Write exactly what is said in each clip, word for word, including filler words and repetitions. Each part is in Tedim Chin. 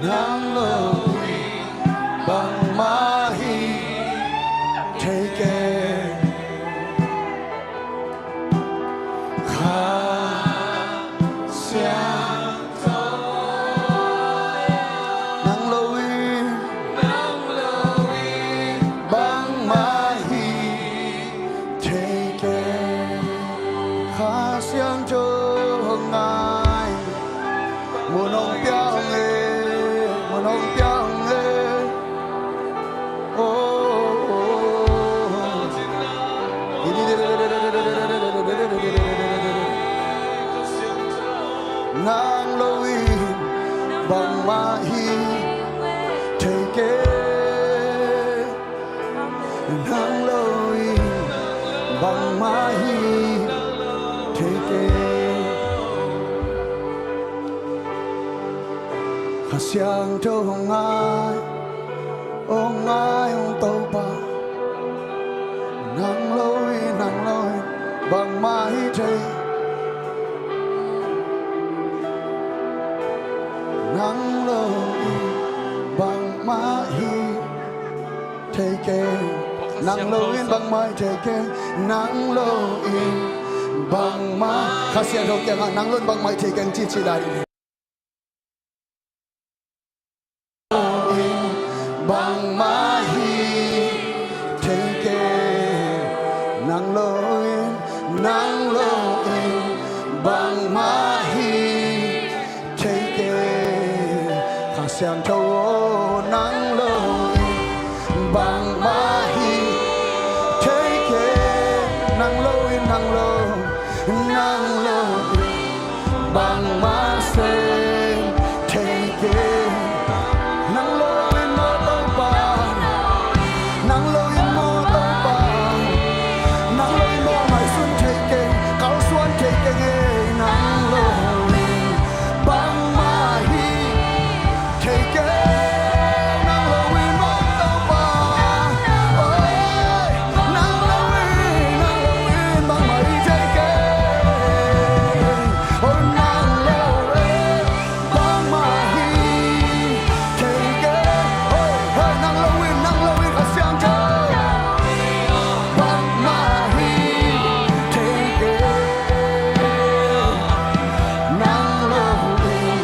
Nang lo in bangmah hi thei keng. Kha Siangtho, nang lo in, nang lo in bangmah hi thei keng. Kha Siangtho hong ngai, mun hong pia hong e, mun hong pia hong e. Oh, oh, oh. Nang lo in bangmah hi thei keng. Nang lo in bangmah hi thei keng. Kha Siangtho hong ngai, hong ngai, hong Topa. Nang lo in, nang lo in bangmah hi thei. Nang lo in bangmah hi thei keng. Nang lo in bangmah hi thei keng. Nang lo in bangmah. Kha Siangtho kiangah nang lo in bangmah hi thei keng ci ci lai. Bangmah hi thei keng. Nang lo in, nang lo in bangmah hi thei keng. Kha Siangtho aw, nang lo in bangmah hi thei keng. Nang lo in, nang lo, nang lo in bangmah sem thei keng. Nang lo in maw Topa, nang lo in maw Topa, nang lo in maw ngaihsun thei keng, kalsuan thei keng e. Nang lo in bangmah hi thei keng. Nang lo in maw Topa, oi, nang lo in, nang lo in bangmah hi thei keng. Oi, nang lo in bangmah hi thei keng. Oi, oi, nang lo in, nang lo in Kha Siangtho bangmah hi thei keng. Nang lo in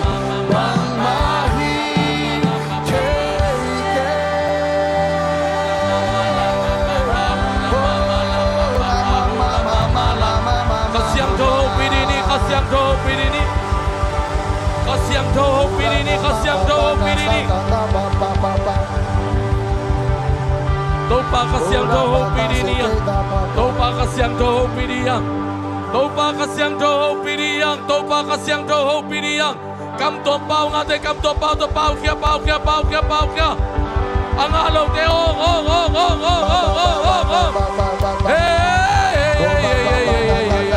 bangmah hi thei keng. Kha Siangtho hopih dih ni, Kha Siangtho hopih dih ni. Kha Siangtho hopih dih ni, Kha Siangtho hopih dih ni. Topa Kha Siangtho hopih dih ni a. Topa Kha Siangtho hopih dih a. Topa Kha Siangtho hopih dih a. Topa Kha Siangtho hopih dih a. Kam tuam pau ngate, kam tuam pau, tuam pau khia, pau khia, pau khia, pau khia. A ngah lote ong, ong, ong. Hey, hey, hey, hey, hey, hey, hey, hey.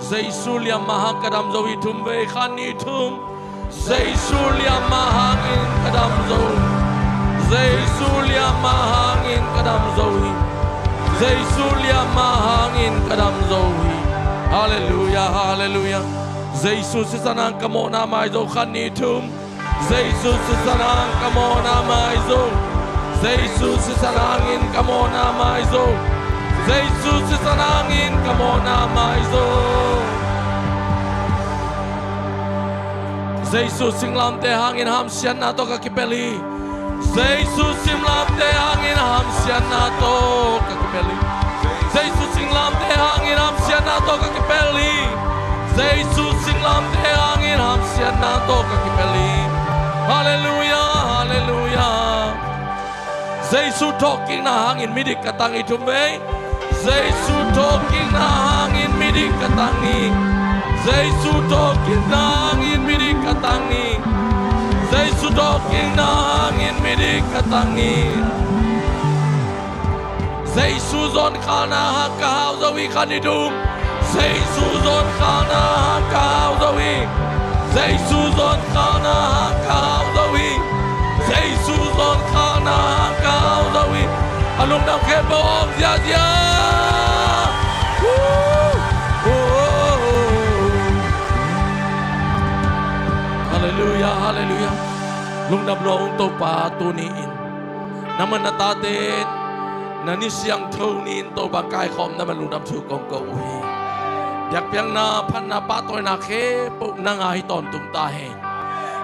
Jesu liamma hang ka dam zo hi thum vei, khat nih thum. Jesu liamma hangin ka dam zo. Jesu liamma hangin ka dam zo hi. Jesu liamma hangin ka dam zo hi. Halleluia, halleluia. Jesu sisan hang ka mawhna mai zo, khat nih thum. Jesu sisan hang ka mawhna mai zo. Jesu sisan hangin ka mawhna mai zo. Jesu sisan hangin ka mawhna mai zo. Jesu singlamteh hangin hamsiatna tawh ka kipelh hi. Jesu singlamteh hangin hamsiatna tawh ka kipelh hi. Jesu singlamteh hangin hamsiatna tawh ka kipelh hi. Jesu singlamteh hangin hamsiatna tawh ka kipelh hi. Halleluia, halleluia. Jesu thawhkikna hangin midik ka tang hi thum vei. Jesu thawhkikna hangin midik ka tang hi. Jesu thawhkikna hangin midik ka tang hi. Jesu thawhkikna hangin midik ka tang hi. Jesu zonkhalna hang ka hau zo hi, kha ni dum. Jesu zonkhalna hang ka hau zo hi. Jesu zonkhalna hang ka hau zo hi. Jesu zonkhalna hang ka hau zo hi. A lungdam khempeuh awng ziazia. Halleluia, halleluia. Lungdam lua ung, Topa, tuni-in nangman na tate in na ni siangtho ni-in Topa kaikhawm nangman lungdam thu kong ko uh hi. Biakpiakna, phatna, pahtawina khempeuh nang a hi tawntung ta hen.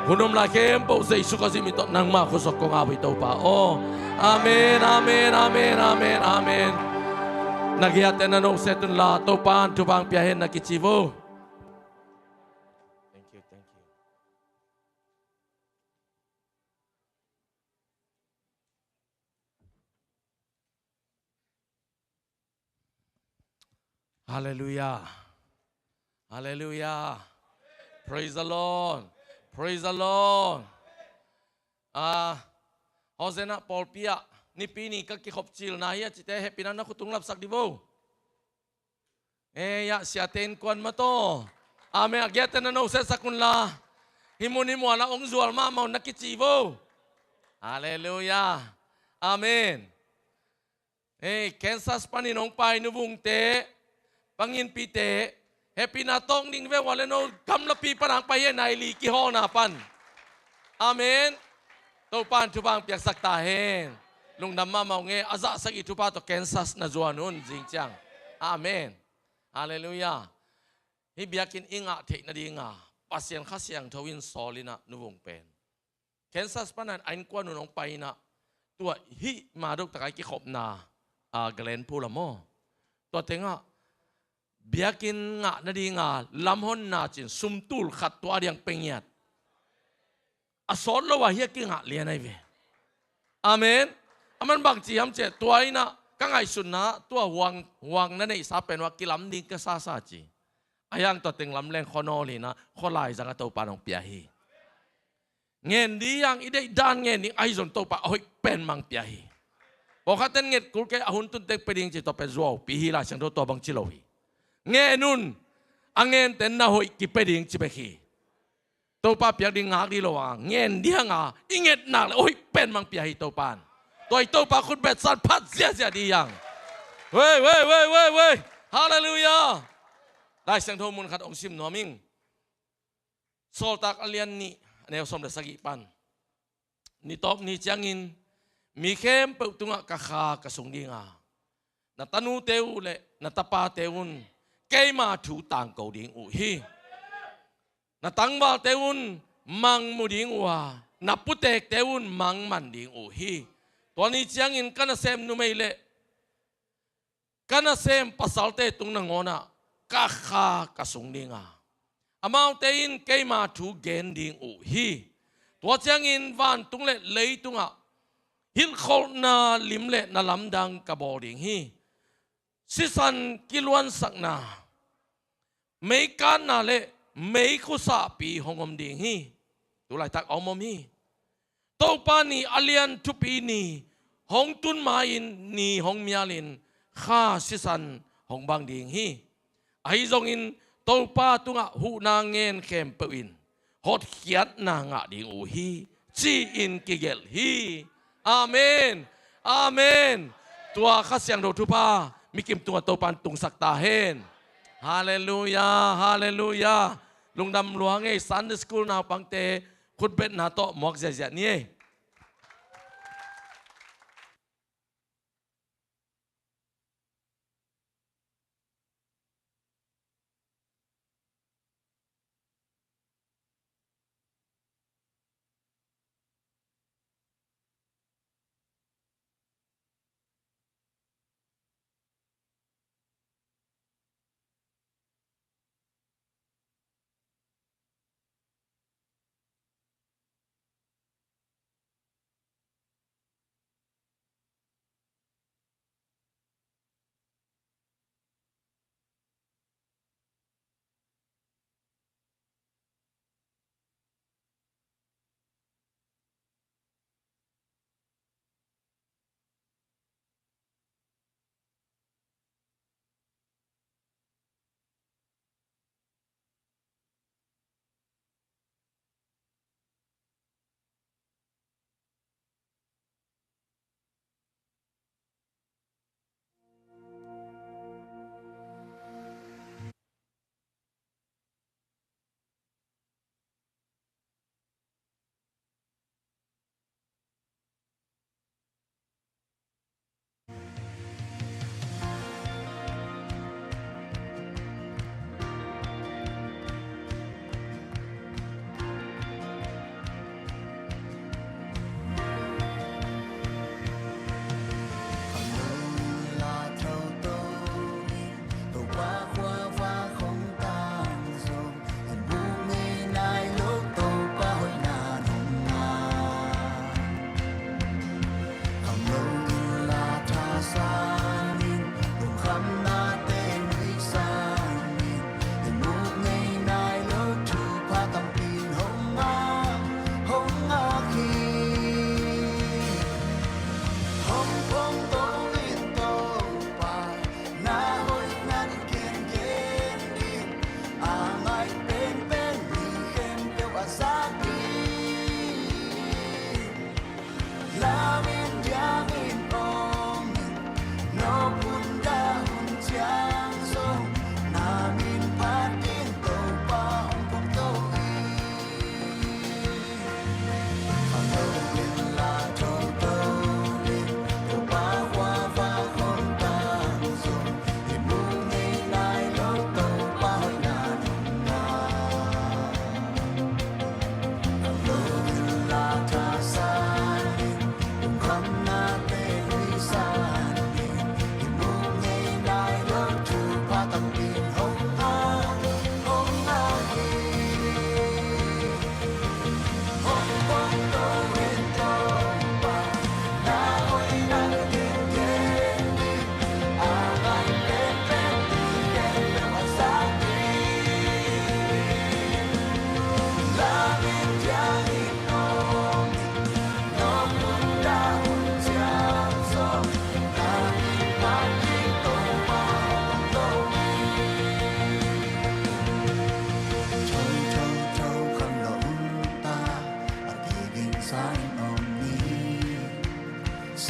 Hun om lai khempeuh Jesu Khazih min tawh nangma khut sung kong ap uh hi, Topa aw. Amen, amen, amen, amen, amen. Na giatte na noset unla, Topa in thupha hong pia hen, na kici vo. Thank you, thank you. Halleluia. Halleluia. Praise the Lord. Praise the Lord. Ah, Hosanna pawlpi ah Nipi ni ka kikhop cilna hi a cite hehpihna na khut tung lapsak di vo. Ei, ah, siate innkuan mah tawh. Amen. A giatte na noset sak unla. Hih mun hih mual ah hong zual mahmah un, na kici vo. Halleluia. Amen. Ei, Kansas panin hong pai nuvungte, panginpite, hehpihna tawng ding ve ua le no gamlapi pan hong pai hi, nai li kihawlna pan. Amen. Topa in thupha hong piaksak ta hen. Lungdam mahmah ung e, a zahsak i thupha tawh Kansas na zuan un zing ciang. Amen. Halleluia. Hih biakinn i ngah theih nadinga Pasian Kha Siangtho in sawl in ah nuvung pen Kansas panin a innkuan un hong pai in ah, tua hih Murdock takai kikhopna, a, Glenpool ah maw, tua tengah biakinn ngah nadinga lamhonna cin sumtul khat tua a diang pia ngiat. A sawt lo a hih a kingah lian ahi ve. Amen. Aman bangci hiam cih leh, tua in ah ka ngaihsutna tua huang, huang na neihsa pen uh a kilam ding ka sasa ci. A hiang tua teng lam leng khuanawl hi in ah, khualai zang a Topa in hong pia hi. Ngen ding hiang, i deih dan ngen ding ahi zong Topa a hoih pen mang pia hi. Pawlkhatte in nget kul kei, a hun tun teng pia ding ci, tua pen zuaupi hi, Lai Siangtho tua bang ci lo hi. Ngen un, a ngente in na hoih kipia ding ci bek hi. Topa piak ding ngak ding lo a, ngen ding hiang a, i nget nak leh a hoih pen mang pia hi Topa in. Tua hi Topa khut betsan phat ziahziah ding hiang. Wei, wei, wei, wei, wei. Halleluia. Lai Siangtho mun khat hong sim nuam ing. Sawltak a lian nih, a neu sawm le sagih pan. Nitawp ni ciangin mi khempeuh tungah ka Kha ka sung ding a, na tanute uh le na tapate un keima thu tangko ding uh hi. Na tangvalte un mang mu ding uh a, na putekte un mang man ding uh hi. Tua ni ciangin ka nasem numei le ka nasem pasalte tung nangawnah ka Kha ka sung ding a, amaute in keima thu gen ding uh hi. Tua ciangin vantung le leitungah hilhkholhna lim le na lamdang ka bawl ding hi. Sisan kiluansakna, meikatna le meikhu sahpi hong om ding hi. Tu laitak a om om hi. Topa ni a lian thupi ni hong tun ma-in ni hong mialin Kha sisan hong bang ding hi. Ahi zongin Topa tungah huhna ngen khempeuh in hotkhiatna ngah ding uh hi, ci-in kigelh hi. Amen. Amen. Tua Kha Siangtho thupha mikim tungah Topa in tungsak ta hen. Halleluia, halleluia. Lungdam lua ngei, Sunday School naupangte khutbetna tawh muak ziahziah ni ei.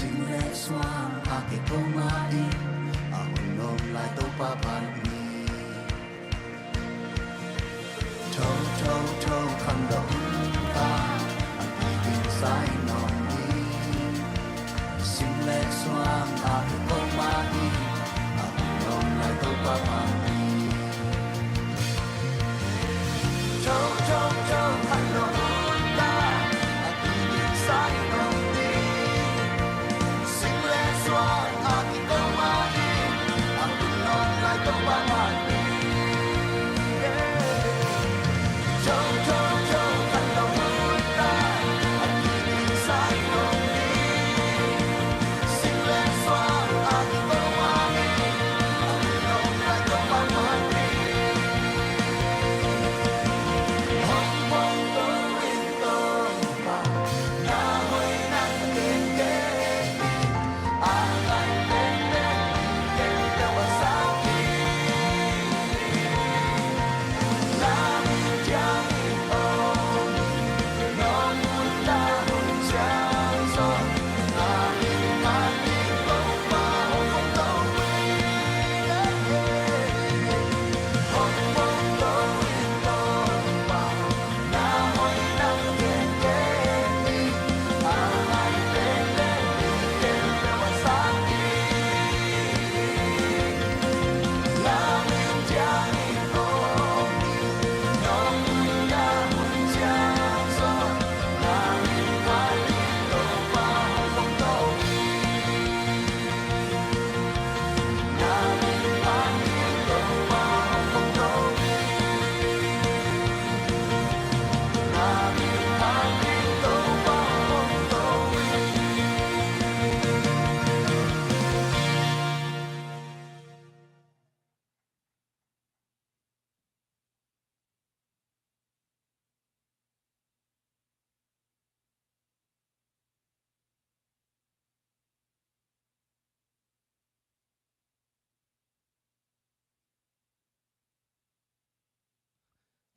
Sing le suang a kiko mah in a hun nuam lai Topa pan ni. Tho, tho, tho, kham lo hun ta a kiding sai nuam ni. Sing le suang a kiko mah in a hun nuam lai Topa pan ni.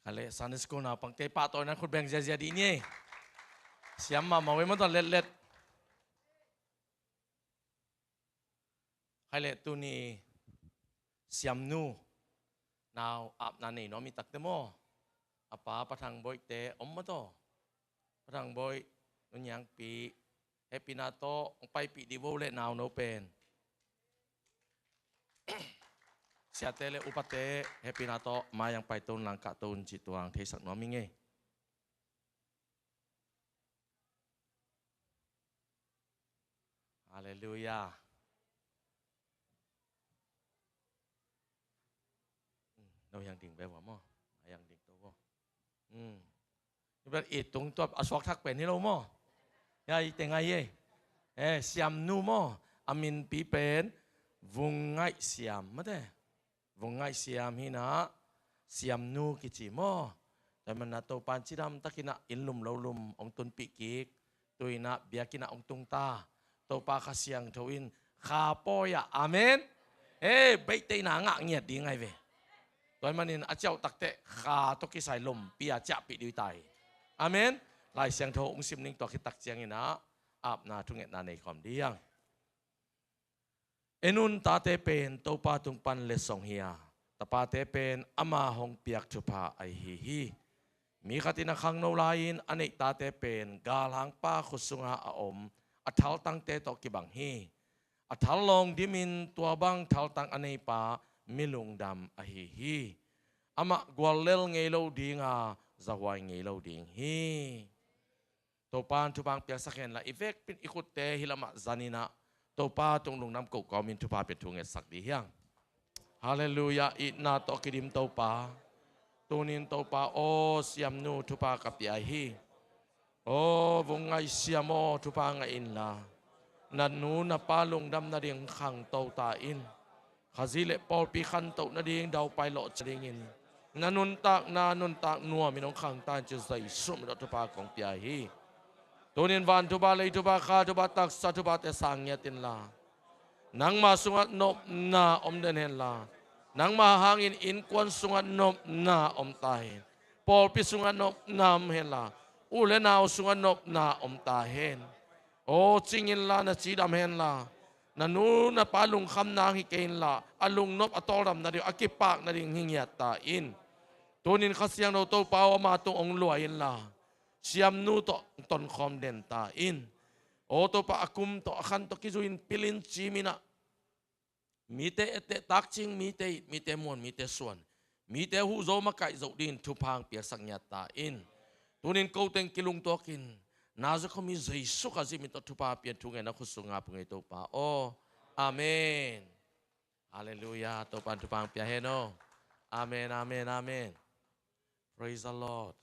Kha le Sunday School naupangte pahtawina khut beng ziazia dih ni. Siam mahmah uh ei maw, tua letlet. Khaile tuni siamnu nau apna nei nuam i takte maw? A pa Pa Thang Boihte om maw taw? Pa Thang Boih, Nu Niangpi, hehpihna tawh hong paipih dih vo le nau no pen. Siate le upate hehpihna tawh mai hong paito un, langkahto un cih tuang theisak nuam ing ei. Halleluiah. No hiang ding be vua maw? Hiang ding to vua. Tua pen i tung tua a suak thak pen hi lo maw? Ya i teng ai ei. Eh, siamnu maw? A minpi pen Vung Ngaih Siam mate. Vung Ngaih Siam hi inah siamnu kici maw? Tua hi manah Topa in cidam takinah inn lum lo lum hong tunpih kik. Tu inah biakinnah hong tungta. Topa Kha Siangtho in kha pawi ah. Amen. Eh, beihte inah ngah ngiat ding ai ve. Tua hi manin a ciauh takteh kha tawh kisai lompi a ciahpih dih uh ta hi. Amen. Lai Siangtho hong sim ning, tua khit tak cianginah apna thungetna nei khawm dih hiang. En un, tate pen Topa tung pan letsong hi a, tapate pen ama hong piak thupha ahi hi. Mi khat in a khangno lai-in a neih tate pen galhangpa khut sunga a om a thaltangte tawh kibang hi. A thal lawng dimin tua bang thaltang a neipa mi lungdam ahi hi. Amah guallel ngei lo dinga zahuai ngei lo ding hi. Topa in thupha hong piaksak henla, i vekpi in i khutte hih lamah zaninah Topa tung lungdam koh kawmin thupha pia thu ngetsak dih hiang. Halleluiah. Itna tawh kidim Topa, tunin Topa aw, siamnu thupha ka pia hi. Aw Vung Ngaih Siam aw, thupha ngah inla, na nu na pa lungdam nading khangto ta in. Khazih le pawlpi khantoh nading daupai lawh ciat dingin na nuntakna nuntak nuamin hong khangta in ci Jesuh min tawh thupha kong pia hi. Tunin van thupha, lei thupha, kha thupha, taksa thuphate sang ngiat inla, nangma sungah nopna om den henla, nangma hangin innkuan sungah nopna om ta hen. Pawlpi sungah nopna om henla, u le nau sungah nopna om ta hen. Aw, cing inla, na cidam henla, na nu na pa lungkham nang hi kei inla, a lungnop a tawldam nading, a kipak nading hi ngiat ta in. Tunin Kha Siangtho Topa aw, ama tung hong luai inla, siamnu tawh tonkhawm den ta in. Aw Topa, a kum tawh a khan tawh kizui in, pil in, cim in ah, mite etteh, takcing, mite it, mite muan, mite suan, mite huh zo, makaih zo dingin thupha hong piaksak ngiat ta in. Tunin ko teng kilungtuak in, Nazareth khuami Jesu Khazih min tawh thupha pia in, thungen na khut sungah pung ei Topa aw. Amen. Halleluiah. Topa'n thupha hong pia hen aw. Amen, amen, amen. Praise the Lord.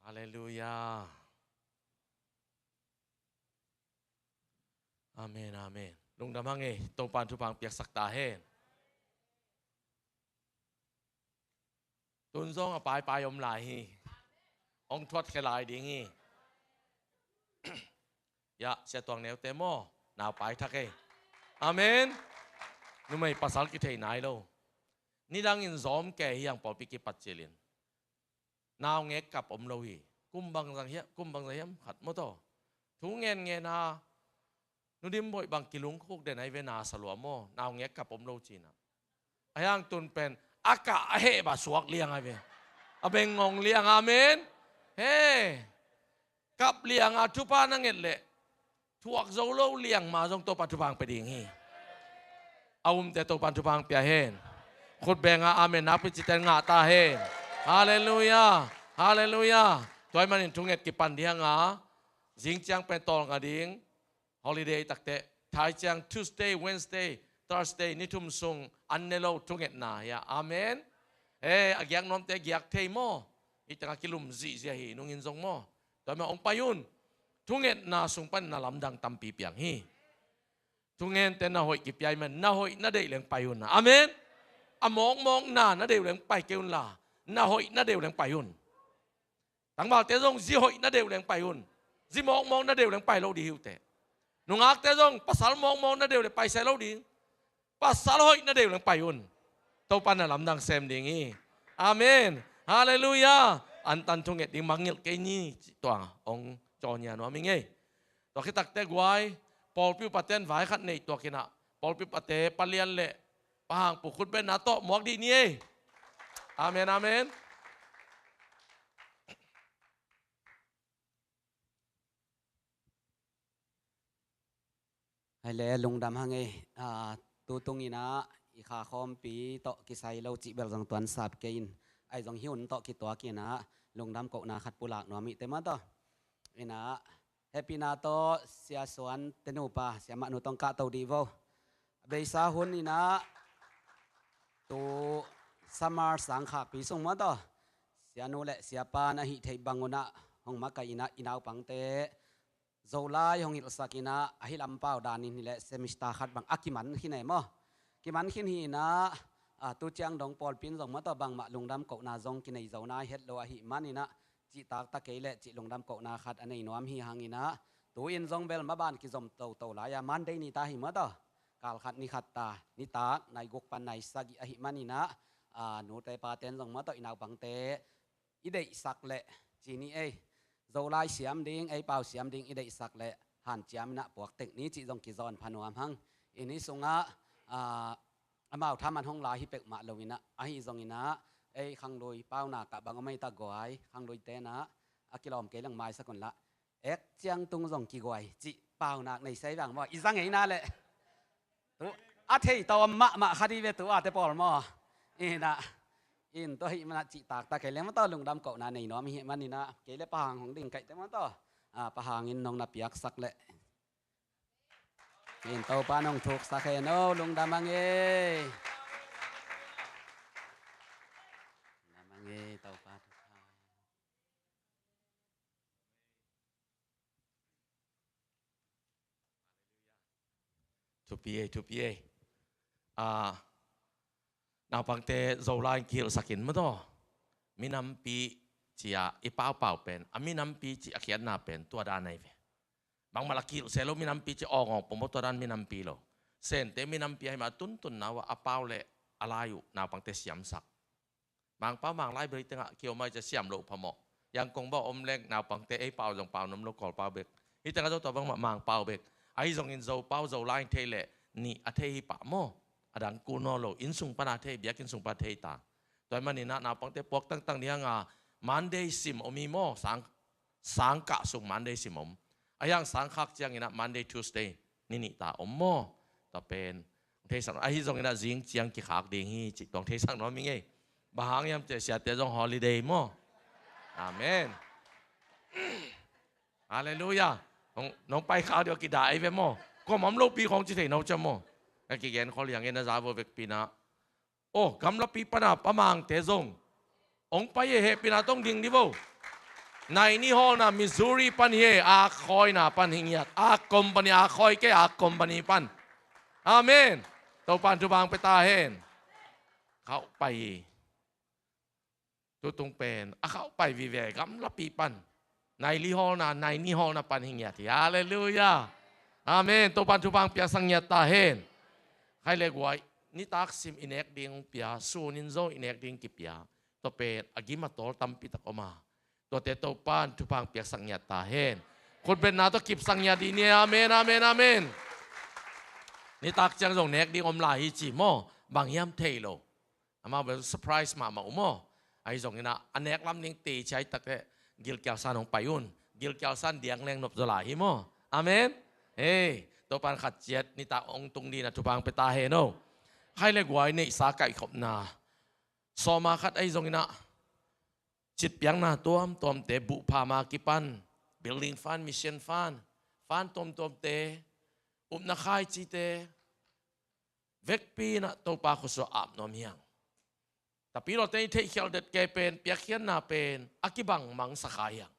Halleluiah. Amen, amen. Lungdam hang ei, Topa'n thupha hong piaksak ta hen. Tun zong a paipai om lai hi. Hong thuat khia lai ding hi. Ya, Sia Tuang Neute maw, nau pai thak ei. Amen. Numei pasal kithei nai lo. Nidangin zawm kei hi hang, pawlpi kipat cilin. Naungek kap om lo hi. Kum bangzah hiam, kum bangzah hiam khat maw taw. Thu ngen ngen a, Nu Dim Bawi bang kilungkhuk den ahi ve, na sa lua maw. Naungek kap om lo cin ah. Ahi hang tun pen a kah a heh bah suak liang ahi ve. A beng ngong liang, amen. He. Kap liang a thupha na nget leh, thuak zo lo liang ma zong Topa thupha hong pia ding hi. A umte Topa'n thupha hong pia hen. Khut beng a amen nakpi cite ngah ta hen. Halleluiah. Halleluiah. Tua ahih manin thunget kipan ding hang a, zing ciang pen tawlnga ding, holiday takteh, thai ciang Tuesday, Wednesday, Thursday, ni thum sung an ne lo thungetna hi a. Amen. Eh, a giak nuamte giak thei maw. Hih tengah kilum zihziah hi, nungin zong maw. Tua ahih manin hong pai un. Thungetna sung pan na lamdang tampi piang hi. Thungente na hoih kipia ahih manin na hoih na deih leng pai un. Amen. A mawkmawkna na deih leng pai kei unla, na hoih na deih leng pai un. Tangvalte zong zi hoih na deih leng pai un. Zi mawkmawk na deih leng pai lo ding hi uh teh. Nungakte zong pasal mawkmawk na deih leng pai se lo ding. Pasal hoih na deih leng pai un. Topa na lamdang sem ding hi. Amen. Halleluiah. Antan thunget ding mangngilh kei ni, tua hong caw nia nuam hi ngei. Tua khit takteh guai, pawlpi upaten vai khat nei tuak in ah, pawlpi upate Pa Lian le Pa Hang Pu khut bengna tawh muak dih ni ei. Amen, amen. Hai le, lungdam hang ei. Ah, tu tung in ah i kha khawmpi tawh kisai lo cih bel zong tuan sap kei in, ahi zong hi un tawh kituak in ah lungdam kohna khat pulak nuam hi teh maw taw. In ah, hehpihna tawh Sia Suan te nupa, Sia Mah Nu tawh kah to dih vo. A beisa hun in ah, tu summer sang khakpi sung maw taw, Sia Nu le Sia Pa na hih theih bang un ah hong makaih in ah, i naupangte Zolai hong hilhsak in ah, a hi lam pau danin hi leh semester khat bang a kiman khin ei maw. Kiman khin hi in ah, ah, tu ciang dong pawlpi in zong maw taw bangmah lungdam kohna zong kinei zo nai het lo ahih man in ah, cihtak ta kei leh cih lungdam kohna khat a nei nuam hi hang in ah, tu-in zong bel maban kizom toto lai a, Monday ni ta hi maw taw. Kal khat ni khat ta, nitak nai guk pan nai sagih ahih man in ah, ah, nute pate'n zong maw taw i naupangte i deihsak leh ci ni ei. Zolai siam ding, ei pau siam ding i deihsak leh hanciam in ah puak tek ni cih zong kizawn pha nuam hang. I ni sungah, ah, amau thaman hong lai hi peuhmah lo in ah, ahi zong in ah, ei khanglui paunak ah bang om ei ta guai, khangluite in ah a kilawm kei leng maisak un lah. Ek ciang tung zong kiguai cih paunak nei sei vang maw, i za ngei na leh. Tu a thei tawm mahmah kha dih ve tu a te pawl maw. In ah, in tua ahih man ah cihtak ta kei leh maw taw lungdam kohna nei nuam ahih man in ah, kei le Pa Hang hong ding kaih teh maw taw. Ah, Pa Hang in nong na piaksak leh, in Topa nong thuksak hen aw, lungdam hang ei. Lungdam hang ei, Topa thupha. Thupi ei, thupi ei. Ah, naupangte Zolai in kihilhsak in maw taw. Minampi ci-a i paupau pen, a minampi cih a khiatna pen tua dan ahi ve. Bangmah lah kihilh se lo, minampi cih awngawng pong maw, tua dan minampi lo. Sente minampi ahih mah tuntunna uh ah a pau le a lai uh naupangte siamsak. Mangpau Manglai bel tengah kiom ai cia siam loh phamawh. Yangon bang om leng naupangte ei pau zong pau nuam lo, Kawl pau bek. Hih tengah zong tua bangmah Mang pau bek. Ahi zongin Zo pau Zo lai in thei leh nih a thei hi pah maw. A dang kul nawn lo, inn sung pana thei, biakinn sung pana thei ta. Tua ahih manin ah naupangte puak tangtang ding hang a, Monday sim om hi maw, sang, sangkah sung Monday sim om. Ahi hang sangkhak ciangin ah Monday, Tuesday ni nih ta om maw. Tua pen theisak, ahi zongin ah zing ciang kikhak ding hi cih tuang theisak nuam ing ei. Bang hang hiam cih leh siate zong holiday maw. Amen. Halleluiah. Nong, nong pai khak ding a kidah ei ve maw. Kuamah om lopi khong ci thei no cia maw. Ka kigen khol hiang ei, na za vo vekpi in ah. Oh, gamlapi pana Pa Mangte zong hong pai e, hehpihna tawh ding ni vo. Nai ni hawlna Missouri pan hi e, a khawina pan hi ngiat, a company, a khawi kei, a company pan. Amen. Topan thupha hong pia ta hen. Khauh pai hi. Tutung pen a khauh pai vive, gamlapi pan. Nai li hawlna, nai ni hawlna pan hi ngiat hi. Halleluiah. Amen. Topan thupha hong piaksak ngiat ta hen. Khai le guai, nitak sim i nek ding hong pia, sunin zong i nek ding kipia. Tua pen a gim a tawl tampi tak om a. Tuate Topan thupha hong piaksak ngiat ta hen. Khutbetna tawh kipsak ngiat dih ni. Amen, amen, amen. Nitak ciang zong nek ding om lai hi ci maw. Bang hiam thei lo. Amau bel surprise mahmah uh maw. Ahi zongin ah a nek lam ding teci ai tak leh gilkial san hong pai un. Gilkial san diang leng nop zaw lai hi maw. Amen. Hei, Topan khat ciat nitak hong tung ding in ah thupha hong pia ta hen o. Khai le guai neihsa kaihkhopna, sawma khat ahi zongin ah citpiakna tuamtuamte, buhpha ma kipan, building fund, mission fund, fund tuamtuamte, upna khaicite vekpi in ah Topa khutsung ap nuam hi hang. Tapi lawte i theihkhial det kei pen, piakkhiatna pen a kibang mangsa kha hi hang.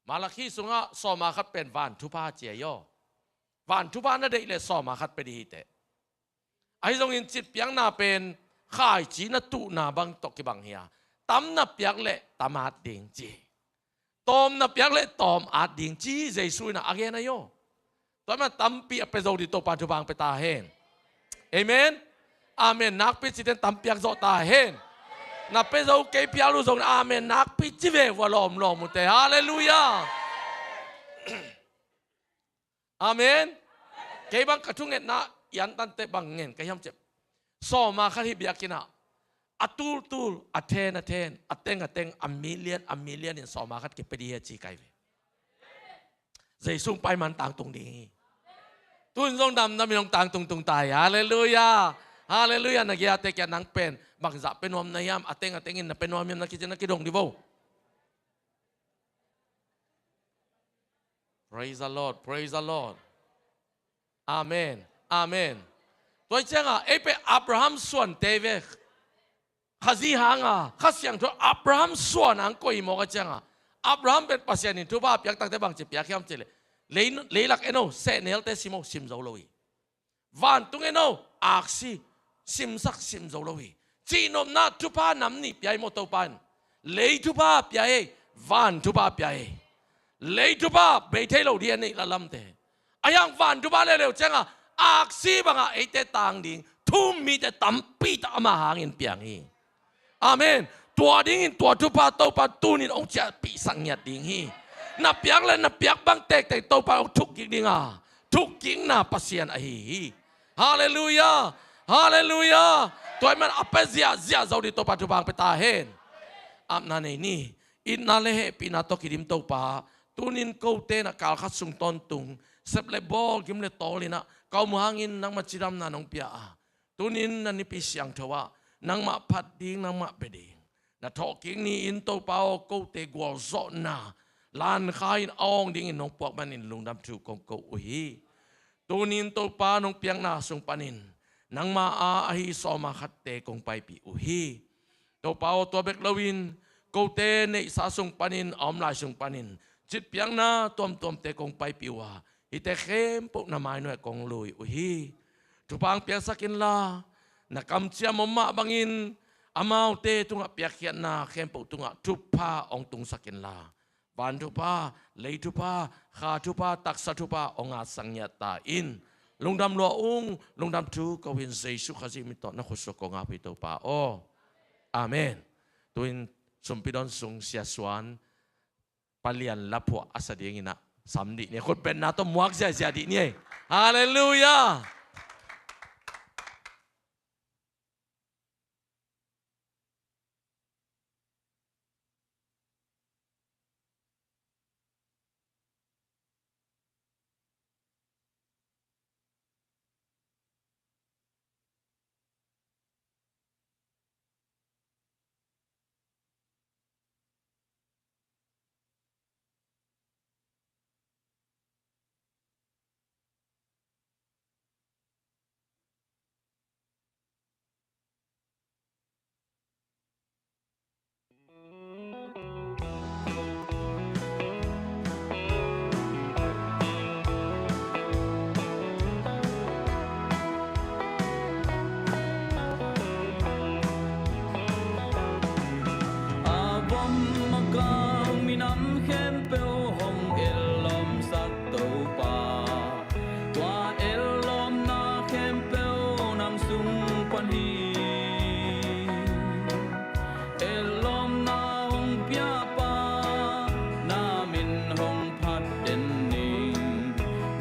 Malakhi sungah sawma khat pen van thupha ci ahi aw. Van thupha na deih leh sawma khat pia ding hi teh. Ahi zongin citpiakna pen khaici na tuhna bang tawh kibang hi a, tam na piak leh tam at ding ci. Tawm na piak leh tawm at ding ci, Jesu in ah a gen ahi aw. Tua ahih manin tampi a pia zo ding Topa thupha hong pia ta hen. Amen. Amen. Nakpi cite in tam piak zawh ta hen. Na pia zo kei phial uh zong amen nakpi ci ve uh a, lawmlawm uh teh. Halleluiah. Amen. Kei bang ka thungetna i antante bang ngen ka hiam cih leh, sawma khat hih biakinn ah a tultul, a then a then, a teng a teng, a million a million in sawma khat kipia ding hi a ci kai ve. Jesu hong pai man tangtung ding hi. Tu-in zong damdam in hong tangtungtung ta hi. Halleluiah. Halleluiah. Na giate kiang nang pen bangzah pia nuam na hiam, a teng a teng in na pia nuam hiam na kici na kidong dih vo. Praise the Lord, praise the Lord. Amen, amen. Tua hi ciangah ei pen Abraham suante ve. Khazih hanga Kha Siangtho Abraham suan hang koih hi mawk a ciangah, Abraham pen Pasian in thupha piak tangte bangci piak hiam cih leh, lei, leilak en o, sehnelte sim o, sim zo lo hi. Vantung en o, aksi, simsak sim zo lo hi. Cihnopna thupha nam nih pia hi maw Topa in. Lei thupha pia hi, van thupha pia hi. Lei thupha bei thei lo ding a neih lalamte. Ahi hang van thupha leuleu ciangah aksi bangah eite tang ding thu-um mite tampi tak ama hangin piang hi. Amen. Tua dingin tua thupha Topa tunin hong ciahpihsak ngiat ding hi. Na piak le na piak bang tektek Topa hong thukkik ding a, thukkikna Pasian ahi hi. Halleluiah. Halleluiah. Tua ahih man a pia ziahziah zo ding Topa thupha hong pia ta hen. Apna nei ni. Itna le hehpihna tawh kidim Topa, tunin kote na kalkhat sung tawntung sep le bawl, gim le tawl in ah ka om uh hangin nangma cidamna nong pia a, tunin na nipi siangtho ah nangmah phat ding, nangmah bia ding, na thawhkik ni-in Topa aw, kote gualzawhna lankha in a awng dingin nong puak manin lungdam thu kong ko uh hi. Tunin Topa nong piakna sung panin nangma a ahi sawma khatte kong paipih uh hi. Topa aw, tua bek loin kote neihsa sung panin, a om lai sung panin citpiakna tuamtuamte kong paipih uh a, hihte khempeuh na mainuai kong lui uh hi. Thupha hong piaksak inla, na kamciam om mah bangin amaute tungah piakkhiatna khempeuh tungah thupha hong tungsak inla, van thupha, lei thupha, kha thupha, taksa thupha hong atsak ngiat ta in. Lungdam lua ung, lungdam thu ko-in Jesu Khazih min tawh na khut sungah kong ap hi Topa aw. Amen. Tu-in sumpi dawn sung Sia Suan, palian laphuah a sa dingin ah sam dih ni. Khutbetna tawh muak ziahziah dih ni ei. Halleluiah. A vom a kang minam khempeuh hong ellawmsak Topa, tua ellawmna khempeuh nang sung pan hi. Ellawmna hong piapa, na min hong phat den ning.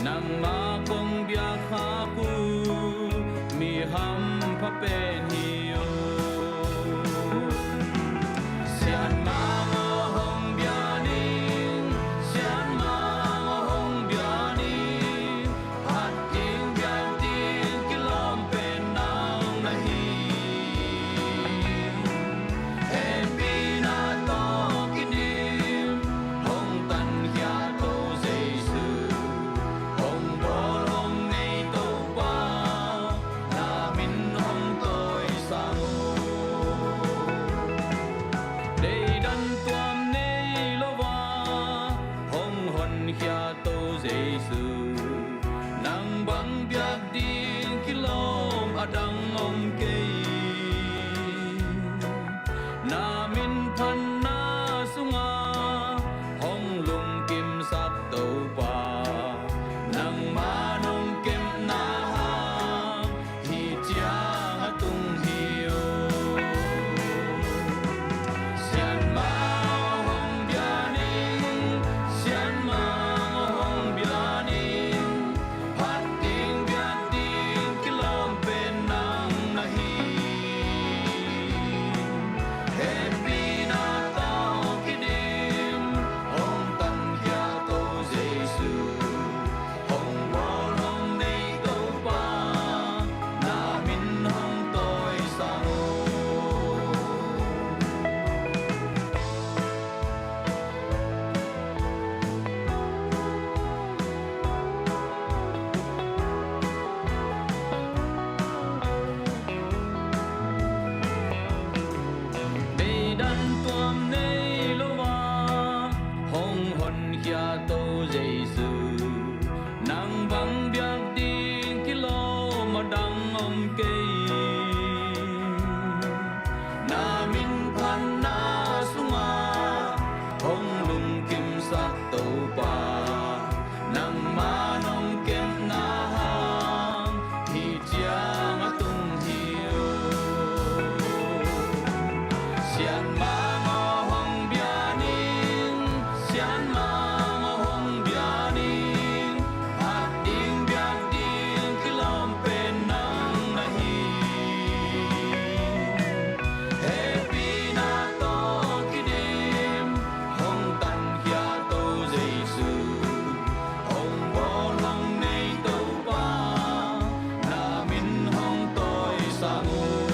Nangma kong biak khak uh mi hampha pen hi uh. Sianmang aw hong bia ning, sianmang aw hong bia ning. Phat ding biak ding kilawm pen nang na hi. Hehpihna tawh kidim hong tankhia To Jesu, hong bawl hong nei Topa, na min hong tawisang uh. Deidan tuam nei lo a hong honkhia To Jesu, nang bang biak ding kilawm a dang om kei. Na min phatna sungah hong lungkimsak Topa, nangma nong kepna hang hih ciang a tung hi uh. Sianmang aw hong bia ning, sianmang aw hong bia ning. Phat ding biak ding kilawm pen nang na hi. Hehpihna tawh kidim hong tankhia To Jesu, hong bawl hong nei Topa, na min hong tawisang uh. Deidan tuam nei lo a hong honkhia To Jesu, nang bang biak ding kilawm a dang om kei. Na min phatna sungah hong lungkimsak Topa, nangma nong kepna hang hih ciang a tung hi uh. Sianmang aw hong bia ning, sianmang aw hong bia ning. Phat ding biak ding kilawm pen nang na hi. Hehpihna tawh kidim hong tankhia To Jesu, hong bawl hong nei Topa, na min hong tawisang uh.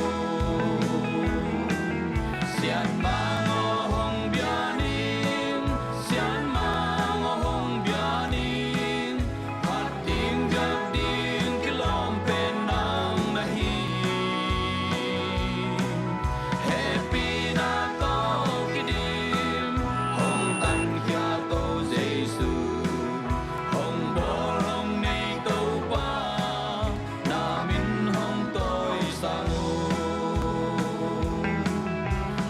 Sianmang aw hong bia ning, sianmang aw hong bia ning. Phat ding biak ding kilawm pen nang na hi. Hehpihna tawh kidim hong tankhia To Jesu, hong bawl hong nei Topa, na min hong tawisang uh.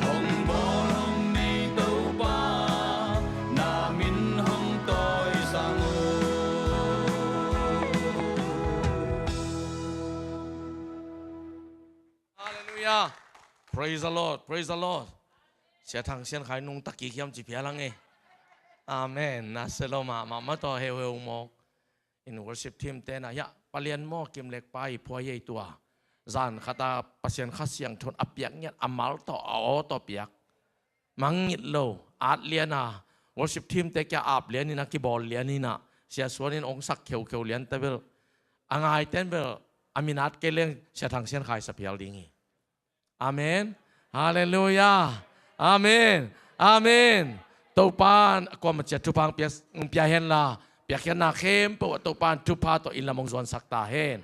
Hong bawl hong nei Topa, na min hong tawisang uh. Halleluiah. Praise the Lord. Praise the Lord. Sia Thang Sian Khai nungta kik hiam ci phial hang e. Amen. Na selo mahmah mah tawh heuheu mawk. In worship team te na hiah palian maw, kim lek pa i phuai ei tua. Zan khata Pasian Kha Siangtho in a piak ngiat a mal tawh a aw tawh piak. Mangngilh lo, at lian a, worship team te kia ap lian in a, kibawl lian in a, Sia Suan in ong sak kheukheu lian ta bel. A ngaiten bel a minat kei leng Sia Thang Sian Khai sa phial ding hi. Amen. Halleluiah. Amen. Amen. Topa in a kuamah ciat thupha hong pia, hong pia hen la, piakkhiatna khempeuh ah Topa in thupha tawh inn lam hong zuansak ta hen.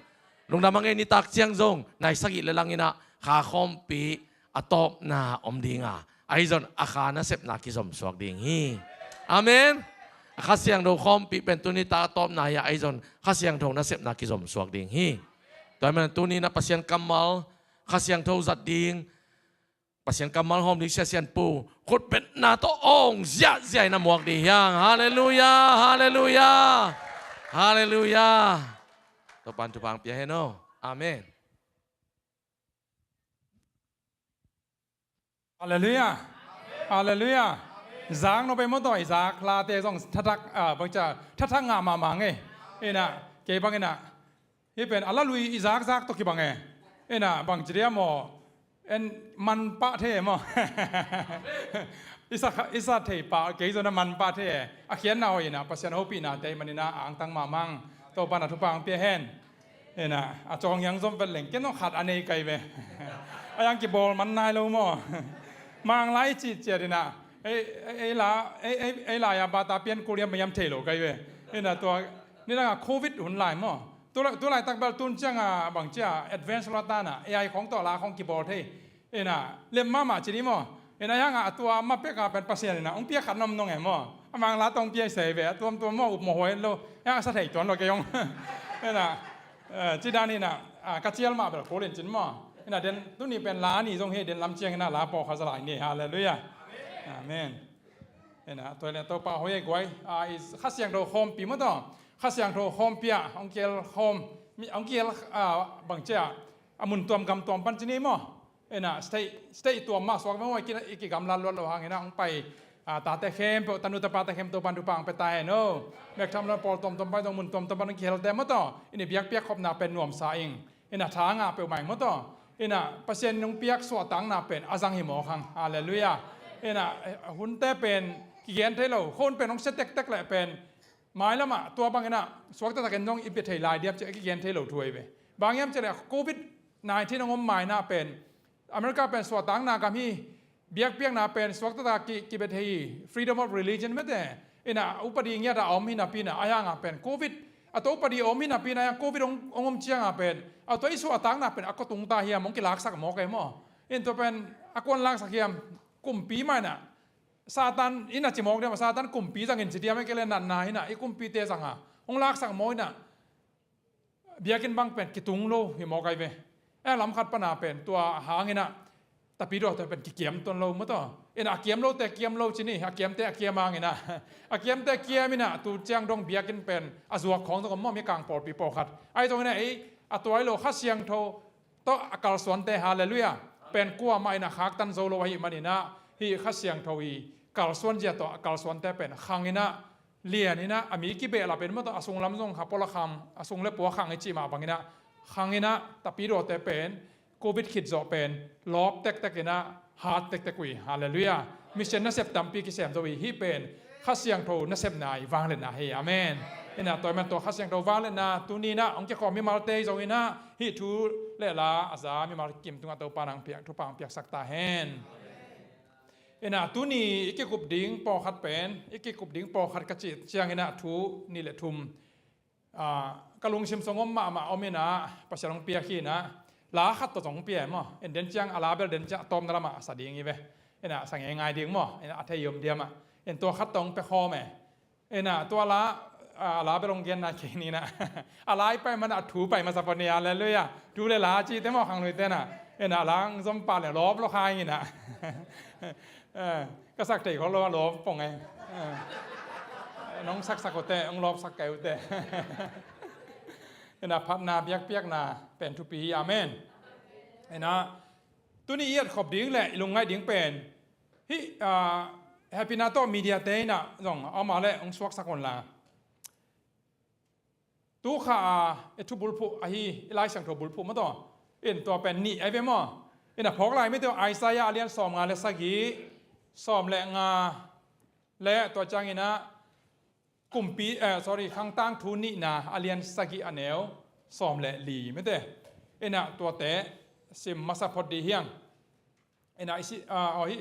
Lungdam a ngei, nitak ciang zong nai sagih le lang in a kha khawmpi a tawpna om ding a, ahi zong a kha nasepna kizom suak ding hi. Amen. A Kha Siangtho khawmpi pen tuni tak a tawpna hi a, ahi zong Kha Siangtho nasepna kizom suak ding hi. Tua ahih manin tuni in a Pasian kammal, Kha Siangtho zat ding, Pasian kammal hawm ding Sia Sian Pu khutbetna tawh awng ziahziah in a muak ding hi hang. Halleluiah, halleluiah, halleluiah. Topa in thupha hong pia hen aw. Amen. Halleluiah. Halleluiah. Zak nop ei maw tawh, i zak late zong thathak, ah, bangcia thathak ngah mahmah ngei. In a, kei bang in a, hih pen a la lui i zakzak tawh kibang e. In a, bangci dia maw, en man pah thei e maw. I sa, i sa thei pah, kei zong a man pah thei e. A khiatna hoih in a, Pasian hopihnate ahih manin a angtang mahmah ing. Topa in a thupha hong pia hen. In a, a cawng hiang zom vet leng, ken zong khat a nei kai ve. A hiang kibawl man nai lo maw. Manglai cih ciat in a, ei, ei, ei la, ei, ei, ei la ya bata pian kuliam hiam thei lo kai ve. In a, tua, nidang a Covid hun lai maw. Tu lai, tu laitak bel tun ciang a bangcia advance lua ta in a, A I khawng tawh la khawng kibawl thei. In a, lem mahmah ci ni maw. In a, hiang a tua ma pek a pen Pasian in a hong piak khat nong om nong e maw. A mangla tawh hong piak sei ve, a tuamtuam maw, up mawh huai lo. Hiang a sa thei tuan lo kei hong. In a, eh, ci dan in a, ah, ka cial mah bel kul in cin maw. In a, den tuni pen la ni zong hi, den lam ciang in a la pawlkhat za lai ni. Halleluiah. Amen. In a, tua leh Topa hoih ei guai. Ah, i Kha Siangtho khawmpi maw tawh. Kha Siangtho khawmpi ah hong kihel khawm, mi, hong kihel, ah, bangcia a mun tuam gam tuam pan ci ni maw. In a, state, state tuam mah suak veng aw, i ki, i kigamlat luat lo hang in a hong pai, ah, tate khempeuh, tanu tapate khempeuh Topa in thupha hong pia ta hen aw. Mek tham lo pawl tuamtuam pai zong mun tuamtuam pan hong kihelte maw tawh. In i biakpiak khopna pen nuamsa ing. In a, tha ngah peuhmah ing maw tawh. In a, Pasian in hong piak suahtakna pen a zang hi mawk hang. Halleluiah. In a, hunte pen kigen thei lo, hun pen hong sia tektek leh pen mailam ah tua bang in a suak taktak in zong i bia thei lai diam ci a kigen thei lo thu ahi ve. Bang hiam cih leh Covid nineteen hong om ma in a pen America pen suahtakna gam hi, biakpiakna pen suak taktak ki, kibia thei hi, freedom of religion mete. In a upadi ngiat a om hi napi in a, a hiang a pen Covid, a tua upadi a om hi napi in a, a hiang Covid hong, hong om ciang a pen a tua i suahtakna pen a kua tung ta hiam hong kilaksak mawk e maw. In tua pen a kuan laksak hiam, kumpi mah in a, Satan in a ci mawk diam a, Satan kumpi zang in ci diam, ahih kei leh natna in a i kumpite zang a hong laksak mawk in a, biakinn bang pen kitung lo hi mawk ahi ve. Eh, lam khat pan a pen tua hang in a tapidawte pen kikiam tuan lo maw tawh. In a kiam lote kiam lo ci ni, a kiamte a kiam hang in a, a kiamte kiam in a tu ciang dong biakinn pen a zuak khawng zong om maw, Mikang pawlpi pawlkhat. Ahi zongin a ei a tuai lo Kha Siangtho tawh a kalsuante, halleluiah, pen kuamah in a khaktan zo lo ahih manin a, hih Kha Siangtho i kalsuan zia tawh a kalsuante pen khang in a, lian in a, a mi kibehlap in maw tawh, a sunglam zong kha pawla khang, a sung le pua khang i cih mah bang in a, khang in a, tapidawte pen Covid khit zawh pen lawp tektek in a, hat tektek uh hi. Halleluiah. Mission nasep tampi kisem zo hi. Hih pen Kha Siangtho nasepna i vangliatna hi. Amen. In a, tua ahih man tua Kha Siangtho vangliatna tuni in a hong kikhawm mimalte zong in a, hih thu le la a za mimal kim tungah Topa in hong piak, thupha hong piaksak ta hen. In a, tuni i kikup ding pawlkhat pen, i kikup ding pawlkhat ka cih ciang in a thu nih le thum, ah, ka lungsim sung om mahmah om in a, Pasian hong piak hi in a, la khat tawh zong hong pia e maw. In den ciang a la bel den ciang a tawpna lamah a sa ding hi ve. In a, sa ngeingai ding maw. In a, a thei om diam ah. In tua khat tawh hong pia khawm e. In a, tua la, ah, a la bel hong gen nai kei ni in a. A la i pai man a thu pai masa pah ni, halleluiah. Thu le la cihte maw khangluite in a. In a, la hong zom pah le lawp lo kha ing in a. Eh, ka sak thei khol lo a, lawp pong e. Eh, nong saksak uh teh, hong lawpsak kei uh teh. In a, phatna biakpiakna pen thupi hi. Amen. In a, tuni i etkhop ding le i lungngaih ding pen hih, ah, Happy na tawh media te inah zong a om a leh hong suaksak un la. Tu kha a i thu bulphuh ahi, i Lai Siangtho bulphuh maw taw. In tua pen nih ahi ve maw. Inah phawk lai mite uh Isaiah a lian sawmnga le sagih, sawm le nga le tua cianginah kumpi, eh, sorry, Khangtangthu nihna a lian sagih a neu sawm le li mite. Inah tuate sim masa phot dih hiang. Inah i si, ah, aw hi,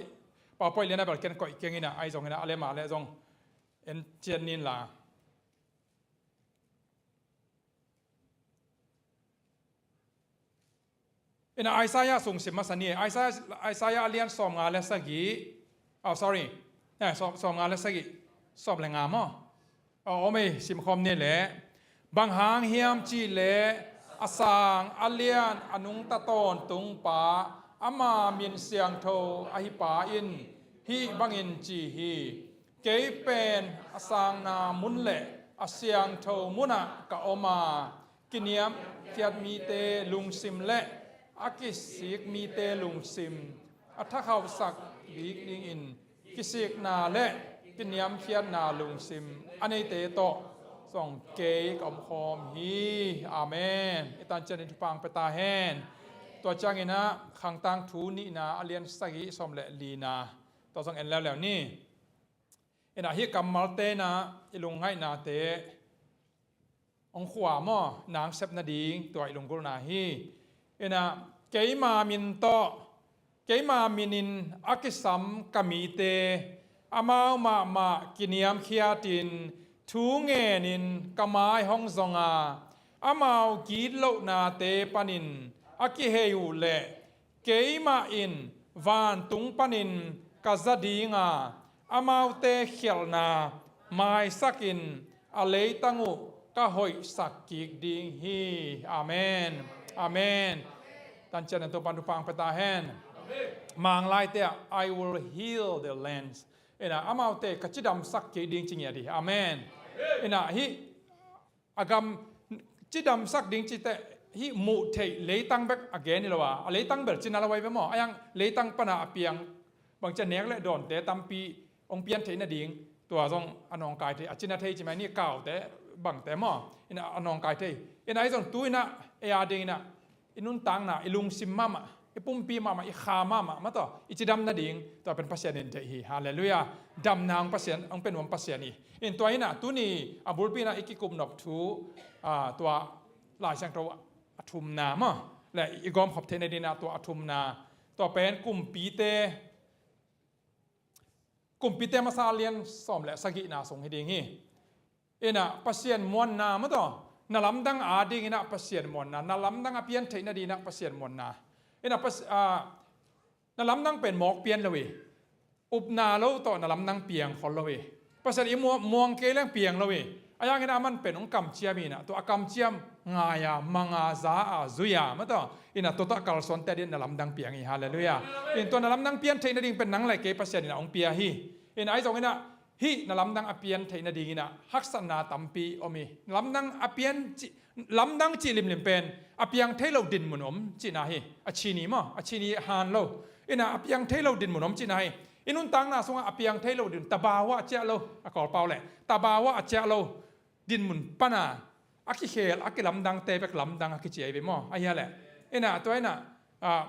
PowerPoint lian a bel ken koih keng inah, ahi zong inah a lem a leh zong en cian nin la. Inah Isaiah sung sim masa ni. Isaiah, Isaiah a lian sawmnga le sagih. Oh, sorry. Eh, sawm, sawmnga le sagih. Sawm le nga maw. Oh, om ei, simkhawm ni leh. Bang hang hiam cih leh a sang a lian a nungta tawntung pa, ama min siangtho ahi pa in hih bangin ci hi. Kei pen a sangna mun le a siangtho munah ka om a, kiniamkhiat mite lungsim le a kisik mite lungsim a thakhauhsak bik dingin kisikna le kiniamkhiatna lungsim a neite tawh zong kei ka omkhawm hi. Amen. I tancian in thupha hong pia ta hen. Tua cianginah Khangtangthu nihna a lian sagih sawm le lina tua zong en leuleu ni. Inah hih kammalte inah i lungngaihnate hong khua maw, nang sep nading tua i lunggulhna hi. Inah keima min tawh, keima minin a kisam ka mite amau mahmah kiniamkhiatin thu ngenin ka mai hong zong a, amau gitlohnate panin a kihei uh leh keimah in vantung panin ka za ding a, amaute khialhna maisakin a leitang uh ka hoihsak kik ding hi. Amen. Amen. Tancian in Topa'n thupha hong pia ta hen. Amen. Manglaite ah, "I will heal the lands." Inah amaute ka cidamsak kik ding ci ngiat hi. Amen. Amen. Inah hih a gam cidamsak ding cite hih muh theih leitang bek a gen hi lo a, a leitang bel cina lo ahi ve maw. A hiang leitang pana a piang bangcia nek le dawnte tampi hong pian theih nading tua zong a nawngkai thei, a cina thei ci mai ni, kaute bangte maw. Inah a nawngkai thei. Inah ahi zong tu inah ei a ding inah i nuntakna, i lungsim mahmah, i pumpi mahmah, i kha mahmah, mah tawh i cidam nading tua pen Pasian in deih hi. Halleluiah. Damna hong Pasian, hong pia nuam Pasian hi. In tua inah tuni a bulpi inah i kikup nop thu, ah, tua Lai Siangtho a thumna maw, le i gawmkhop theih nading inah tua a thumna, tua pen kumpite, Kumpite masa a lian sawm le sagihna sung hi ding hi. Inah Pasian muanna mah tawh, na lamdang a ding inah Pasian muanna, na lamdang a pian theih nading inah Pasian muanna. Inah Pas-, ah, na lamdang pen mawk pian lo hi. Upna lo tawh na lamdang piang khol lo hi. Pasian i mua-, muang kei leng piang lo hi. A hiang inah aman pen hong kamciam hi inah, tua a kamciam ngai a, mang a, za a, zui a, mah tawh. Inah tua tawh a kalsuante ading na lamdang piang hi. Halleluiah. In tua na lamdang pian theih nading pen nang le kei Pasian inah hong pia hi. Inah ahi zong inah hih na lamdang a pian theih nading inah haksatna tampi om hi. Na lamdang a pian ci-, lamdang cih limlim pen a piang thei lo dinmun om cihna hi. A cini maw, a cini han lo. Inah a piang thei lo dinmun om cihna hi. I nuntakna sungah a piang thei lo din, tabawa a ciah lo, a Kawlpau leh tabawa a ciah lo dinmun pana a kikhel, a kilamdangte bek lamdang a kici ahi ve maw. Ahi a leh. Inah tua inah, ah,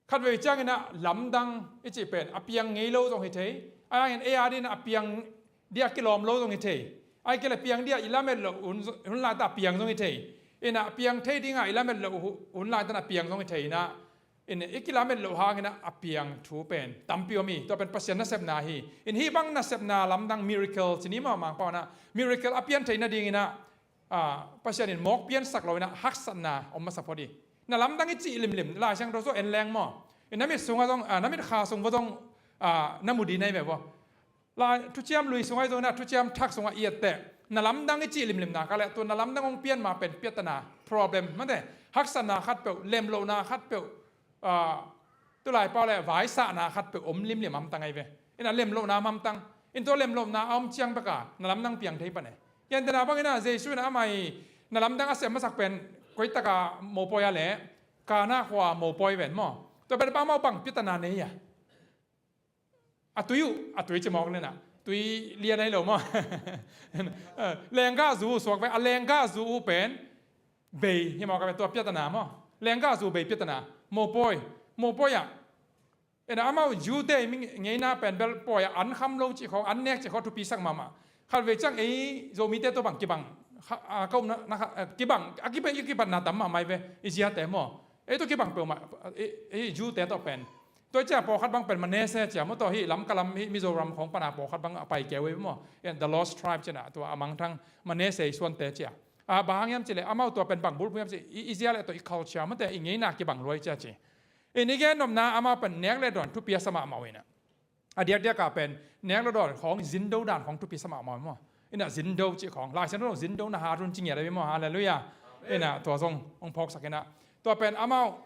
khatvei ciang inah lamdang i cih pen a piang ngei lo zong hi thei. A hiangin ei a ding inah a piang ding a kilawm lo zong hi thei. Ahih kei leh piang ding a i lamet loh hun, hun laitah a piang zong hi thei. Inah a piang thei ding a i lamet loh hu-, hun laitah a piang zong hi thei inah. Inah i kilamet loh hang inah a piang thu pen tampi om hi. Tua pen Pasian nasepna hi. In hih bang nasepna lamdang miracle ci ni maw Mangpau inah. Miracle a pian theih nading inah, ah, Pasian in mawk piansak lo inah haksatna om masa phot hi. Na lamdang i cih limlim, Lai Siangtho sung en leng maw. In na mit sungah zong, ah, na mitkha sung va zong, ah, na mu ding na hi ve vaw. Lai, Thuciam Lui sungah zong inah, Thuciam Thak sungah i et teh, na lamdang i cih limlim nak leh, tua na lamdang hong pian ma pen piatana, problem, mate, haksatna khatpeuh, lemlohna khatpeuh, ah, tu laipau leh vaisahna khatpeuh om limlim hamtang ahi ve. Inah lemlohna hamtang. In tua lemlohna a om ciang bek a na lamdang piang thei pan e. Gentehna bang inah Jesu inah amah i na lamdang a sem masak pen koi tak a mopawi a leh, Kana khua mopawi ven maw. Tua pen bang amau bang piatana nei a. A tui uh, a tui ci mawk lena, tui lian ahi lo maw? Lenggahzu uh suak ve, a lenggahzu uh pen bei hi mawk a ve, tua piatana maw? Lenggahzu bei piatana, mopawi, mopawi ah. Ena amau Jew te mi ngeina pen bel pawi ah an kham lo cih khawng, an nek cih khawng thupi sak mahmah. Khatvei ciang ei Zomite tawh bang kibang, kha-, a, ka umna, na kha-, a, kibang, a kibe-, a kibatna tam mahmah hi ve, i ziate maw? Ei tawh kibang peuhmah, ei, ei Jew te tawh pen. Tua ciah pawlkhat bang pen Manasseh ciah maw, tua hih Lamka lam, hih Mizoram khawng pana pawlkhat bang a pai keu ei maw? Ena the lost tribe ciah na, tua a mangthang Manasseh i suante ciah. A, bang hang hiam cihleh, amau tua pen bang bulphuh hiam cihleh, i, i zia le tawh i culture mate, i ngeina kibang luai ciah ci. Ina i gen nopna amau pen nek le dawn thupi a sa mahmah uh ina. A diakdiak ah pen nek le dawn khawng zindo dan khawng thupi sa mahmah uh maw? Ina zindo cih khawng, Lai Siangtho zong zindo na hat un ci ngiat a hi maw? Halleluiah. Ina tua zong hong phawksak ina. Tua pen amau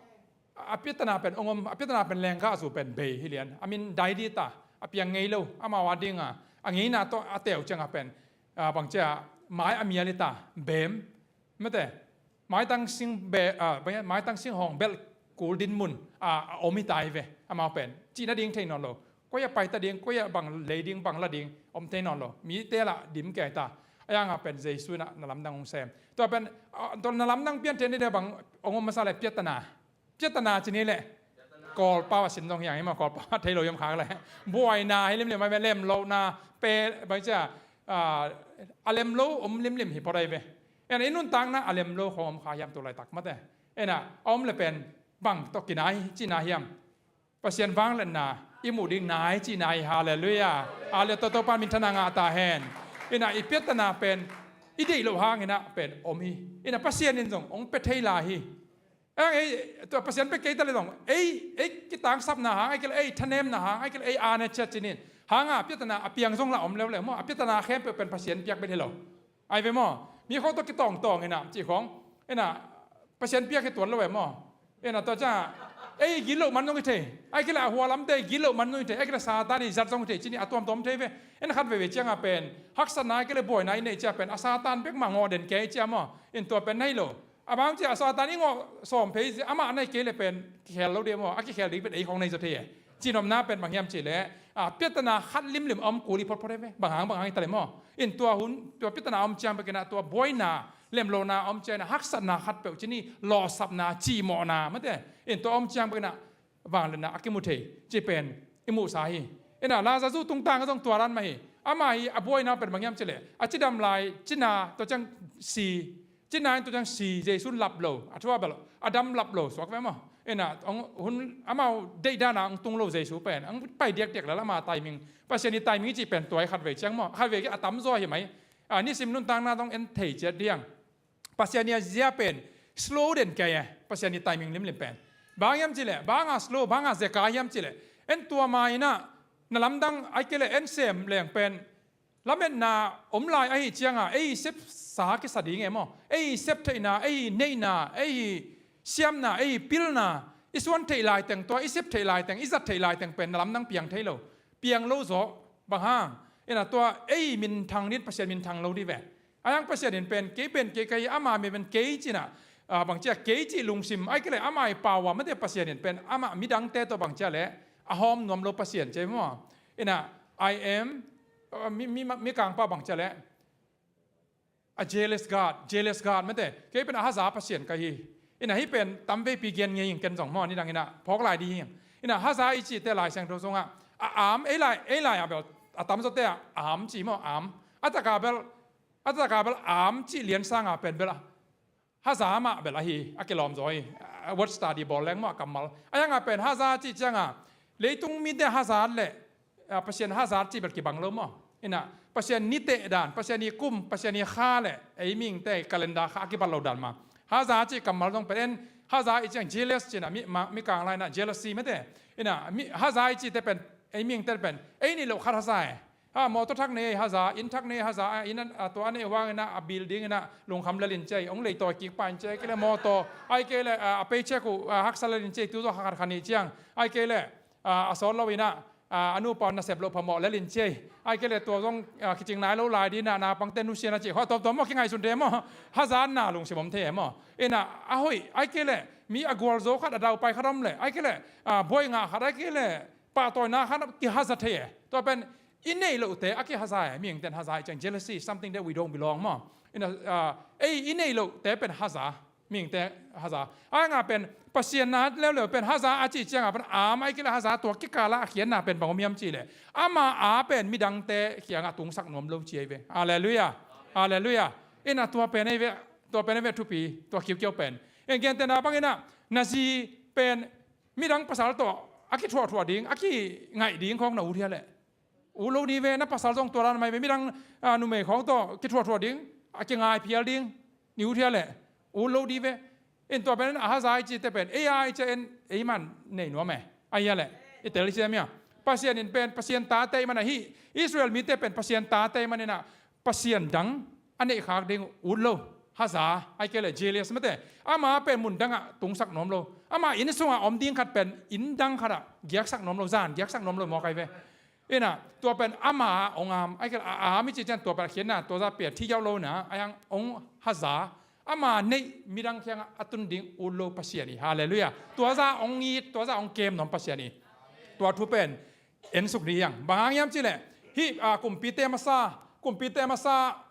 a piatana pen hong om, a piatana pen lenggahzu pen bei hi lian. A min dai dita, a piang ngei lo, amau a dinga, a ngeina tawh a teu cianga pen, a, bang ciah, mai a mial ita, bem, mate, maitang sing be, a, bang, maitang sing hawng belh kul din mun, a, a om hita hi ve, amau pen. Cih nading thei nawn lo. Koi a paita ding, koi a bang lei ding, bang la ding, om thei nawn lo. Mite lah dim kei ta. A yanga pen Jesu na, na lamdang hong sem. Tua pen, a, tua na lamdang pian thei ni de bang, hong om masa le piatana. Piatana ci ni leh. Kawlpau a sin zong hiang hi maw, Kawlpau a thei lo hiam khak leh. Buaina hi limlim a ve, lemlohna, pe, bang ciah, a, a lem lo om limlim hi phot ahi ve. Ena i nuntakna a lem lo khawng om kha hiam tu laitak mate. Ena a om le pen bang tawh kinai cihna hiam? Pasian vangliatna i muh ding nai cihna hi, halleluiah. A le tawh Topa minthanna ngah ta hen. Ena i piatana pen i deih loh hang ina pen om hi. Ena Pasian in zong hong pia thei lai hi. Ang ei, tua Pasian pia kei ta le zong, ei, ei kitangsapna hang, ei kei le ei thanemna hang, ei kei le ei ane ciat cinin. Hanga piatana a piang zong la om leuleu maw, a piatana khempeuh pen Pasian piak bel hi lo. Ai ve maw, mi khawng tawh kitawngtawng ina, cih khawng, ina, Pasian piak hi tuan lo ve maw. Ina tua ciang, ei gilo man zong hi thei, ei kei le a hua lamte gilo man zong hi thei, ei kei le Satan i zat zong hi thei, cinin a tuamtuam thei ve. Ina khat veve cianga pen, haksatna ei kei le buaina i neih ciah pen, a Satan bek mah ngawh den kei ciah maw, in tua pen nei lo. A bang ciah a Satan i ngawh sawm phei zia, amah nei kei le pen kikhel lo ding maw, a kikhel ding pen ei khawng nei zaw thei e. Cihnopna pen bang hiam cihleh, a, piatana khat limlim a om kul i photphot e ve. Bang hang, bang hang i ta le maw. In tua hun, tua piatana a om ciang bek ina tua buaina, lemlohna a om ciang ina haksatna khat peuh cini, lawhsapna, cihmawhna, mate. In tua a om ciang bek ina vangliatna a kimu thei, cih pen i muhsa hi. Ina Lazarus tungtang a zong tua dan mah hi. Amah hi a buaina pen bang hiam cihleh, a cidam lai cina tua ciang si, cina in tua ciang si, Jesu in lap lo, a thu a bel a dam lap lo suak ve maw. Ina hong hun amau deih dana hong tung lo Jesu pen, hong pai diakdiak lala ama timing. Pasian i timing i cih pen tua hi khatvei ciang maw, khatvei a tamzaw hi mai. A, nisim nuntakna zong en thei ciat diang. Pasian i a zia pen slow den kei e, Pasian i timing limlim pen. Bang hiam cihleh, banga slow, banga zeka hiam cihleh, en tua ma ina, na lamdang ai kei le en sem leng pen, lametna om lai ahi cianga, ei sepsa kisa ding e maw, ei sep theihna, ei neihna, ei siamna, ei pilna, i suan theih laiteng tua, i sep theih laiteng, i zat theih laiteng pen na lamdang piang thei lo. Piang lo zaw, bang hang? Ina tua ei minthang ding, Pasian minthang lo ding ve. Ai hang Pasian in pen, kei pen, kei ka hi, ama min pen kei cina, a, bang ciah kei cih lungsim, ai kei le ama i pau a, mate Pasian in pen, ama midangte tawh bang ciah le, a hawm nuam lo Pasian ci maw. Ina, I am, a, mi, mi, mi kangpa bang ciah le, a jealous God, jealous God, mate, kei pen a haza Pasian ka hi. Ina hih pen tamveipi gen ngei ing ken zong maw, nidang ina, phawk lai ding hi ing. Ina haza i cihte Lai Siangtho zongah, a am, ei lai, ei lai a bel, a tamzawte a am ci maw, am. A taka bel, a taka bel am cih lian sanga pen bel a haza mah bel ahi, a kilawm zaw hi. A word study bawl leng maw a kammal. A yanga pen haza cih cianga, leitung mite haza le, a, Pasian haza cih bel kibang lo maw. Ina, Pasian ni teh dan, Pasian i kum, Pasian i kha le, ei mingte calendar kha a kibat lo dan ma. Haza cih kammal zong pen en, haza i ciang jealous cina, mi, ma, mi kang lai na jealousy mate. Ina, mi, haza i cihte pen, ei mingte pen, ei nih loh khat haza e. Ha, mawtaw thak nei haza, inn thak nei haza, a, inn a, a, tua a nei huang ina, a building ina, lungkham lel in cia, ong leitawi kik pa in cia, kei le mawtaw, ai kei le, a, a paycheck uh, a, haksa lel in cia, tu zaw khat khat ni ciang, ai kei le, a, a sawt lo ina, a, a nupa nasep loh phamawh lel in cia, ai kei le tua zong, a, kicing nai lo lai dina, naupangte nusia na cia, hua tawmtawm maw kingaihsun thei maw, haza na lungsim om thei maw, ina, a hoih, ai kei le, mi a gualzo khat, a daupai khat om le, ai kei le, a, buai ngah khat, ai kei le, pahtawina khat a kihaza thei e. Tua pen i neih lohte a kihaza e. Mihingte'n haza i ciang jealousy, something that we don't belong maw. Ina, ah, ei i neih lohte pen haza. Mihingte haza. A nga pen Pasian na leuleu pen haza a cih ciangah pen a mai kila haza tua kikala a khiatna pen bang om hiam cih leh, ama a pen midangte kiangah tungsak nuam lo ci ahi ve. Halleluiah. Halleluiah. Ina tua pen ahi ve, tua pen ahi ve thupi, tua kiukiau pen. En gentehna bangin ah na zi pen midang pasal tawh a kithuahthuah ding, a kingaih ding khawng na ut hia leh? Ut lo ding ve. Na pasal zong tua dan mai ve, midang, ah, numei khawng tawh kithuahthuah ding, a kingaih phial ding, na ut hia leh? Ut lo ding ve. In tua pen a haza i cihte pen ei a i ciah in ei man nei nuam e. Ahi a leh i tel i ciam ia. Pasian in pen Pasian tate i man ahi. Israel mite pen Pasian tate i man in ah Pasian dang a neih khak ding ut lo. Haza, ahih kei leh jealous mate. Ama pen mun dangah tungsak nuam lo. Ama inn sungah om ding khat pen inn dang khatah giaksak nuam lo, zan giaksak nuam lo mawk ahi ve. Ina, tua pen ama hong am, ahih kei leh a am i cih ciang tua pen a khiatna, tua zah pen thi yauh lo na, a hiang hong haza. Ama neih midang kiangah a tun ding ut lo Pasian hi. Halleluiah. Tua zah hong it, tua zah hong kem nuam Pasian hi. Tua thu pen en suk ni hiang. Bang hang hiam cih leh hih, ah, Kumpite Masa, Kumpite Masa,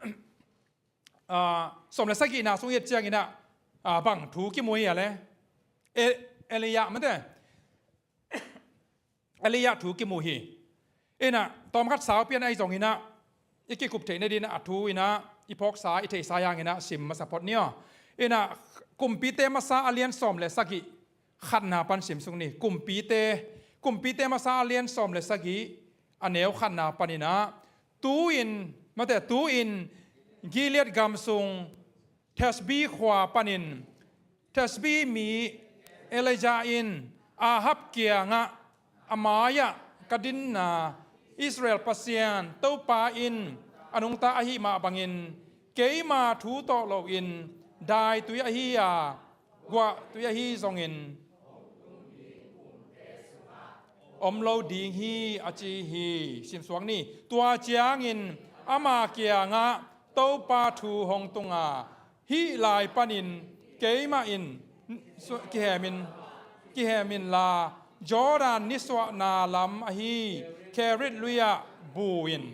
ah, sawm le sagihna sung i et ciangin ah, ah, bang thu kimu hi a leh? E-, Elijah mate. Elijah thu kimu hi. Ina, tawmkhat saupi in ahi zongin ah i kikup theih nadingin ah a thu in ah i phawksa, i theihsa hiangin ah sim masa phot ni aw. Ina, Kumpite Masa a lian sawm le sagih khatna pan sim suk ni. Kumpite, Kumpite Masa a lian sawm le sagih a neu khatna panin ah, tu-in, mate, tu-in Gilead gam sung Tishbe khua panin Tishbe mi Elijah in Ahab kiangah, a mai-ah ka dinna Israel Pasian Topa in a nungta ahih mah bangin keima thu tawh loin daitui ahi a, guahtui ahi zongin om lo ding hi, a ci hi. Simsuak ni. Tua ciangin ama kiangah Topa thu hong tung a, hih lai panin keimah in su-, kihemin, kihemin la, Jordan nisuahna lam ahi Kerit lui-ah bu in.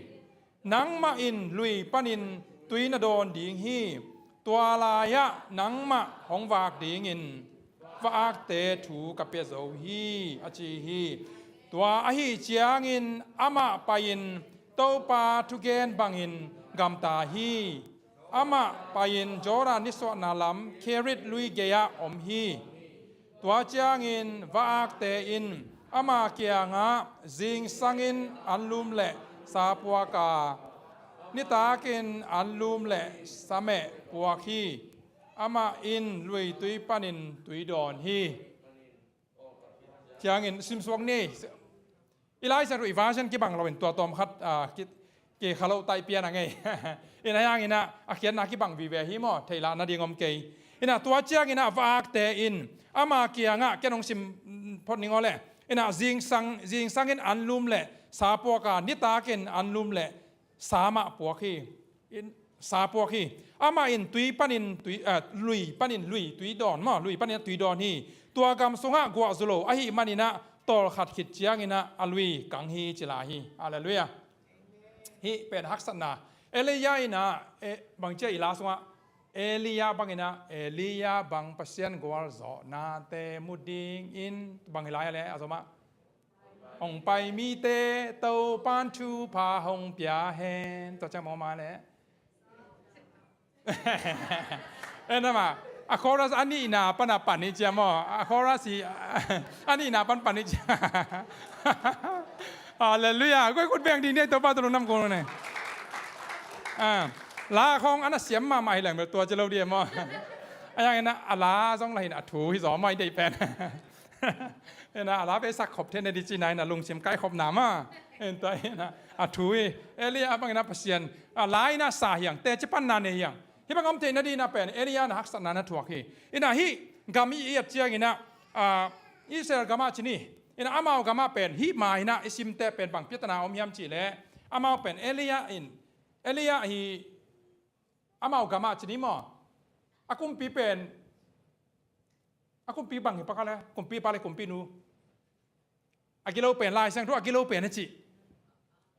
Nangmah in lui panin tui na dawn ding hi. Tua lai-ah nangmah hong vak dingin va-akte thu ka pia zo hi, a ci hi. Tua ahi ciangin amah pai-in Topa thugen bangin gamta hi. Amah pai-in Jordan nisuahna lam Kerit lui gei-ah om hi. Tua ciangin va-akte in ama kiangah, zingsangin anlum le sa puak a, nitakin anlum le sa meh puak hi. Amah in luitui panin tui dawn hi. Ciangin simsuak ni. I Lai Siangtho i version kibang loin tua tawmkhat, ah, ki, kikha lo taih pian a ngei. Ina, hiangin ah a khiatna kibang vive hi maw, theihlah nading om kei. Ina, tua ciangin ah va-akte in ama kiangah, ken hong sim phot ning aw le. Ina, zingsang, zingsangin anlum le sa puak a, nitakin anlum le sa mah puak hi. In, sa puak hi. Amah in tui panin tui, ah, lui panin lui tui dawn maw, lui panin tui dawn hi. Tua gam sungah guah zu lo ahih manin ah tawlkhat khit ciangin ah a lui kang hi, ci lai hi. Halleluiah. Hih pen haksatna. Elijah in ah, eh, bang ci a i la sungah, Elijah bangin ah, Elijah bang Pasian gualzawhnate mu dingin bang hi lai a le, a zomah. Hong pai mite Topan thupha hong pia hen. Tua ciang mawma le. En ama, a chorus a nihna pan a pan hi cia maw. A chorus hi, a nihna pan pan hi cia. Halleluiah. Koi khut beng ding ni, Topa tawh lungdam kong ne. Ah, la khawng a na siam mahmah hi leng bel tua ci lo ding maw. A yang en a la zong la hin a thu hi zaw maw i deih pen. Ina, a la vei sak khop thei na ding ci na, ina, lungsim kai khop na ma. Ina, tua ina, a thu hi. Elijah bangin a Pasian, a la ina sa hiang, teci panna nei hiang. Hih bang om theih na ding ina pen Elijah na haksatna na thuak hi. Ina, hih gam i et ciang ina, a, Israel gam ah ci ni. Ina, amau gam ah pen hih ma ina i simte pen bang piatana om hiam cih leh, amau pen Elijah in, Elijah hi. Amau gam ah ci ni maw. A kumpi pen, a kumpi bang hi pah kha le, kumpipa le kumpinu. A gilo pen, Lai Siangtho a gilo pen a cih.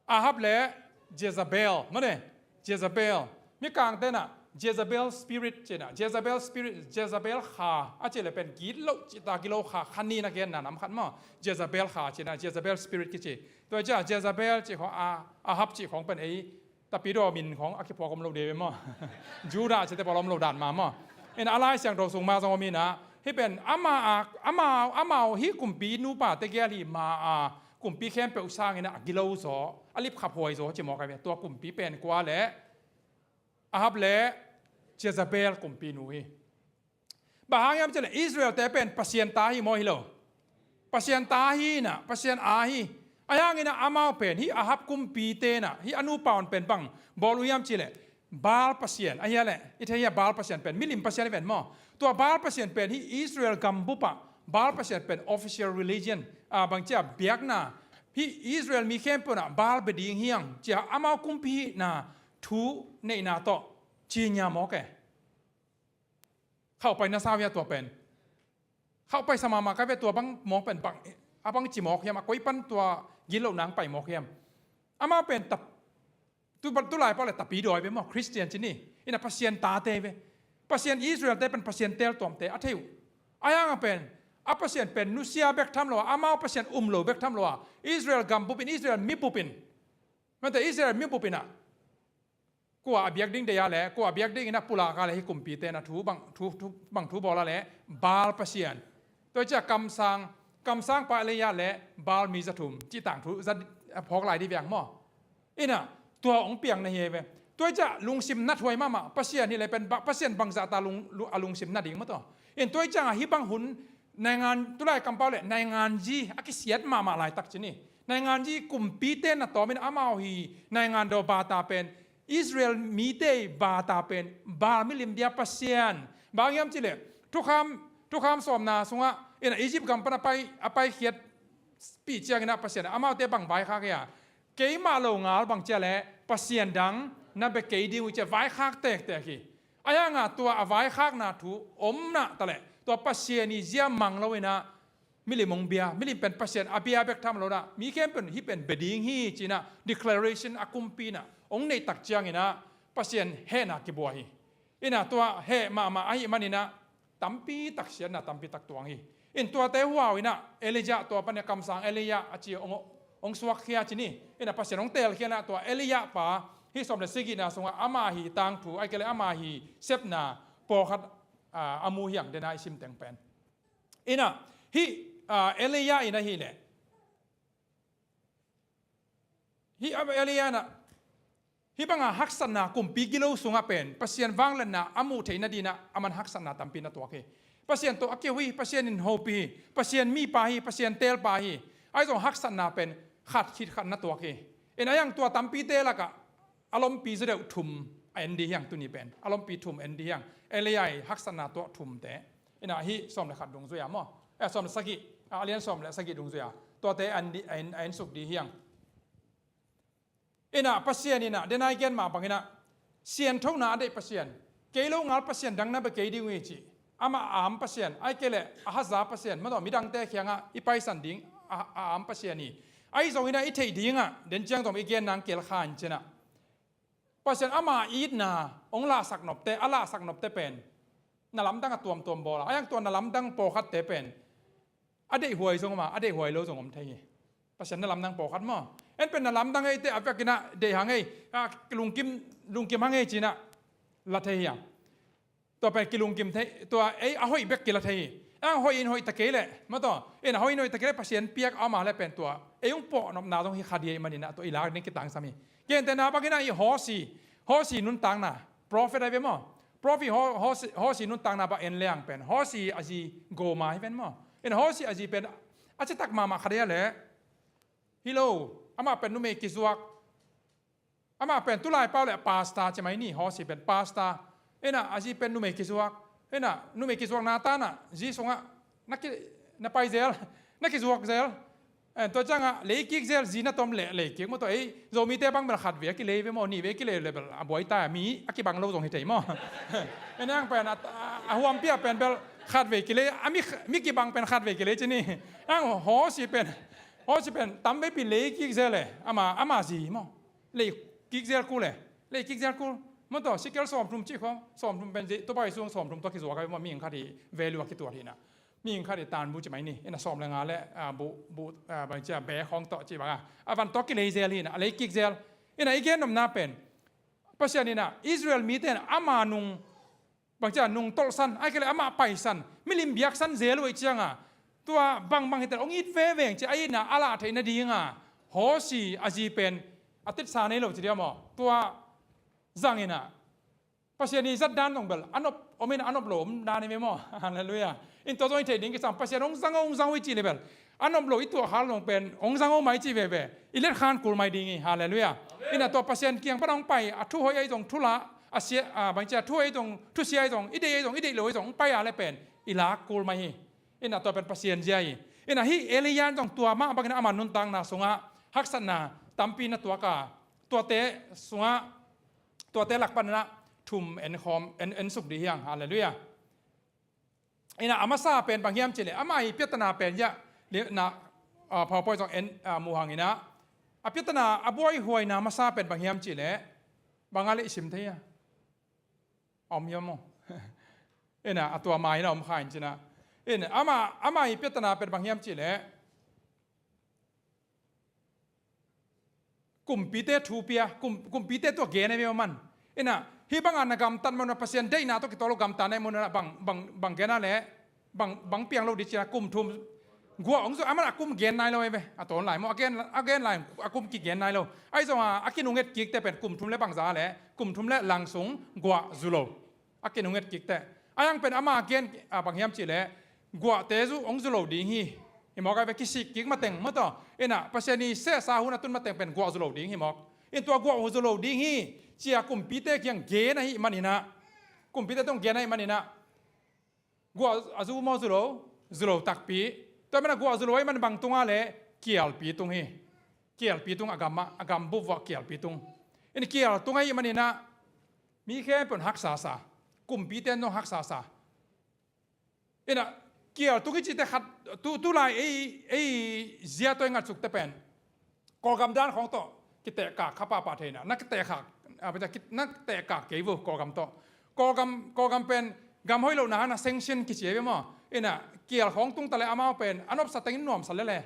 Ahab le Jezebel, mane, Jezebel. Mikang tenah Jezebel spirit cinah, Jezebel spirit, Jezebel kha a cih le pen gitloh cihta gilo kha, kha ni na genna nam khat maw. Jezebel kha cinah, Jezebel spirit kici. Tua ciah Jezebel cih khong, a, Ahab cih khong pen ei Tapidaw min khong a kiphuak om lo dei ve maw? Judah cite pawl om lo dan ma maw? Inah a Lai Siangtho sung ma zong om inah, hih pen ama a, amau, amau hih kumpi nupa tegel hi ma a, kumpi khempeuh sanginah a gilo zaw, a lipkhaphuai zaw ci mawk ai ve. Tua kumpi pen kua le, Ahab le Jezebel kumpi nu hi. Bang hang hiam cih leh Israel-te pen Pasian ta hi maw, hi lo? Pasian ta hi inah, Pasian a hi. Ahi hanginah amau pen hih Ahab kumpi tenah hih a nupa un pen bang bawl uh hiam cih leh Baal pasian. Ahi a leh i thei hi a, Baal pasian pen milim pasian hi ven maw? Tua Baal pasian pen hih Israel gambupah Baal pasian pen official religion, a, bang cia biakna, hih Israel mi khempeuh inah Baal bia ding hi hang cia amau kumpi hihna thu neihna tawh cinya mawk e. Khauh pai na sa uh hia tua pen? Khauh pai sa mahmah ka ve. Tua bang mawk pen bang, a bang ci mawk hiam, a koi pan tua gitloh nang pai mawk hiam? Amau pen tap, tu, tu lai pau le tapidaw ve maw, Christian ci ni. Inah Pasian tate ve. Pasian Israel-te pen Pasian teltuamte a thei uh. Ahi hanga pen a Pasian pen nusia bek tham lo a, amau Pasian um lo bek tham lo a, Israel gam bupin, Israel mi bupin, mante Israel mi bupin ah kua a biak ding deih a le, kua a biak dingin a pulak a le, hih kumpite na thu bang thu, thu bang thu bawl a le, Baal pasian. Tua cia kamsang, kamsang pa Elijah le Baal mi za thum cih tangthu za phawk lai di viang maw? Inah tua hong piang na hi ve. Tua cia lungsim na thuai mahmah, Pasian hi le pen ba, Pasian bangzah ta lung, lu-, a lungsim na ding maw tua? In tua ciangah hih bang hun naingan, tulai kampau le naingan zi a kisiat mahmah laitak ci ni. Naingan zi kumpite na tawmin amau hi naingan daw bata pen Israel mite bata pen Baal milim bia pasian. Bang hiam cih leh Thukham, Thukham sawmna sungah inah Egypt gam pan a pai, a paikhiat pih ciangin ah Pasian amaute bang vaikhak hia? Keimah lo ngal bang cia leh pasian dang na bia kei ding uh cia vaikhak tektek hi. Ahi hanga tua a vaikhakna thu omna taleh tua Pasian i zia mang lo inah milim hong bia, milim pen Pasian a bia bek tham lo inah mi khempeuh hih pen bia ding hi ci inah declaration a kumpi inah hong neihtak cianginah Pasian hehna kibua hi. Inah tua heh mahmah ahih maninah tampi tak siatna tampi tak tuang hi. In tuate huau inah Elijah tua pan a kamsang Elijah a ci hong, hong suakkhia ci ni. Inah Pasian hong teelkhia inah tua Elijah pa hih sawm le sagihna sungah ama hi tangthu, ahih kei leh ama hi sepna pawlkhat, a, a mu hiang dena i sim teng pen. Inah hih, a, Elijah in ahih leh, hih Elijah inah hih banga haksatna kumpi gilo sungah pen Pasian vangliatna a muh theih nadinah a man haksatna tampi na tuak hi. Pasian tawh a kiho hi, Pasian in hopih hi, Pasian mipa hi, Pasian teelpa hi. Ahi zong haksatna pen khat khit khat na tuak hi. In ahi hang tua tampite lakah a lompi zaw deuh thum a en di hiang tuni pen. A lompi thum en di hiang. Elijah i haksatna tuah thumte. Inah hih sawm le khat dungzui a maw? Eh, sawm le sagih. A lian sawm le sagih dungzui a tuate a en di, a en, a en suk di hiang. Inah Pasian inah dena i gen mah banginah sianthona a deih Pasian, kei lo ngal pasian dang na bia kei ding uh hi cih. Amah a am pasian, ahih kei leh a haza pasian, maw tua midangte kiangah i paisan ding a, a am pasian hi. Ahi zonginah i theih dingah den ciang zong i gen nang kel kha in cinah Pasian ama itna hong lahsak nopte, a lahsak nopte pen na lamdang a tuamtuam bawl a, ahi hang tua na lamdang pawlkhatte pen a deihhuai zong om a, a deihhuai lo zong om thei hi. Pasian na lamdang pawlkhat maw? En pen na lamdang eite a vekinah deih hang ei, a, lungkim, lungkim hang ei cinah la thei hiang. Tua pen kilungkim thei, tua ei a hoih bek kila thei hi. Ang hoih in hoih ta kei leh, maw tua, in a hoih in hoih ta kei leh Pasian piak a om a leh pen tua ei hong pawh nopna zong hi kha di ahih maninah tua i lak ding kitangsam hi. Gentehna banginah i Hosea, Hosea nuntakna, prophet ahi ve maw? Prophet Ho-, Hosea, Hosea nuntakna bang en leng pen Hosea a zi Gomer hi ven maw? In Hosea a zi pen a citak mahmah khat hi a leh, hi lo, amah pen numei kizuak. Amah pen tulai pau le pastor ci mai ni, Hosea pen pastor. Inah a zi pen numei kizuak. Inah numei kizuakna tanah zi sungah na ki, na pai zel, na kizuak zel. En, tua ciangah leikik zel, zi na tom leh leikik maw tua ei Zomite bang bel khat vei a kilei ve maw, nih vei a kilei le bel a buai ta, mi a kibang lo zong hi thei maw? En ang pen a, a huampi a pen bel khat vei kilei, a mi, mi kibang pen khat vei kilei ci ni. Ang Hosea pen Aw, ci pen tam veipi lei kik zel e, ama, ama zi maw. Lei kik zel kul e, lei kik zel kul. Maw tawh, sikel sawmthum cih khawng, sawmthum pen zi, Topa Jesu sawmthum tawh kizuak a maw, mihing khat hi value a kituat hi na. Mihing khat hi tanbu ci mai ni, ina sawm le nga le, ah, bu, bu, ah, bang cia be khawng tawh ci bang a. A van tawh kilei zel hi na, a lei kik zel. Ina i gen nopna pen, Pasian ina Israel mite na ama nung bang cia nung tolhsan, ai kei le amah paisan, milim biaksan zel uh ei cianga, tua bangbang hite hong it veveng cia a itna a lah theih nadinga, Hosi a zi pen a titsa nei lo ci dia maw? Tua zangina Pasian i zat dan zong bel a nop om in a nop lo om dan i ve maw? Halleluiah. In tua zong i theih ding kisam, Pasian hong zang hong zang uh i cih le bel a nop lo i tuahkhak zong pen hong zang hong mai cih veve, i letkhan kul mai ding hi. Halleluiah. Ina tua Pasian kiang pan hong pai a thu hoih ahi zong thu lah, a sia, a bang cia thu hoih ahi zong, thu sia ahi zong, i deih ahi zong, i deih lo ahi zong hong pai a le pen i lak kul mai hi. Ina tua pen Pasian zia hi. Ina hih Elijah in zong tua mah bangin ama nuntakna sungah haksatna tampi na tuak a, tuate sungah, tuate lak pan ina thum en khawm, en, en suk dih hiang. Halleluiah. Ina a masa pen bang hiam cih leh, ama i piatana pen ia, na, ah, PowerPoint zong en, ah, muhang ina, a piatana a buaihuaina masa pen bang hiam cih leh, bang a leh i sim thei a, a om hiam maw? Ina a tua mai na om kha in cina. Ina ama, ama i piatana pen bang hiam cih leh, kumpite thu pia, kum, kumpite tua gen a ve man. Ina hih banga na gamtat mawna, Pasian deihna tawh kitawl lo gamtat na mawna bang, bang, bang gen a le, bang, bang piang lo di cia kum thum guah hong zu, a man a kum gen nai lo e ve. A tawn lai maw, a gen, a gen lai a kum kigen nai lo. Ahi zonga a kinunget kikte pen kum thum le bangza le, kum thum le langsung guah zu lo. A kinunget kikte. A yang pen ama gen, a, bang hiam cih leh, guahte zu hong zu lo ding hi. Hi mawk a ve, kisik kik mateng maw tawh. Ina Pasian i sehsa hun a tun mateng pen guah zu lo ding hi mawk. In tua guah zu lo ding hi cia kumpite kiang gen ahi maninah, kumpite tong gen ahi maninah, guah a zu maw, zu lo, zu lo takpi. Tua mana guah zu lo ahi man bang tunga le, kialpi tung hi. Kialpi tung a gam ah, a gam bup vuah kialpi tung. In kial tung ahi maninah mi khempeuh in haksa sa. Kumpite in zong haksa sa. Ina kial tung hi cihte khat, tu, tu lai ei, ei zia tawh i ngatsukte pen Kawlgam dan khawng tawh kitehkak kha pahpah theina, na kitehkak, a, na kitehkak kei vo Kawlgam tawh. Kawlgam, Kawlgam pen gam hoih lohna hana sanction kici ve maw? Ina kial khawng tung ta le amau pen a nopsa tengin nuamsa lele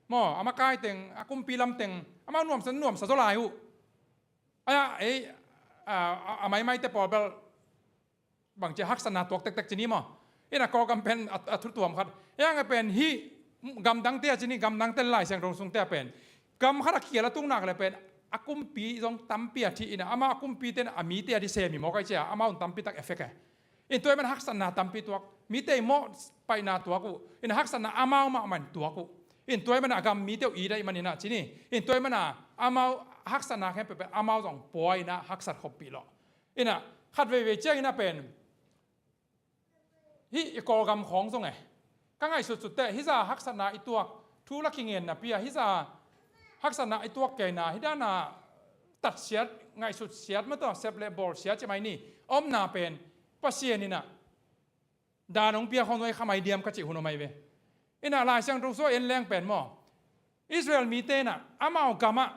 maw? A makai teng, a kumpi lam teng amau nuamsa, nuamsa zaw lai uh. Aia ei, a, a, a maimaite pawl bel bangcia haksatna tuak tektek ci ni maw? Ina Kawlgam pen a, a thu tuam khat. Ei ang a pen hih gamdangte a ci ni, gamdangte Lai Siangtho sungte a pen gam khat a kial a tung nak le pen a kumpi zong tampi a thih ina, ama a kumpite in a mite a di sem hi mawk ahi cia, amau in tampi tak effect e. In tua i man haksatna tampi tuak, mite i mawh paihna tuak uh, in haksatna amau mahmah in tuak uh. In tua i man a gam mite uh i daih maninah ci ni. In tua i man a amau haksatna khempeuh pen amau zong pua inah haksat khoppih lawh. Ina khat veivei ciangin a pen hih i Kawlgam khawng zong e, ka ngaihsutsutte hih za haksatna i tuak, thu la kingen napi a hih za haksatna i tuak keina hih dana tatsiat, ngaihsutsiat maw tawh, sep le bawlsiat ci mai ni, a omna pen Pasian inah dan hong pia khawng zong i khamai diam ka cih hun om ahi ve. Inah Lai Siangtho sua en leng pen maw, Israel mite inah amau gamah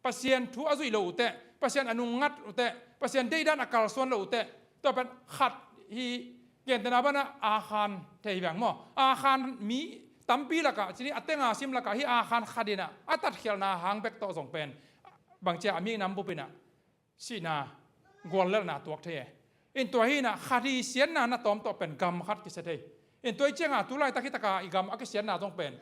Pasian thu a zuih lo uh teh, Pasian a nungngat uh teh, Pasian deihdan a kalsuan lo uh teh, tua pen khat hi. Gentehna banah Akhan thei hi veng maw? Akhan mi tampi lakah ci ni, a tenga sim lakah hih Akhan khat inah a tatkhialhna hang bek tawh zong pen bangcia a mi nam bup inah sihna guallelhna tuak thei e. In tua hi inah khat hi siatna na tawm tawh pen gam khat kisia thei. In tua i cianga tu laitak hitaka i gam a kisiatna zong pen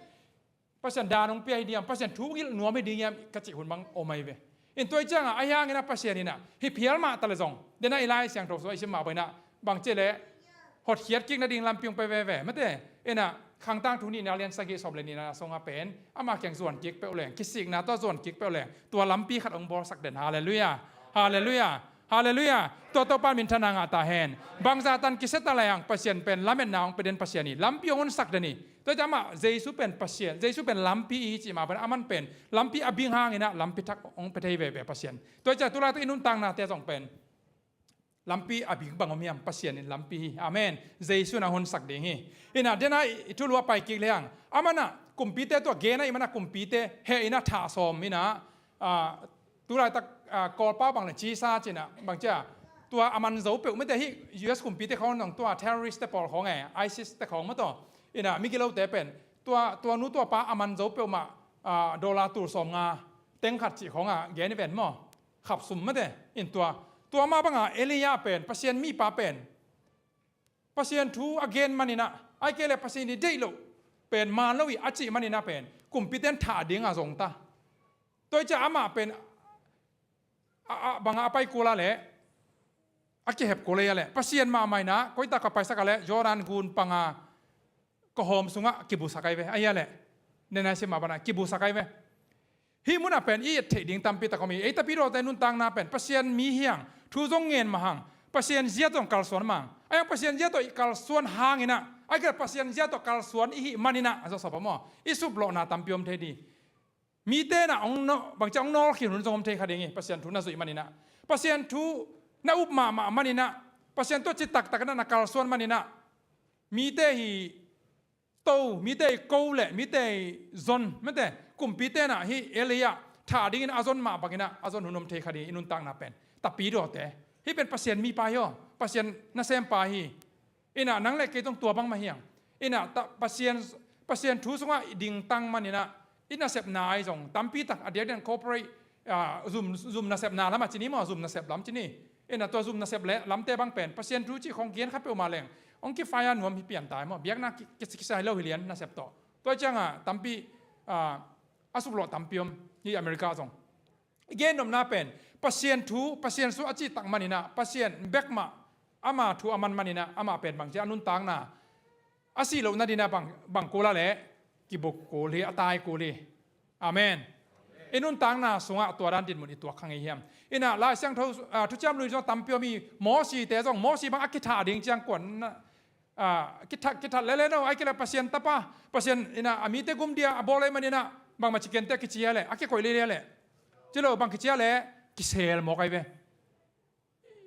Pasian dan hong pia hi diam, Pasian thu ngilh nuam hi ding hiam ka cih hun bang om ahi ve. In tua i cianga ahi hangin a Pasian inah hih phial mah ta le zong, dena i Lai Siangtho sua i sim mah bang inah bangcia le hotkhiat kik nading lampi hong pe veve mate. Inah Khangtangthu nihna lian sagih sawm le nihna sunga pen ama kiang zuan kik peuh leng, kisikna tawh zuan kik peuh leng, tua lampi khat hong bawlsak den. Halleluiah. Halleluiah. Halleluiah. Tua Topa minthanna ngah ta hen. Bangzah tan kisia ta leng Pasian pen lametna hong pe den Pasian hi, lampi hong honsak den hi. Tua i ciah amah Jesu pen Pasian, Jesu pen lampi i hi cih mah pen aman pen lampi a bing hanginah lampi thak hong pe thei veve Pasian. Tua i ciah tu laitak i nuntaknate zong pen lampi a bing bang om hiam? Pasian in lampi hi. Amen. Jesu in a honsak ding hi. Inah dena i thulu a pai kik lehang amanah kumpite tua gen a i mana kumpite he ina thah sawm ina, ah, tulaitak, ah, Kawlpau bang le cisa cina bang cia tua a man zo peuh mete hi. U S kumpite khawng nong tua terrorist te pawl khawng e, ISIS te khawng maw taw. Ina migilote pen tua, tua nu tua pa a man zo peuh mah, ah, dollar tul sawm nga teng khat cih khawng a gen i ven maw. Khap sum mete in tua, tua mah banga Elijah pen Pasian mipa pen Pasian thu a gen maninah, ai kei le Pasian i deih loh pen man lo i a cih maninah pen kumpiten thah dinga zong ta. Tua i ciah amah pen a, a, banga a pai kula le a kihep kula le Pasian mahmah inah koitak ka paisak a le Jordan gun panga ka hawm sungah kibusak ai ve. Ahi a le nenai sim mah banah kibusak ai ve. Hih munah pen i et theih ding tampi tak om hi. Ei tapidawte nuntakna pen Pasian mi hiang, thu zong ngen mah hang, Pasian zia tawh kalsuan mah hang. Ai hang Pasian zia tawh i kalsuan hanginah, ai kei Pasian zia tawh kalsuan i hih maninah a zawsawp a maw, i suplawhna tampi om thei dih. Mite na ong no, bangcia ong nawlkhin hun zong om thei kha ding hi. Pasian thu na zuih maninah, Pasian thu na up mahmah maninah, Pasian tawh ci taktak na, na kalsuan maninah mite hi to, mite i ko le mite i zon mete kumpite na hi Elijah thah dingin a zon mah banginah a zon hun om thei kha ding i nuntakna pen. Tapidawte hih pen Pasian mipa hi aw, Pasian nasempa hi. Inah nang le kei tong tua bang mah hiang. Inah ta, Pasian, Pasian thu sungah i dingtang maninah i nasepna ai zong tampi tak a diakdiak corporate, ah, zum, zum nasepna lamah cini maw, zum nasep lam cini. Inah tua zum nasep le lamte bang pen Pasian thu cih khong gen kha peuhmah leng ong kifaya nuam hi pian tai maw. Biakna ki, ki, kisai lo hi lian nasep tawh. Tua cianga tampi, ah, a suklawh tampi om hi America zong. I gen nopna pen Pasian thu, Pasian su a cih tak maninah Pasian bek mah ama thu a man maninah amah pen bangcia a nuntakna a sih loh nadinah bang, bang kula le kibuk kul hi, a tai kul hi. Amen. I nuntakna sungah tua dan dinmun i tuak kha ngei hiam? Inah Lai Siangtho, ah, Thuciam Lui zong tampi om hi. Mosite zong, Mosi bang a kithah ding ciang kuan na, ah, kithah, kithah lele no, ai kila Pasian tapa, Pasian inah a mite gum dia a bawl ei maninah bangmah ci kente kicia le a kikoih lele le. Ci lo bang kicia le kisel mawk ai ve.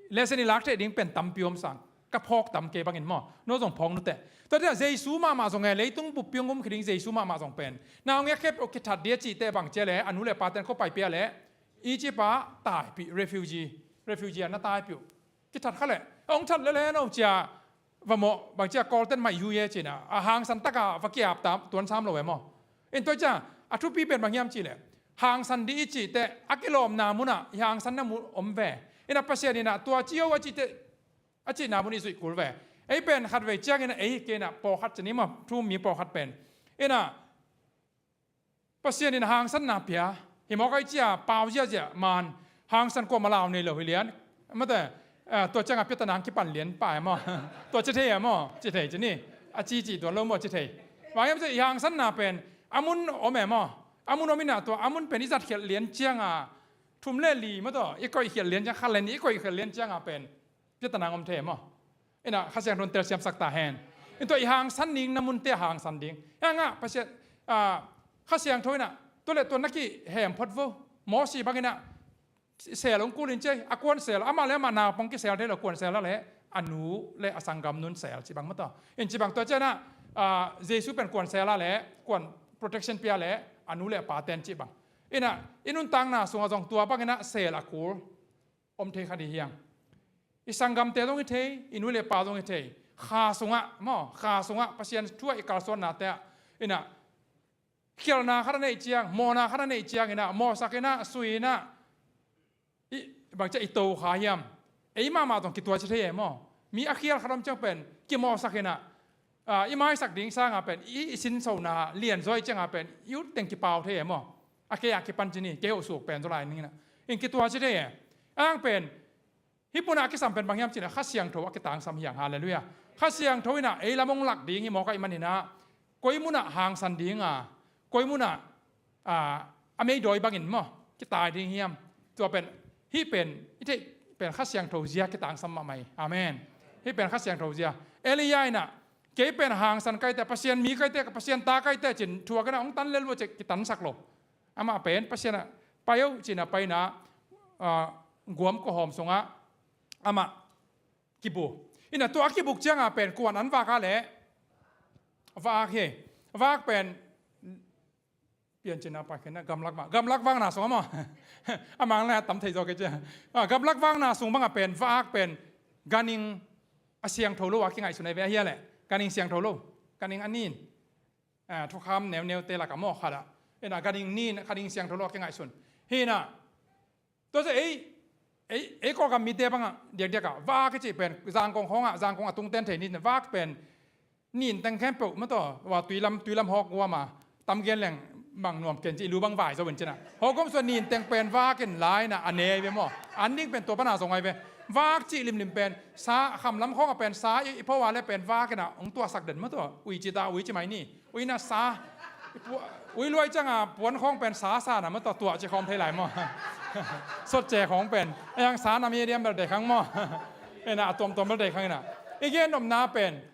Lesson i lak thei ding pen tampi om sang. Ka phawk tam kei bangin maw, no zong phawk nute. Tua tia Jesu mahmah zong e, leitung buppi ong um khi ding Jesu mahmah zong pen na ong e khep o kithat dia cihte bang cia le a nu le paten khuapai pia le Egypt a taipih refugee, refugee a na taipih uh. Kithat kha le ong that lele no cia va mawh bang cia Kawlten maih hui e cina a hangsan taka va kiap tam tuan sam lo e maw. In tua cia a thupi pen bang hiam cih le hangsan dih i cihte a kilawmna munah i hangsanna mun om ve. Inah Pasian inah tua ci o a cihte a cihna mun i zuih kul ve. Ei pen khat vei ciangin a ei kei inah pawlkhat cini maw, thu mi pawlkhat pen inah Pasian in hangsanna pia hi mawk ai cia pau ziazia man hangsan kuamah lau nei lo hi lian. Mate, eh, tua cianga piatanang kipan lian pa e maw. Tua ci thei e maw, ci thei cini. A ci cih tuan lo maw ci thei. Vang hiam cia i hangsanna pen a mun om e maw. A mun om inah tua a mun pen i zatkhialh lian cianga thum le li maw taw i koihkhialh lian ciang kha le ni i koihkhialh lian cianga pen piatanang om thei e maw. Inah Kha Siangtho in telsiamsak ta hen. In tua i hangsan ding na munte a hangsan ding. Hangah Pasian, ah, Kha Siangtho inah tua le tua na kihem phot vo. Mosi bang inah sel ong kulin cia a kuan sel amah le amah naupang kisel thei lo kuan sel a le a nu le a sanggam nun sel ci bang maw taw. In ci bang tua cianah, ah, Jesu pen kuan sel a le kuan protection pia le a nu le a paten ci bang. Inah i nuntakna sungah zong tua bang inah sel a kul om thei kha dih hiang. I sanggamte zong hi thei, i nu le pa zong hi thei. Kha sungah maw, kha sungah Pasian thu ah i kalsuannate ah inah khialhna khat a neih ciang, mawhna khat a neih ciang inah mawhsak inah sui inah i bangcia i to kha hiam? Ei mahmah zong kituaci thei e maw. Mi a khial khat om ciang pen kimawhsak inah, ah, i maisak ding sanga pen i, i sinsona lianzaw i cianga pen i ut teng kipau thei e maw. A kei a kipan cini kei hoh suk pen zaw lai ninginah in kituaci thei e. Ang pen hih punah a kisam pen bang hiam cinah Kha Siangtho a kitangsam hiang. Halleluiah. Kha Siangtho inah ei lam ong lak ding hi mawk aih maninah koi munah hangsan dinga, koi munah, ah, a meidawi bangin maw kitai ding hiam? Tua pen hih pen i theih pen Kha Siangtho zia kitangsam mahmah hi. Amen. Hih pen Kha Siangtho zia. Elijah inah kei pen hangsan kaite, Pasian mi kaite, Pasian ta kaite cin thuak inah hong tan lel vua cek kitansak lo. Amah pen Pasian ah pai oh cina paina, ah, guam kawhawm sungah amah kibu. Inah tua a kibuk cianga pen kuan an vak a le vak hi. Vak pen Piancil na paikhiatna, gamlak vak, gamlak vakna sung a maw? A mang le a tam thei zaw kei cia. Ah, gamlak vakna sung bangah pen, vaak pen, ganhing a siangtho lo a kingaihsun ahi ve, ahia leh. Ganhing siangtho lo. Ganhing a nin. Ah, thukham neuneute lakah maw khat ah. Ina ganhing nin, ganhing siangtho lo a kingaihsun. Hi na. Tua cia ei, ei, ei Kawlgam mite bangah, diakdiakah. Vaak i cih pen, Zangkong khawngah, Zangkong a tungten thei ni, vaak pen. Nin teng khempeuh maw tua, tua tuilam, tuilam hawk guam a, tam gen leng bang nuam ken ci, i lu bang vai zo in cina. Hawk guam sua nin teng pen vaak in lai na a ne ve maw. An ding pen tua pana zong ai ve. Vaak cih limlim pen, sa, khamlam khawngah pen sa, i, i pho a le pen vaak in a, ong tuahsak den maw tua, ui ci ta, ui ci mai ni. Ui na sa, i pu-, ui luai cianga, puan khawng pen sa sa na maw tua, tuah ci khawng thei lai maw. Sotce khawng pen, a yang sa na mi diam bel dei khang maw. Ina a tuamtuam bel dei khang ina. I gen nopna pen,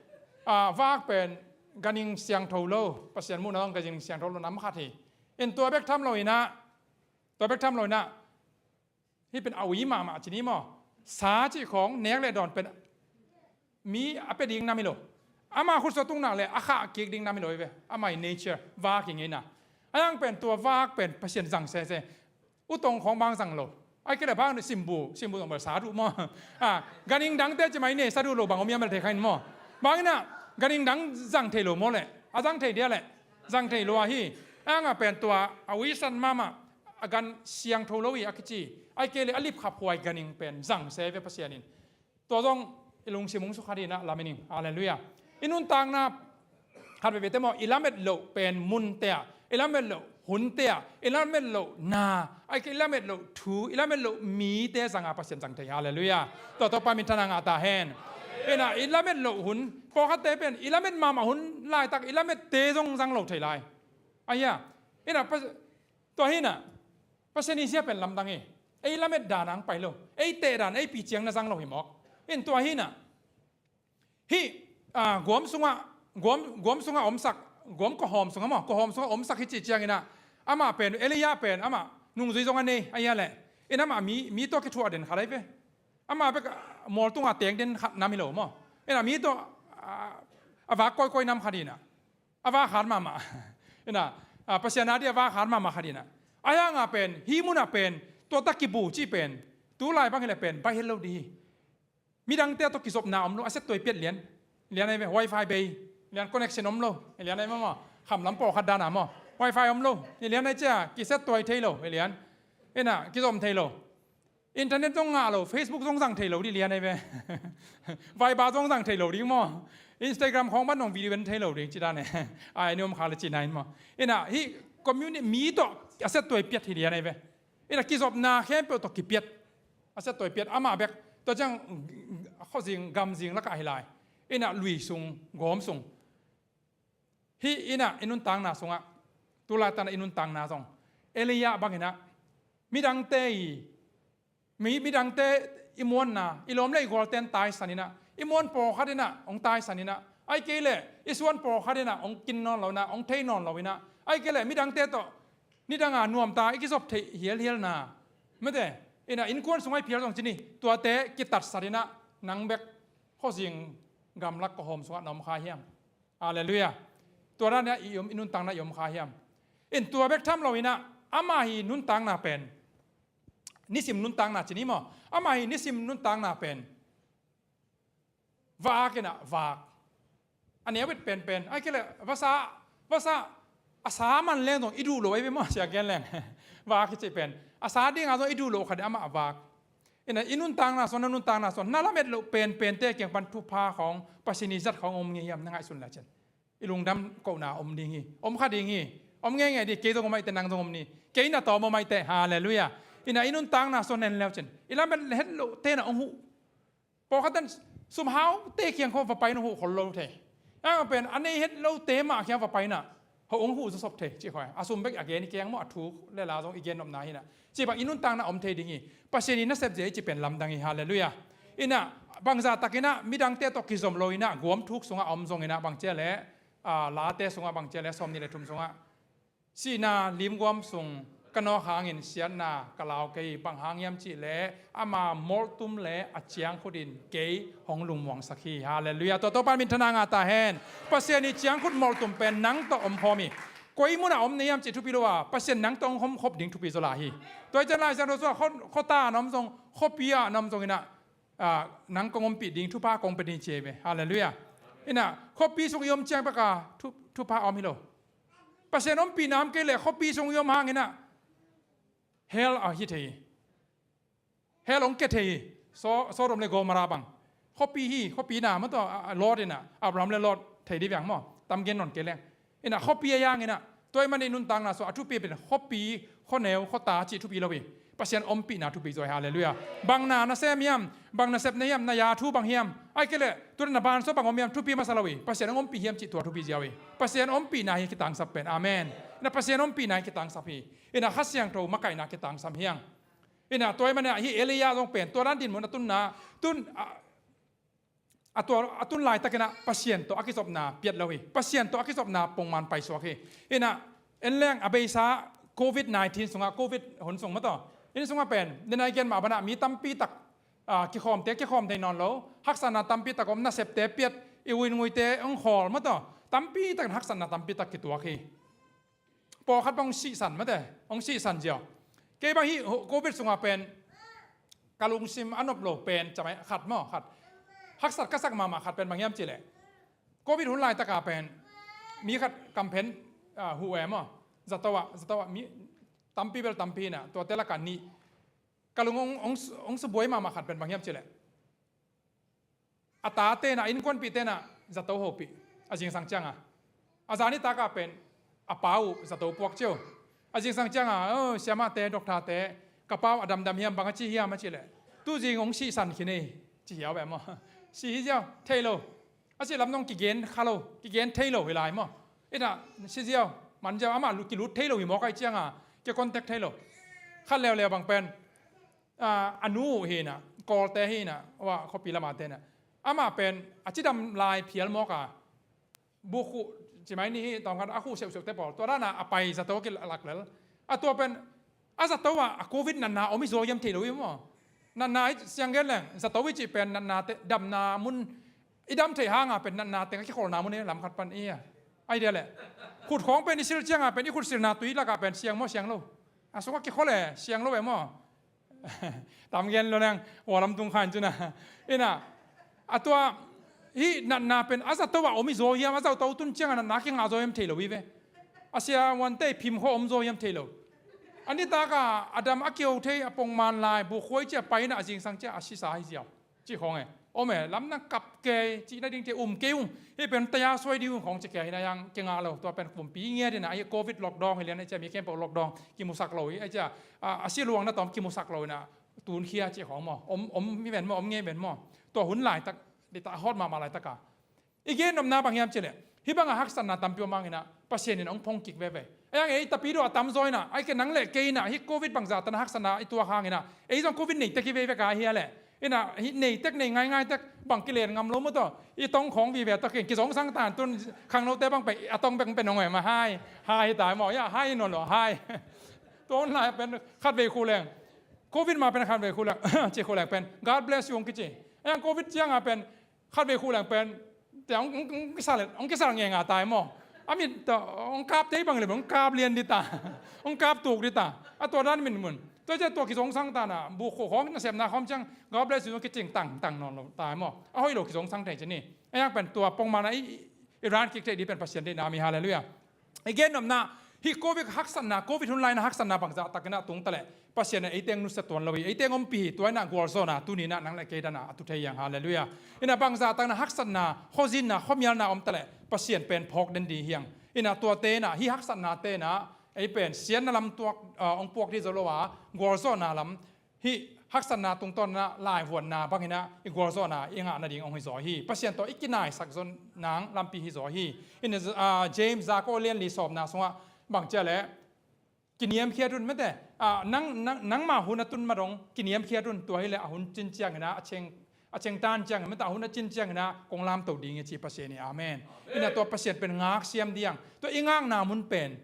ah, vaak pen, ganhing siangtho lo, Pasian muhna zong ganhing siangtho lo nam khat hi. In tua bek tham lo ina, tua bek tham lo ina, hih pen a ui mahmah ci ni maw. Sa cih khawng, nek le dawn pen, mi a pia ding nam hi lo. Ama khut sua tung nak le, a khah kik ding nam hi lo hi ve. Ama i nature, vaak hi ngeina. A yang pen tua vaak pen, Pasian zang sese. Utong khawng bang zang lo. Ai kei le bang simbu, simbu zong bel sa duh maw. Ah, ganhing dangte ci mai ne sa duh lo bang om iam bel thei kha in maw. Bang ina, ganhing dang zang thei lo maw le. A zang thei dia le. Zang thei lo ahi. Anga pen tua, a uisan mahmah, a gan siangtho lo i a kici. Ai kei le a lipkhap huai ganhing pen, zang se ve Pasian in. Tua zong i lungsim hong sukha dina lamen ing. Halleluiah. I nuntakna khat veivei te maw, i lamet loh pen munte ah, i lamet loh hunte ah, i lamet loh na, ai kei i lamet loh thu, i lamet loh mite zanga Pasian zang thei. Halleluiah. Tua Topa minthanna ngah ta hen. Ina i lamet loh hun, pawlkhatte pen i lamet mahmah hun laitak i lamette zong zang lo thei lai. Aia, ina pa-, tua hina, Pasian i zia pen lamdang hi. Ei lamet dan ang pai lo. Ei teh dan, ei piciang na zang lo hi mawk. In tua hina. Hih, ah, guam sungah, guam, guam sungah omsak, guam kawhawm sungah maw, kawhawm sungah omsak hi cih ciangin ah, amah pen, Elijah pen, amah nungzui zong a nei, a hia leh. In amah mi, mi tawh kithuah den khat ahi ve. Amah bek, ah, mual tungah teng den khat nam hi lo maw. In ah mi tawh, ah, a vak kawikawi nam khat hi in ah. A vak hat mahmah. In ah, ah, Pasian a dih a vak hat mahmah khat hi in ah. A hiangah pen, hih munah pen, tua tak kibu cih pen, tu lai bang hi leh pen, baih het lo dih hi. Midangte tawh kizopna om lo, a set tuai piat lian. Lian ahi ve, wifi bei. Lian connection om lo. Lian ahi maw maw. Khamlam pawlkhat dana maw. Wifi om lo. Lian ahi cia, kiset tuai thei lo. Lian. Ina, kizom thei lo. Internet zong ngah lo, Facebook zong zang thei lo dih lian ahi ve. Viber zong zang thei lo ding maw. Instagram khawng ban zong video en thei lo ding ci dan e. Ai, ni om kha le ci na in maw. Ina, hih community mi tawh a set tuai piat hi lian ahi ve. Ina kizopna khempeuh tawh kipiat. A set tuai piat amah bek. Tua ciang khuazing, gamzing lakah hi lai. Ina lui sung, gawm sung. Hih ina i nuntakna sungah. Tulai tana i nuntakna zong. Elijah bang ina. Midangte i. Mi, midangte i muanna. I lawm le i gualten taisan ina. I muan pawlkhat ina. Hong taisan ina. Ai kei le. I suan pawlkhat ina. Hong kin nawn lo ina. Hong thei nawn lo ina. Ai kei le. Midangte tawh. Nidanga nuamta i kizop theih hialhialna. Mete, ina innkuan sungah i phial zong ci ni, tuate kitatsat ina nang bek khuazing gamlak kawhawm sungah na om kha hiam? Halleluiah. Tua dan ina i om, i nuntakna i om kha hiam? In tua bek tham lo ina, ama hi nuntakna pen. Nisim nuntakna ci ni maw? Ama hi nisim nuntakna pen. Vaak ina, vaak. A neu et penpen. Ai kei le, vasa, vasa, a sa man leng zong i duh lo, ai ve maw, sia gen leng. Vaak i cih pen. A sa dinga zong i duh lo khat amah a vaak. Ina, i nuntakna sung, na nuntakna sung. Na lamet loh penpente kiang pan thupha khawng, Pasian i zat khawng om ngei hiam, na ngaihsun le cin. I lungdam kohna om ding hi. Om kha ding hi. Om ngeingei dih, kei zong om aite nang zong om ni. Kei na tawm om aite. Halleluiah. Ina, i nuntakna sung nen leu cin. I lamet het loh tena ong huh. Pawlkhatten sum haute kiang khawng va paina huh khol lo thei. A pen a nei het lote mah kiang va paina. Ho ong huh zawsop thei, ci khawng. A sum bek a gen i keng maw a thuk le la zong i gen nopna hi na. Ci bang i nuntakna om thei ding hi. Pasian i nasep zia i ci pen lamdang hi, halleluiah. Ina, bangzah tak ina, midangte tawh kizom lo ina, guam thuk sungah a om zong ina, bang cia le, ah, late sungah bang cia le, sawm nih le thum sungah. Sihna limguam sung ka nawk hangin siatna ka lau kei, bang hang hiam cih leh ama molhtum le a ciangkhut in kei hong lungmuangsak hi. Halleluiah. Tua Topa minthanna ngah ta hen. Pasian i ciangkhut molhtum pen nang tawh om khawm hi. Koi munah om na hiam cih thupi lo a, Pasian nang tawh hong khop ding thupi zaw lai hi. Tua hi ciang Lai Siangtho sungah khuata na om zong, khuapi ah na om zong inah, nang kong ompih ding, thupha kong pia ding ci hi ve. Halleluiah. Inah khuapi sung i om ciang bek a thupha a om hi lo. Pasian ompihna om kei leh khuapi sung i om hang inah hell a hi thei hi. Hell hong kia thei hi. Sodom le Gomorrah bang khuapi hi. Khuapi na maw, tua Lot inah, Abraham le Lot thei dih viang maw, tam gen nawn kei leng. Inah khuapi a yang inah, tua ahih manin i nuntakna sungah a thupi pen khuapi, khuaneu, khuata cih thupi lo hi. Pasian ompihna thupi zaw hi. Halleluiah. Bang na na sem hiam, bang na sepna hiam, na ya thu bang hiam, ahih kei leh tua na ban sung bang om hiam, thupi masa lo hi. Pasian hong ompih hiam cih tua thupi ziau hi. Pasian ompihna hi kitangsap pen. Amen. Inah Pasian ompihna hi kitangsap hi. Inah Kha Siangtho makaihna kitangsam hi hang. Inah tua ahih manin ah hih Elijah zong pen tua dan dinmun a tunna, tun a, a tua a tun laitakinah Pasian tawh a kizopna piat lo hi. Pasian tawh a kizopna pongman paisuak hi. Inah en leng a beisa covid nineteen sungah, covid hun sung maw, tua inn sungah pen, den a i gen mah banah mi tampi tak, kikhawmte kikhawm thei nawn lo, haksatna tampi tak om, nasepte piat, i uinguite hong khawl maw, tua tampi takin haksatna tampi tak kituak hi. Pawlkhat bang hong sihsan mate, hong sihsan ziau. Kei bang hih covid sungah pen ka lungsim a nop lo pen camai khat maw, khat haksat ka sak mahmah khat pen bang hiam cihleh, covid hun laitaka pen mi khat kamphen huh e maw, zato ah, zato ah mi tampi bel tampi inah, tuate lakah nih ka lung hong, hong, hong subuai mahmah khat pen bang hiam cihleh, a tate inah, innkuanpihte inah zato hopih. A zingsang cianga, a zan nitakah pen a pa uh zato puak cio. A zingsang cianga, "Oh, siamahte, doctorte, ka pa uh a damdam hiam, bang a ci hiam?" a cihleh, "Tu zing hong sihsan khin ei," ci hiau ve maw. Si hi ziau, thei lo. A cih lam zong kigen kha lo, kigen thei lo hi lai maw. Inah si ziau, man ziau, amah kilut thei lo hi mawk ahih cianga, kicontact thei lo. Khat leuleu bang pen a nu uh hi inah, Kawlte hi inah, khuapi lamate inah, amah pen a cidam lai phial mawk a, buk khuh, cimai nih hi, tawmkhat a khuh seuhseuhte pawl, tua dana a pai zato kilak lel. A tua pen a zato ah a covid natna om hi zaw hiam thei lo hi maw. Natna i siang gen leng, zato i cih pen natnate, damna mun, i dam theih hanga pen natna teng a kikholna mun hi, lamkhat pan i a, ai dia leh, khut khawng pen i sil cianga pen i khut silna tui lakah pen siang maw, siang lo? A sungah kikhol e, siang lo e maw. Tam gen lo nang, ua lam tung khan cuna. Inah a tua hih natna pen a zato ah om hi zaw hiam, a zato tun cianga natna kingah zaw hiam thei lo hi ve. A siavuante phim khawh om zaw hiam thei lo. A nitaka a dam a kio thei, a pongman lai, buk khuai cia pai inah a zingsang cia a sisa hi ziau. Cih khawng e. Om e, lam na kap kei, cih nading thei um kei ung. Hih pen taya suai ding ung khawng ci kei hi inah, yang kingah lo. Tua pen kumpi ngiat inah, hih covid lockdown hi lian, a cia mi khempeuh lockdown kimusak lo hi, a cia a siluang na tawm kimusak lo inah, tunkhia cih khawng maw, om, om hi ven maw, om ngei ven maw. Tua hun laitak, ditah hawt mahmah laitaka i gen nopna bang hiam cihleh, hih banga haksatna tampi om hang inah Pasian in hong phong kik veve. A yang ei tapidaw a tamzaw inah, ahih kei nang le kei inah hih covid bangzah tana haksatna i tuak hang inah, ei zong covid nei tek hi veve ka hia leh. Inah hih nei tek, nei ngaingai tek, bang kilen ngam lo maw, tua i tong khawng vive tua keng kizongsang tan, tun khangnote bang pen a tong bek pen hong em a, hai, hai hi ta maw, ya, hai hi nawn lo, hai. Tua hun lai pen khatvei khuh leng, covid ma pen khatvei khuh leng, ci khuh leng pen God bless you hong kici. A yang covid cianga pen khatvei khuh leng pen, tua hong, hong, hong kisal, hong kisal ngenga tai maw. A mit tua hong kap tei bang le hong kap lian dita, hong kap tuk dita. A tua dan min mun. Tua cia tua kizongsang tana, buk khuh khawng, nasepna khawng ciang God bless you kicing tangtang nawn lo tai maw. A hoih lo kizongsang thei ci ni. A yang pen tua pongman a i, i ran kik thei ding pen Pasian deihna mi, halleluiah. I gen nopna, hih covid haksatna, covid hun laina haksatna bangzah takinah tungta leh Pasian in eite hong nusia tuan lo hi, eite hong ompih hi. Tua inah gualzawhna tuni inah nang le kei dana a tu thei hi hang, halleluiah. Inah bangzah takinah haksatna, khuazinna, khuamialna omta leh Pasian pen phawk den ding hi hang. Inah tuate inah, hih haksatnate inah ei pen siatna lam tuak, ah, hong puak ding zo lo a, gualzawhna lam, hih haksatna tungtawn inah laivuanna bang inah i gualzawhna i ngah nading hong hi zaw hi. Pasian tawh i kinaisak zaw nang lampi hi zaw hi. Inah, ah, James za kua lian li sawmna sungah bang cia leh, kiniamkhiat un mate. Ah, nang, nang, nangma hun a tun ma dong kiniamkhiat un, tua hileh a hun cin cianginah, a ceng, a cengtan ciangin mate, a hun a cin cianginah kong lamto ding hi ci Pasian hi. Amen. Inah tua Pasian pen ngaksiam ding hi hang. Tua i ngakna mun pen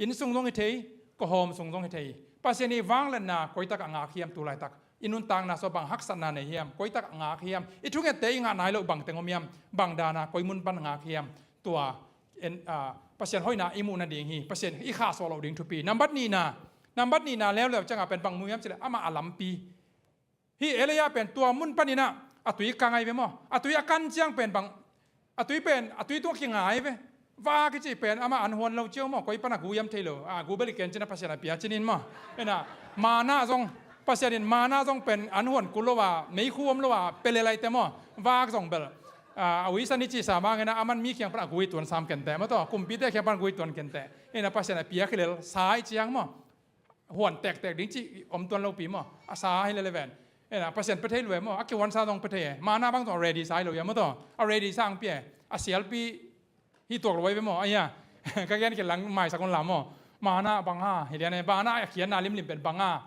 inn sung zong hi thei, kawhawm sung zong hi thei. Pasian i vangliatna koitakah ngak hiam tu laitak? I nuntakna sungah bang haksatna nei hiam? Koitakah ngak hiam? I thungette i ngah nai loh bangteng om hiam? Bang dana koi mun pan ngak hiam? Tua en, ah, Pasian hoihna i muh nading hi. Pasian i khahsuah loh ding thupi. Nambat nihna, nambat nihna leuleu ciangah pen bang mu hiam cih leh amah a lampi. Hih Elijah pen tua mun panin ah a tui kang ahi ve maw? A tui a kan ciang pen bang, a tui pen, a tui tungah kingai ve. Vak i cih pen amah an huan lo ciau maw? Koi pan a gu hiam thei lo. A, gu bel i ken cin a Pasian a pia cin in maw? Ina, mana zong, Pasian in mana zong pen an huan kul lo a, meikhu om lo a, pia lel lai teh maw? Vak zong bel, a, a uisan i cihsa mah ing ina, aman mi kiang pan a gu i tuan sam kenteh maw tawh, kumpite kiang pan a gu i tuan kenteh. Ina, Pasian a pia khia lel sa i ciang maw? Huan tektek ding cih om tuan lopi maw? A sa hi lel e ven. Ina, Pasian pia thei lua e maw? A kihuansa zong pia thei e. Mana bang zong a ready sa hi lo ia maw tawh? A ready sa ang pia e. A sialpi hi tuak lo ai ve maw? Aia. Ka gen khit lang maisak un la maw? Mana bang a hi lian e. Mana a khiatna limlim pen bang a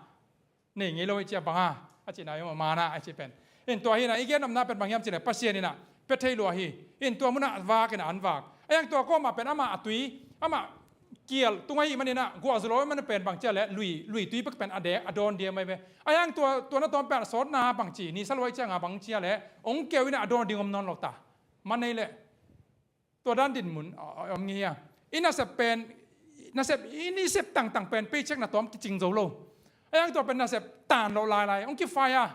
nei ngei lo i ci a bang a, a cihna hi maw? Mana a cih pen. In tua hi ina, i gen nopna pen bang hiam cih leh Pasian ina pia thei lua hi. In tua munah vak ina an vak. A iang tua kawmah pen amah a tui, amah kial tung ahi manin ah guah zu lo ahi manin pen bang cia leh lui, lui tui bek pen a dek, a dawn diam ahi ve. A iang tua, tua na tawm pen a sawtna bang ci, nisa lua i cianga bang cia leh ong keu ina a dawn ding om nawn lo ta. Man nei leh. Tua dan dinmun a, a, om ngi hia. I nasep pen, nasep, i, i sep tangtang pen paycheck na tawm kicing zo lo. A iang tua pen nasep tan lo lailai, ong kifai a.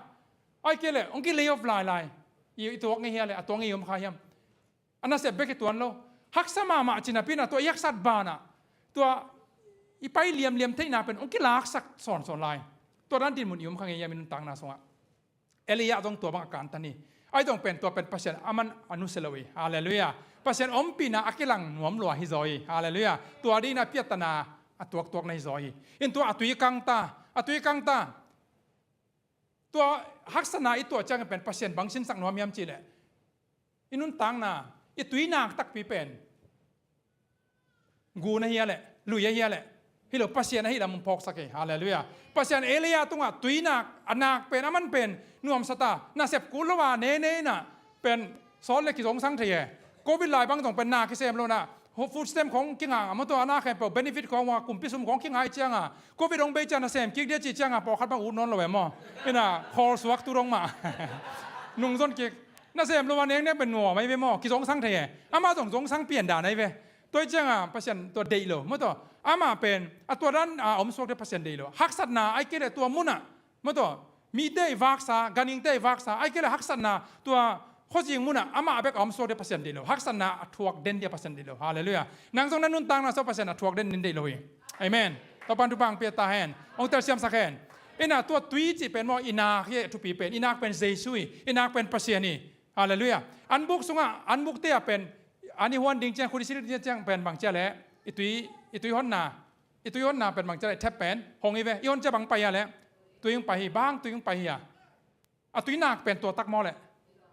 Ai kei leh, ong ki lay off lailai. I, i tuak ngi hia leh, a tuak ngi om kha hiam. A nasep bek i tuan lo. Haksa mahmah ci napi na tua i haksat banah. Tua i pai liamliam theihna pen ong kilaksak sawnsawn lai. Tua dan dinmun i om kha ngi hiam i nuntakna sungah. Elijah zong tua bang a kantan hi. Ai zong pen tua pen Pasian aman a nusia lo hi. Halleluiah. Pasian ompihna a kilang nuam lua hi zaw hi. Halleluiah. Tua dingin a piattana a tuaktuak na hi zaw hi. In tua a tui kangta, a tui kangta. Tua haksatna i tuah ciangin pen Pasian bang sinsak nuam hiam cih leh i nuntakna, i tuinak takpi pen gu na hia leh, lui a hia leh, hi lo, Pasian ahi lam hong phawksak hi. Halleluiah. Pasian Elijah tungah tuinak, a nak pen, aman pen nuamsa ta, nasep kul lo a nene ina pen sawt le kizongsang thei e. Covid lai bang zong pen na kisem lo na, food stamp khong kinga a, maw tua a na khempeuh benefit khong a, kumpi sum khong kinga i cianga, Covid hong bei ciang nasem kik dia ci cianga pawlkhat bang ut nawn lo e maw? Ina khawl suak tu dong mah. Nungzon kik. Nasem lo a nengnek pen nuam ahi ve maw? Kizongsang thei e. Amah zong zongsang pian dan ahi ve. Tua i cianga Pasian tua deih lo, maw tua. Amah pen a tua dan a om suak dia Pasian deih lo. Haksatna ai kei leh tua munah, maw tua, mite i vaksa, ganhingte i vaksa, ai kei leh haksatna tua khuazing munah amah bek a om suak dia Pasian deih lo. Haksatna a thuak den dia Pasian deih lo. Halleluiah. Nang zong na nuntakna sungah Pasian a thuak den den deih lo hi. Amen. Topan thupha hong pia ta hen. Hong telsiamsak hen. Ina tua tui cih pen maw, i nak hi, thupi pen, i nak pen Jesu hi, i nak pen Pasian hi. Halleluiah. Anbuk sungah, anbukte ah pen an i huan ding ciang, khut i sil ding ciang pen bang cia leh i tui, i tui honna, i tui honna pen bang cia leh thep pen hong hi ve. I hon cia bang pai hia leh? Tui hong pai hi. Bang tui hong pai hia? A tuinak pen tua tak maw leh?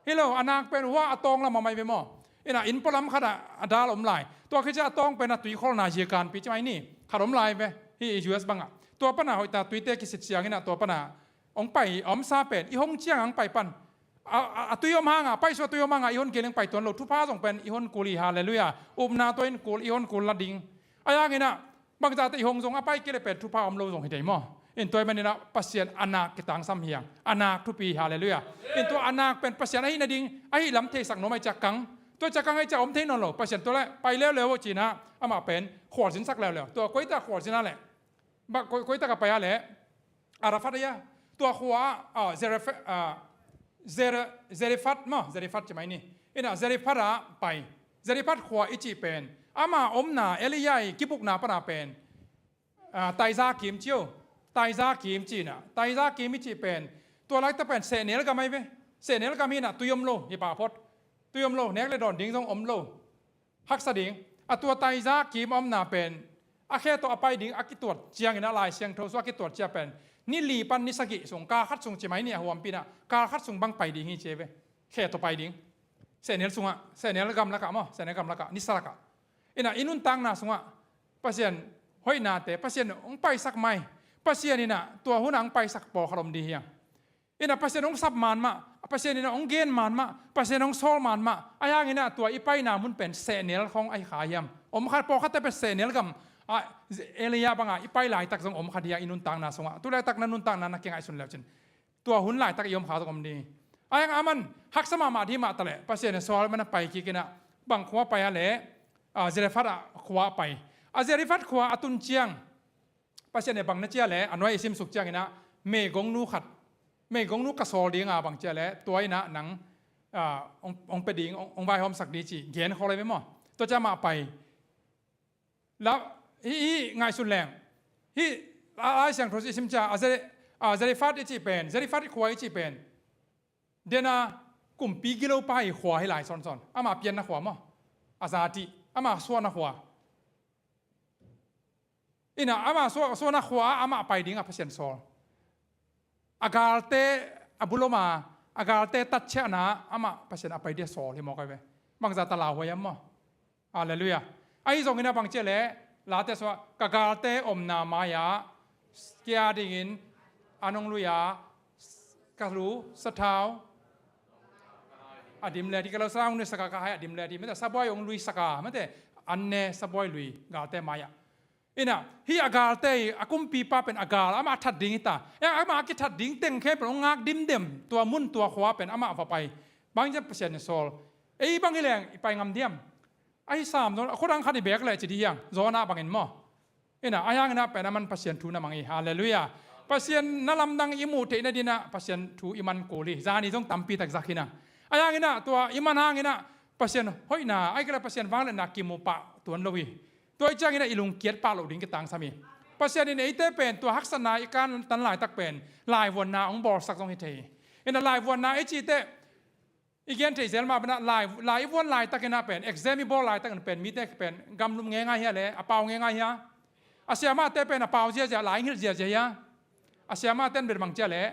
Hi lo, a nak pen hua a tawng lam a mai ve maw? Ina inn pualam khatah a dal om lai. Tua khit ciah a tawng pen a tuikholhna zia kanpi ci mai ni khat om lai ve. Hih U S bangah tua pana hoihta tuite kisit ciangin ah tua pana hong pai a omsa pen i hong ciang hong pai pan a, a, a tui om hangah, paisuah tui om hangah i hon kei leng pai tuan lo. Thupha zong pen i hon kul hi. Halleluiah. Upna tua in kul, i hon kul la ding. A iangin ah bangzahte i hong zong a pai kei leh pen thupha om lo zong hi dei maw? In tua i manin ah Pasian a nak kitangsam hi hang. A nak thupi hi. Halleluiah. In tua a nak pen Pasian ahi nading, ahi lam theisak nuam ahi ciah kang. Tua ciah kang ahi ciah om thei nawn lo. Pasian tua leh pai leuleu aw ci-in ah amah pen khualzinsak leuleu. Tua koitak khualzin a leh, bang koi, koitak a pai a leh? Arafat ahi a. Tua khua ah, Zarephath, ah, Zere-, Zarephath maw, Zarephath ci mai ni. Ina Zarephath ah pai. Zarephath khua i cih pen ama omna, Elijah i kibukna pana pen, ah, taiza kim ci o. Taiza kim ci-in ah, taiza kim i cih pen tua laitak pen sehnel gam ahi ve. Sehnel gam hi-in ah tui om lo, hi pah phot. Tui om lo, nek le dawn ding zong om lo. Haksa ding. A tua taiza kim a omna pen a khe tawh a pai ding a kituat ciangin ah, Lai Siangtho sung a kituat ciang pen ni li pan ni sagih sung, kal khat sung ci mai ni, a huampi-in ah kal khat sung bang pai ding hi ci ve. Khe tawh pai ding. Sehnel sungah, sehnel gam lakah maw, sehnel gam lakah, nisa lakah. Ina i nuntakna sungah Pasian hoihnate, Pasian hong paisak mai. Pasian in ah tua hunah hong paisak pawlkhat om ding hi hang. Ina Pasian hong sap man mah, Pasian in ah hong gen man mah, Pasian hong sawl man mah. A iangin ah tua i paina mun pen sehnel khong ahi kha hiam? Om khat, pawlkhatte pen sehnel gam, ah, Elijah bangah i pai laitak zong om kha ding hi hang i nuntakna sungah. Tu laitak na nuntakna na kingaihsun leu cin tua hun laitak i om kha zong om ding hi. A iang aman haksa mahmah ding mah ta leh Pasian in sawl man a pai kik in ah, bang khua pai a leh? ah, Zarephath ah khua a pai. A Zarephath khua a tun ciang Pasian in bang na ci a leh, a nuai i simsuk cianginah meigongnu khat, meigongnu ka sawl dinga bang ci a leh tua innah nang, ah, hong, hong pia ding, hong, hong vaihawmsak ding ci gen khawh lai ve maw? Tua ciang amah pai. La, hih, hih ngaihsun leng. Hih, a, Lai Siangtho i sim ciang, a Zare-, a Zarephath i cih pen, Zarephath khua i cih pen. Dena kumpi gilopa i khua hi lai sawnsawn. Ama pianna khua maw? A zatih, ama suahna khua. Innah ama suah, suahna khua ah amah pai dingah Pasian sawl. A galte a buloma, a galte tatchiahna amah Pasian a pai dia sawl hi mawk ai ve. Bangza ta lauhuai am maw? Halleluiah. Ahi zongin a bang ciah leh, Late sua, ka galte omna mai-ah kia dingin an hong lui-a, ka lu, sathau a dim le dih, ka lu, sathau hong nuisaka ka hai a dim le dih, mate, sabuai hong luisaka, mate, an ne sabuai lui galte mai-ah. Innah, hih a galte hi, a kumpipa pen a gal, amah a that ding hi ta. E, amah a kithat ding teng khempeuh hong ngak dimdem, tua mun tua khua pen amah va pai. Bang ciang Pasian in sawl. Ei bang hi leng, i pai ngam diam? Ahi sam zaw, a khut ang khat i bek leh ci dih hiang, Jonah bangin maw? Innah, ahi hanginah pen aman Pasian thu na mang hi. Halleluiah. Pasian na lamdang i muh theihna dinah Pasian thu i man kul hi. Zani zong tampi tak zak hinah. Ahi hanginah tua i man hanginah Pasian hoihna, ahi kei leh Pasian vangliatna kimu pah tuan lo hi. Tua i cianginah i lungkiat pah loh ding kitangsam hi. Pasian in eite pen tua haksatna i kantan laitak pen laivuanna hong bawlsak zong hi thei hi. Innah laivuanna i cih teh, i gen thei zel mah pen ah, lai, lai i vuan laitakin ah pen, exam i bawl laitakin pen, mite pen gamlum ngeingai hia le, a pau ngeingai hia? A siamahte pen a pau ziazia, lai hong hilh ziazia hia? A siamahte in bel bang cia le,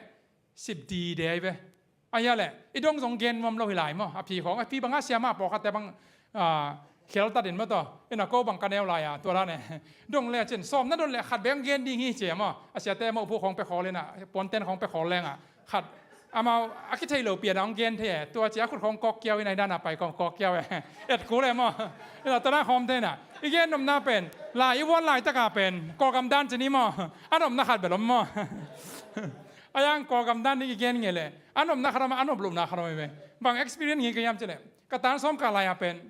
sip dide hi ve. A hia le, i dong zong gen nuam lo hi lai maw? A phi khawng, a phi bangah siamah pawlkhatte bang, ah, khialtat in maw taw. Innah ko bang ka neu lai-a, tua dan e. Dong le cin, sawm na don le khat bek gen ding hi cia maw? A siate maw phu khawng pia khawl innah, puanten khawng pia khawl lengah. Khat, amau, a kithei lo pian a hong gen thei e. Tua cia a khut khawng kawk kiau innah, i dan a pai khawng kawk kiau e. Et kul e maw? Innah tua dan khawm thei innah. I gen nopna pen, lai i vuan laitaka pen, Kawlgam dan cin hi maw? A nopna khat bel om maw? A yang Kawlgam dan ding i gen ngei le. A nopna khat om, a nop lohna khat om e. Bang experience ngei ka hiam ci le. Ka tan sawm ka lai-a pen,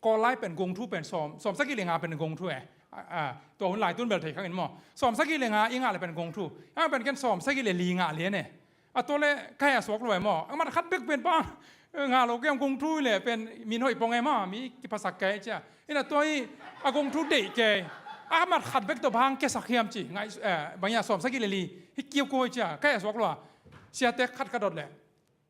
Kawl lai pen gongthu pen sawm, sawm sagih le nga pen gongthu e. A, a, tua hun lai tun bel thei khang in maw. Sawm sagih le nga i ngah le pen gongthu. Ang pen ken sawm sagih le li ngah lian e. A tua le ka heh a suak lo e maw. Ang mat khat bek pen pa. Ngah lo kei ang gongthu le pen min hoih pong e maw. Mi kiphasak kei cia. Innah tua hi a gongthu deih kei. A mat khat bek tawh bang kiasak hiam ci. Ngai, eh, bang ia sawm sagih le li. Hi kiu ko cia. Ka heh a suak lo a. Siate khat ka dot le.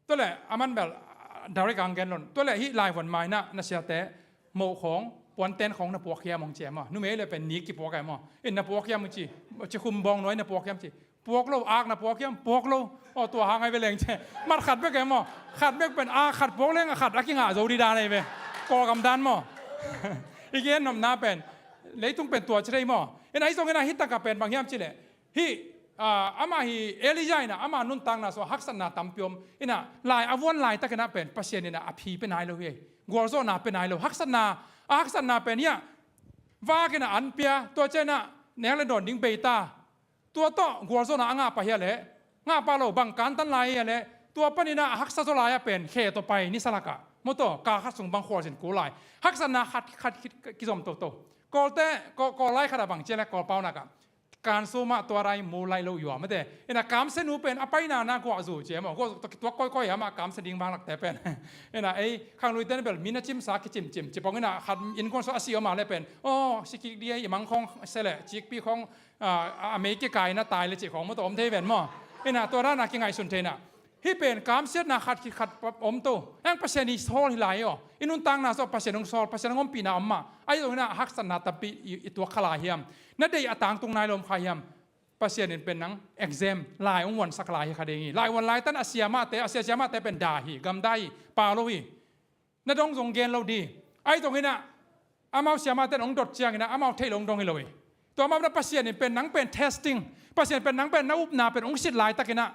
Tua le, a man bel, ah, direct ang gen lon. Tua le, hih laivuan mainah, na siate, moh khawng, puanten khawng na puak hiam hong ci e maw. Numei le pen nik kipuak e maw. In na puak hiam hong ci, ci khum bawng nuai na puak hiam ci. Puak lo, ak na puak hiam, puak lo. Aw, tua hang ai ve leng ci. Mat khat bek e maw. Khat bek pen, ak khat puak leng, a khat a kingah zo dih dan ai ve. Kawlgam dan maw. I gen nopna pen. Leitung pen tua ci thei maw. In ahi zongin a hih takah pen bang hiam ci le. Hih, ah, amah hi Elijah innah, ama nuntakna sua haksatna tampi om. Innah, lai a vuan laitakinah pen, Pasian innah a phi pia nai lo hi. Gualzawhna pia nai lo. Haksatna, a haksatna pen hiah. Vakinah an pia, tua cianah, nek le dawn ding bei ta. Tua tawh, gualzawhna a ngah pah hia leh. Ngah pah lo, bang kantan lai hia leh. Tua paninah, a haksa zaw lai-ah pen, khe tawh pai, nisa lakah. Maw taw, ka khat sung bang khualzin kul lai. Haksatna khat, khat, khat, kizom toto. Kawlte, kawl, kawl lai khatah bang cia leh, kawl paunakah. Kan sumah tua rai mu lai lo yua mate. Innah kamsia nu pen a paina na guah zu cia maw. Guah zu tawh kituak kawikawi amah kamsia ding bang lakte pen. Innah ei khangluite na bel mi na cimsa kicimcim. Cipong innah khat innkuan sua a si om a le pen. Aw, si kik dih ei i mang khawng sia le. Cikpi khawng, ah, a mei kikai na tai le cih khawng maw tawh om thei ven maw. Innah tua dana kingaihsun thei innah. Hih pen kamsiatna khat khit khat om to. Eng Pasian i sawl hi lai aw. I nuntakna sawh Pasian hong sawl, Pasian hong ompihna om mah. Ahi zongin ah haksatna tampi i, i tuak kha lai hiam. Na deih a tangtung nai lo om kha hiam. Pasian in pen nang exam lai hong vuansak lai hi kha ding hi. Lai vuan laitan a siamahte, a sia siamahte pen dah hi, gamdai hi, pau lo hi. Na dong zong gen lo dih. Ahi zongin ah amau siamahte in hong dot ciangin ah amau theih lo hong dong hi lo hi. Tua amau na Pasian in pen nang pen testing. Pasian pen nang pen na upna pen hong sit laitakin ah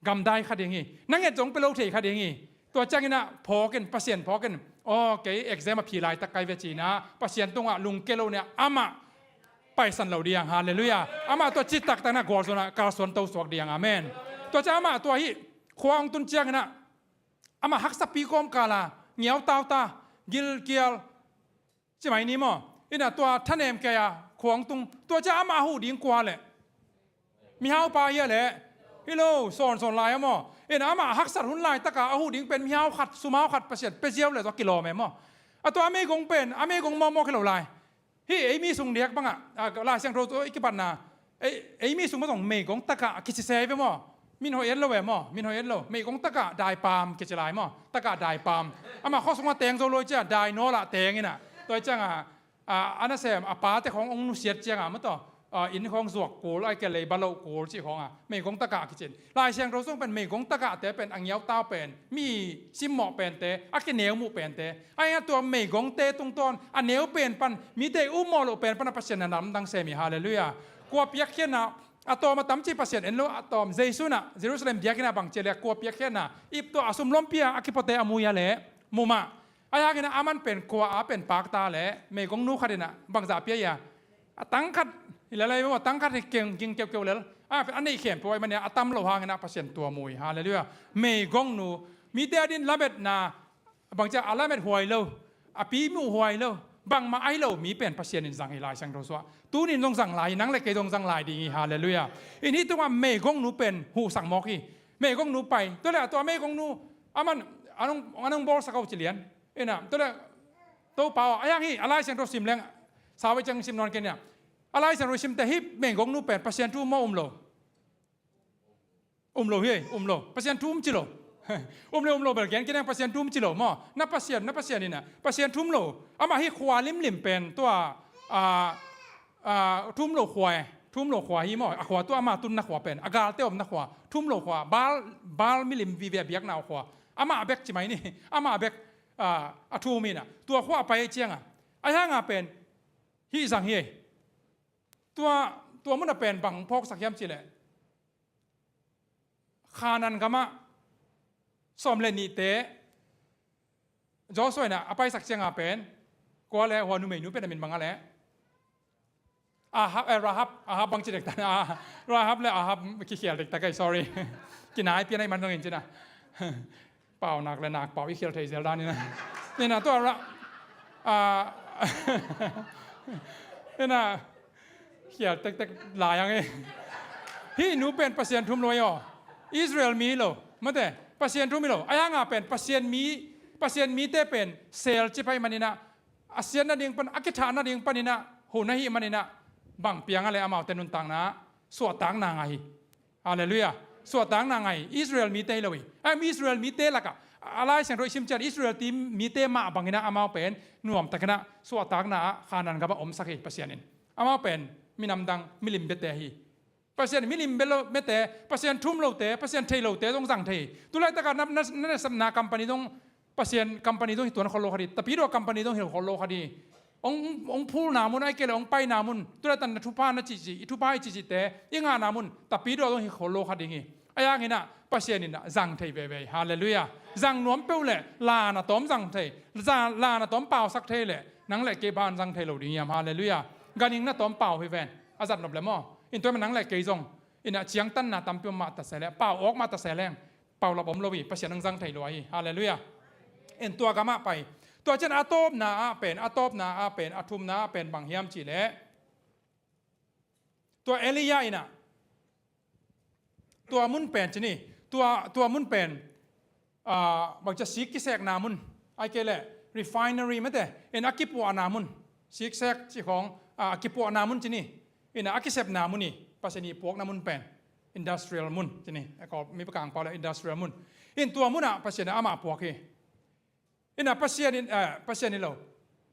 gamdai kha ding hi. Na nget zong pia lo thei kha ding hi. Tua ciangin ah phawkin, Pasian phawkin. Aw, kei exam a phi laitak kai ve cina. Pasian tungah lungke lo nia amah paisan lo diang. Halleluiah. Amah tua citaktakna gualzawhna kalsuan to suak diang. Amen. Tua ciang amah tua hih khua hong tun ciangin ah amah haksapi kawmkala ngiautauta gilkial Ci mai ni maw. Ina tua thanem kei a khuang tung, tua cia amah a huh ding kua leh? Mihaupa hi a leh? Hi lo, sawnsawn lai a maw. Ina amah a haksat hun laitaka a huh ding pen mihau khat, sumau khat Pasian pia ziau leh tua kilawm e maw. A tua a meigong pen a meigong mawkmawk hi lo lai. Hih ei mi sung diak bangah, a, Lai Siangtho tawh i kipatna, ei, ei mi sung mah zong meigong takah kici se ve maw. Min hoih et lo ve maw, min hoih et lo. Meigong takah daipam kici lai maw, takah daipam. Amah khua sungah teng zo lo i cia, dainawl ah teng inah. Tua i ciangah, a, a nasem a pate khawng hong nusiat ciangah maw tawh, a, inn khawng zuak kul, ai ke lei baloh kul cih khawngah meigong takah kicin. Lai Siangtho sung pen meigong takahte pen a ngiautau pen, mi simmawh pente, a kineu muh pente. Ai a tua meigongte tungtawn a neu pen pan, mite i upmawh loh pen pan a Pasian na lamdang sem hi. Halleluiah. Kua piakkhiatna a tawm a tam cih Pasian en lo, a tawm Jesu inah Jerusalem biakinnah bang ci a leh kua piakkhiatna, ip tua a sum lompi a a kipuate a mu hi a leh? Mu mah. Ahi hangin aman pen kua a pen pakta leh meigongnu khat inah bangzah pia hi a? A tang khat hi lel a, a tang khat hi keng ging keukeu lel. A pen a neih khempeuh ahih manin a tam lo hangin a Pasian tua mu hi. Halleluiah. Meigongnu, mite adingin lametna, bangci a lamet huai lo, a pi muh huai lo, bangmah ahi lo mi pen Pasian in zang hi. Lai Siangtho sungah tuni in zong zang lai hi, nang le kei zong zang lai ding hi. Halleluiah. In hih tungah meigongnu pen huhsak mawk hi. Meigongnu pai, tua leh a tua meigongnu, aman a nong, a nong bawlsak a uh ci lian. Ina tua leh Topa aw, ahi hang hih a Lai Siangtho sim leng, sau ei ciang sim nawn kei nia. A Lai Siangtho i simte hih meigongnu pen Pasian thu um maw, um lo? Um lo hi, um lo. Pasian thu um ci lo. Um le um lo bel gen kei leng, Pasian thu um ci lo maw. Na Pasian, na Pasian inah Pasian thu um lo. Amah hih khua limlim pen tua, a, a, thu um lo khua e. Thu um lo khua hi maw. A khua tua amah tunna khua pen, a galte omna khua, thu um lo khua, Baal, Baal milim vive a biakna uh khua. Amah bek ci mai ni. Amah bek, a, a thu um inah tua khua a pai ciangah, ahi hangah pen hih zang hi. Tua, tua munah pen bang phawksak hiam cih leh, Khanan gamah sawm le nihte Joshua inah a paisak ciangah pen, kua leh hua numeinu pen a min bang a leh? Ahab, eh, Rahab, Ahab bang ci dektak na. Rahab le Ahab kikhial dektak ei, sorry. Kinai pian ahih man zongin cina. Pau nak le nak pau i khial thei zel dan inah. Inah tua ra, a, inah khial tektek lai ang e. Hih nu pen Pasian thu um lo hi aw. Israel mi hi lo. Mate, Pasian thu um hi lo. Ahi hangah pen Pasian mi, Pasian mite pen sel cip ahih man inah, a siat nading pan, a kithah nading pan inah hun ahih man inah, bang piang a leh amaute nuntakna suahtakna ngah hi. Halleluiah. Suahtakna ngah hi. Israel mite hi lo hi. Em, Israel mite lakah a Lai Siangtho i sim ciang Israel ti mite mah bang inah amau pen nuamtak inah suahtakna ah Khanan gamah omsak hi Pasian in. Amau pen minam dang milim biate hi. Pasian milim bia lo, biate, Pasian thu um lote, Pasian thei lote zong zang thei hi. Tulaitakah na, na, na nasepna company zong, Pasian company zong hi tuan khol lo kha ding, Tapidaw company zong hi khol lo kha ding. Hong, hong phulna mun, ahih kei leh hong paina mun, tulaitak na thupha na cihcih, i thupha i cihcihte i ngahna mun Tapidaw zong hi khol lo kha ding hi. Ahi hang inah Pasian inah zang thei veve hi. Halleluiah. Zang nuam peuh leh la na tawm zang thei, za-, la na tawm pausak thei leh nang le kei bang zang thei lo ding hiam? Halleluiah. Ganhing na tawm pau hi ven, a zat nop leh maw. In tua mah nang le kei zong inah ciangtanna tampi om mah ta se leh, pau awk mah ta se leng, paulap om lo hi, Pasian hong zang thei lua hi. Halleluiah. In tua gamah pai. Tua ciang a tawpna ah pen, a tawpna ah pen, a thumna ah pen bang hiam cih leh, tua Elijah inah, tua mun pen ci ni, tua, tua mun pen, a, bangci a sik kisekna mun, ahih kei leh refinery mate, in a kipuahna mun, siksek cih khawng, a, a kipuahna mun ci ni, inah a kisepna mun hi, Pasian ii puakna mun pen, industrial mun ci ni, a kawlmi pakang pau leh industrial mun. In tua munah Pasian ah amah puak hi. Inah Pasian in, eh, Pasian in lo.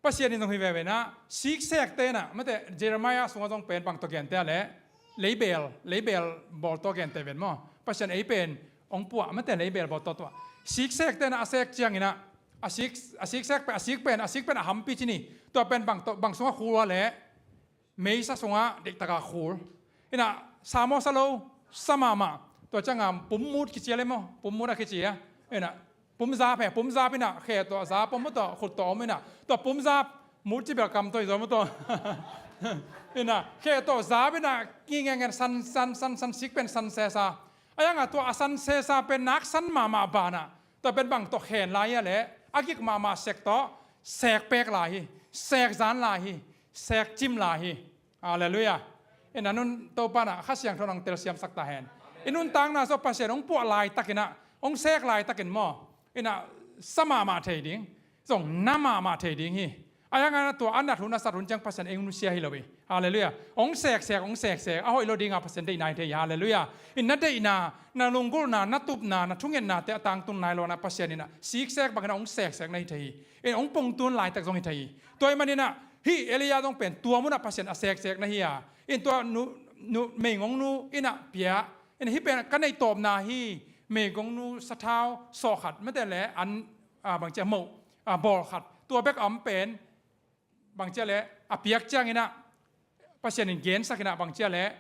Pasian in zong hi veve inah, siksekte inah, mate, Jeremiah sungah zong pen bang tawh gente a leh, leibel, leibel bawl tawh gente ven maw. Pasian ei pen hong puah, mate, leibel bawl tawh tuah. Siksekte inah a sek ciang inah, a sik, a siksek pen, a sik pen, a sik pen a hampi ci ni. Tua pen bang tawh, bang sungah khul a leh, meisa sungah diktakah khul. Inah sa maw sa lo, sa mahmah. Tua ciangah pum mut kici a leh maw, pum mut a kici a. Inah pum zap he, pum zap inah khe tawh zap om maw, tawh khut tawh om inah. Tua pum zap mut ci bel kam tawh hi zaw maw tawh. Inah khe tawh zap inah kingenge san, san, san, san, sik pen san sesa. Ahi hangah tua a san sesa pen nak san mahmah banah, tua pen bang tawh khen lai a leh, a gik mahmah sek tawh sek pek lai hi. seek zan lai hi, seek cim lai hi. Halleluiah. Ina nun Topa na Kha Siangtho nang telsiamsak ta hen. I nuntakna zong Pasian hong puah laitakin ah, hong seek laitakin maw, ina sa mahmah thei ding, zong na mahmah thei ding hi. Ahi hangin ah tua a nat hun a sat hun ciang Pasian ei hong nusia hi lo hi. Halleluiah. Hong seksek, hong seksek, a hoih lo dinga Pasian deihna hi thei hi. Halleluiah. In na deihna, na lunggulhna, na tupna, na thungetnate a tangtun nai lo na Pasian in ah siksek bangin ah hong seksek na hi thei hi. In hong pongtun laitak zong hi thei hi. Tua ahih manin ah hih Elijah zong pen tua munah Pasian a seksek na hi a. In tua nu, nu, meigongnu in ah pia. In hih pen ka neih tawpna hi, meigongnu sathau sawh khat, mate le an, a, bangcia moh, a, bawl khat. Tua bek a om pen, bangcia le a piak ciangin ah, Pasian in gensak in ah bangcia le,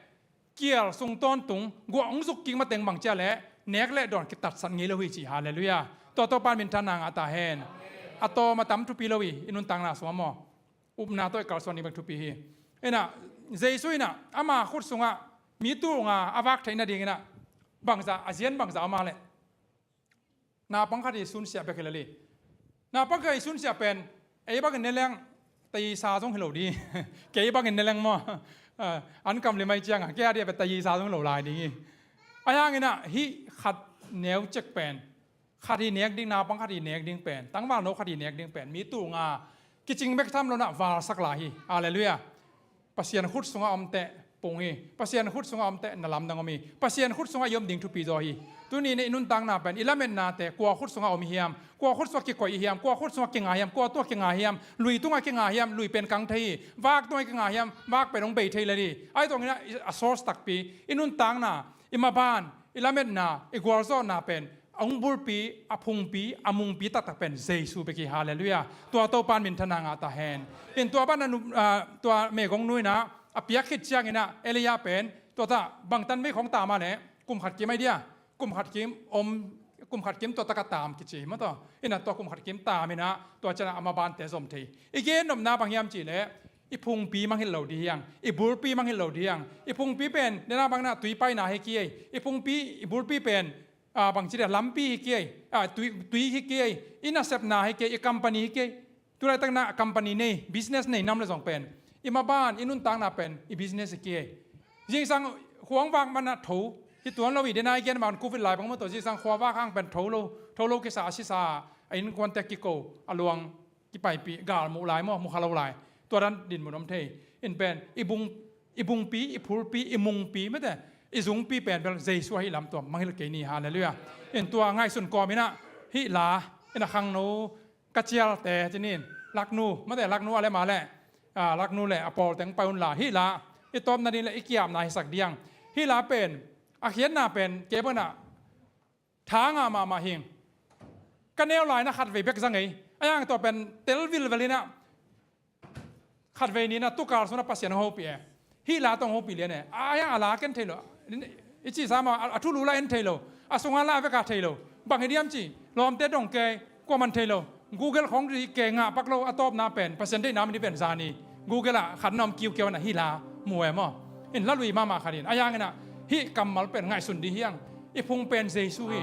kial sung tawntung, guah hong zuk kik mateng bangcia le, nek le dawn kitatsat ngei lo hi ci. Halleluiah. Tua Topa in minthanna ngah ta hen. A tawm a tam thupi lo hi, i nuntakna sungah maw. Upna tawh i kalsuan ding bek thupi hi. Ina, Jesu ina, ama khut sungah, mi tul nga a vak theih nadingin ah, bangza, a zian bangza ama le. Naupang khat i sunsiah bek hi lel hi. Naupang khat i sunsiah pen, ei bangin ne leng, taisa zong hi lo di. Kei bangin ne leng maw. Ah, an kam limai ciangah, kei a dia pen taisa zong hi lo lai ding hi. Ahi hangin ah, hih khat neu cek pen, khat hi nek ding, naupang khat hi nek ding pen, tangvalno khat hi nek ding pen, mi tul nga, kicing bek tham lo na valsak lai hi. Halleluiah. Pasian khut sungah om teh pung hi. Pasian khut sungah om teh na lamdang om hi. Pasian khut sungah i om ding thupi zaw hi. Tuni in i nuntakna pen, i lametnate kua khut sungah om i hiam, kua khut sungah kikoih i hiam, kua khut sungah kinga hiam, kua tungah kinga hiam, lui tungah kinga hiam, lui pen kang thei hi. Vak tungah kinga hiam, vak pen hong bei thei lel hi. Ahi zongin ah a source takpi, i nuntakna, i maban, i lametna, i gualzawhna pen, a hong bulpi, a phungpi, a mungpi taktak pen Jesu bek hi. Halleluiah. Tua Topa in minthanna ngah ta hen. In tua banah nu, ah, tua meigongnu in ah, a piak khit ciangin ah, Elijah pen, tua ta, bangtan vei khong tam a le, kum khat kim ahi dia, kum khat kim om, kum khat kim tua takah tam kici hi maw tua. In ah tua kum khat kim tam in ah, tua ciangah a mabante zom thei. I gen nopna bang hiam cih le, i phungpi mangngilh lo di hiang, i bulpi mangngilh lo di hiang. I phungpi pen, dena bang na tui paina hi kei. I phungpi, i bulpi pen, ah, bangci dia lampi hi kei. Ah, tui, tui hi kei. I nasepna hi kei, i company hi kei. Tulaitak na company nei, business nei nam le zong pen, i maban, i nuntakna pen, i business hi kei. Zingsang khuavak man a tho hi tuan lo hi, dena i gen man covid lai bang maw tua, zingsang khuavak hang pen tho lo, tho lo kisa, a sisa, a innkuante kiko, a luang kipaipih, gal muh lai maw, mu kha lo lai. Tua dan dinmun om thei. In pen, i bung, i bungpi, i phulpi, i mungpi, mate, i zungpi pen bel Jesu ahi lam tua mangngilh kei ni. Halleluiah. In tua ngaihsun kawm in ah, hih la, in ah khangno, ka cialte, ci ni in, laknu, mate, laknu a le ma le, ah, laknu le a pawl teng pai un la, hih la, i tawpna ding le i kiapna hisak diang. Hih la pen, a khiatna pen, kei bang ah, tha ngah mahmah hing. Ka neu lai na khatvei bek za ngei. Ahi hang tua pen tel vilvel in ah, khatvei ni na tukal sung na Pasian hong hopih e. Hih la tawh hong hopih lian e. Ahi hang a la ken thei lo. I cih sa mah, a, a thulu la en thei lo. A sung a la vek a thei lo. Bang hi diam ci, lawmte dong kei, kuaman thei lo. Google khong ri kei ngah pak lo, a tawpna pen Pasian deihna om ni pen zani Google ah khat na om kiukiau na hih la mu e maw. In la lui mahmah khat in. Ahi hangin ah hih kammal pen ngaihsun di hiang. I phung pen Jesu hi.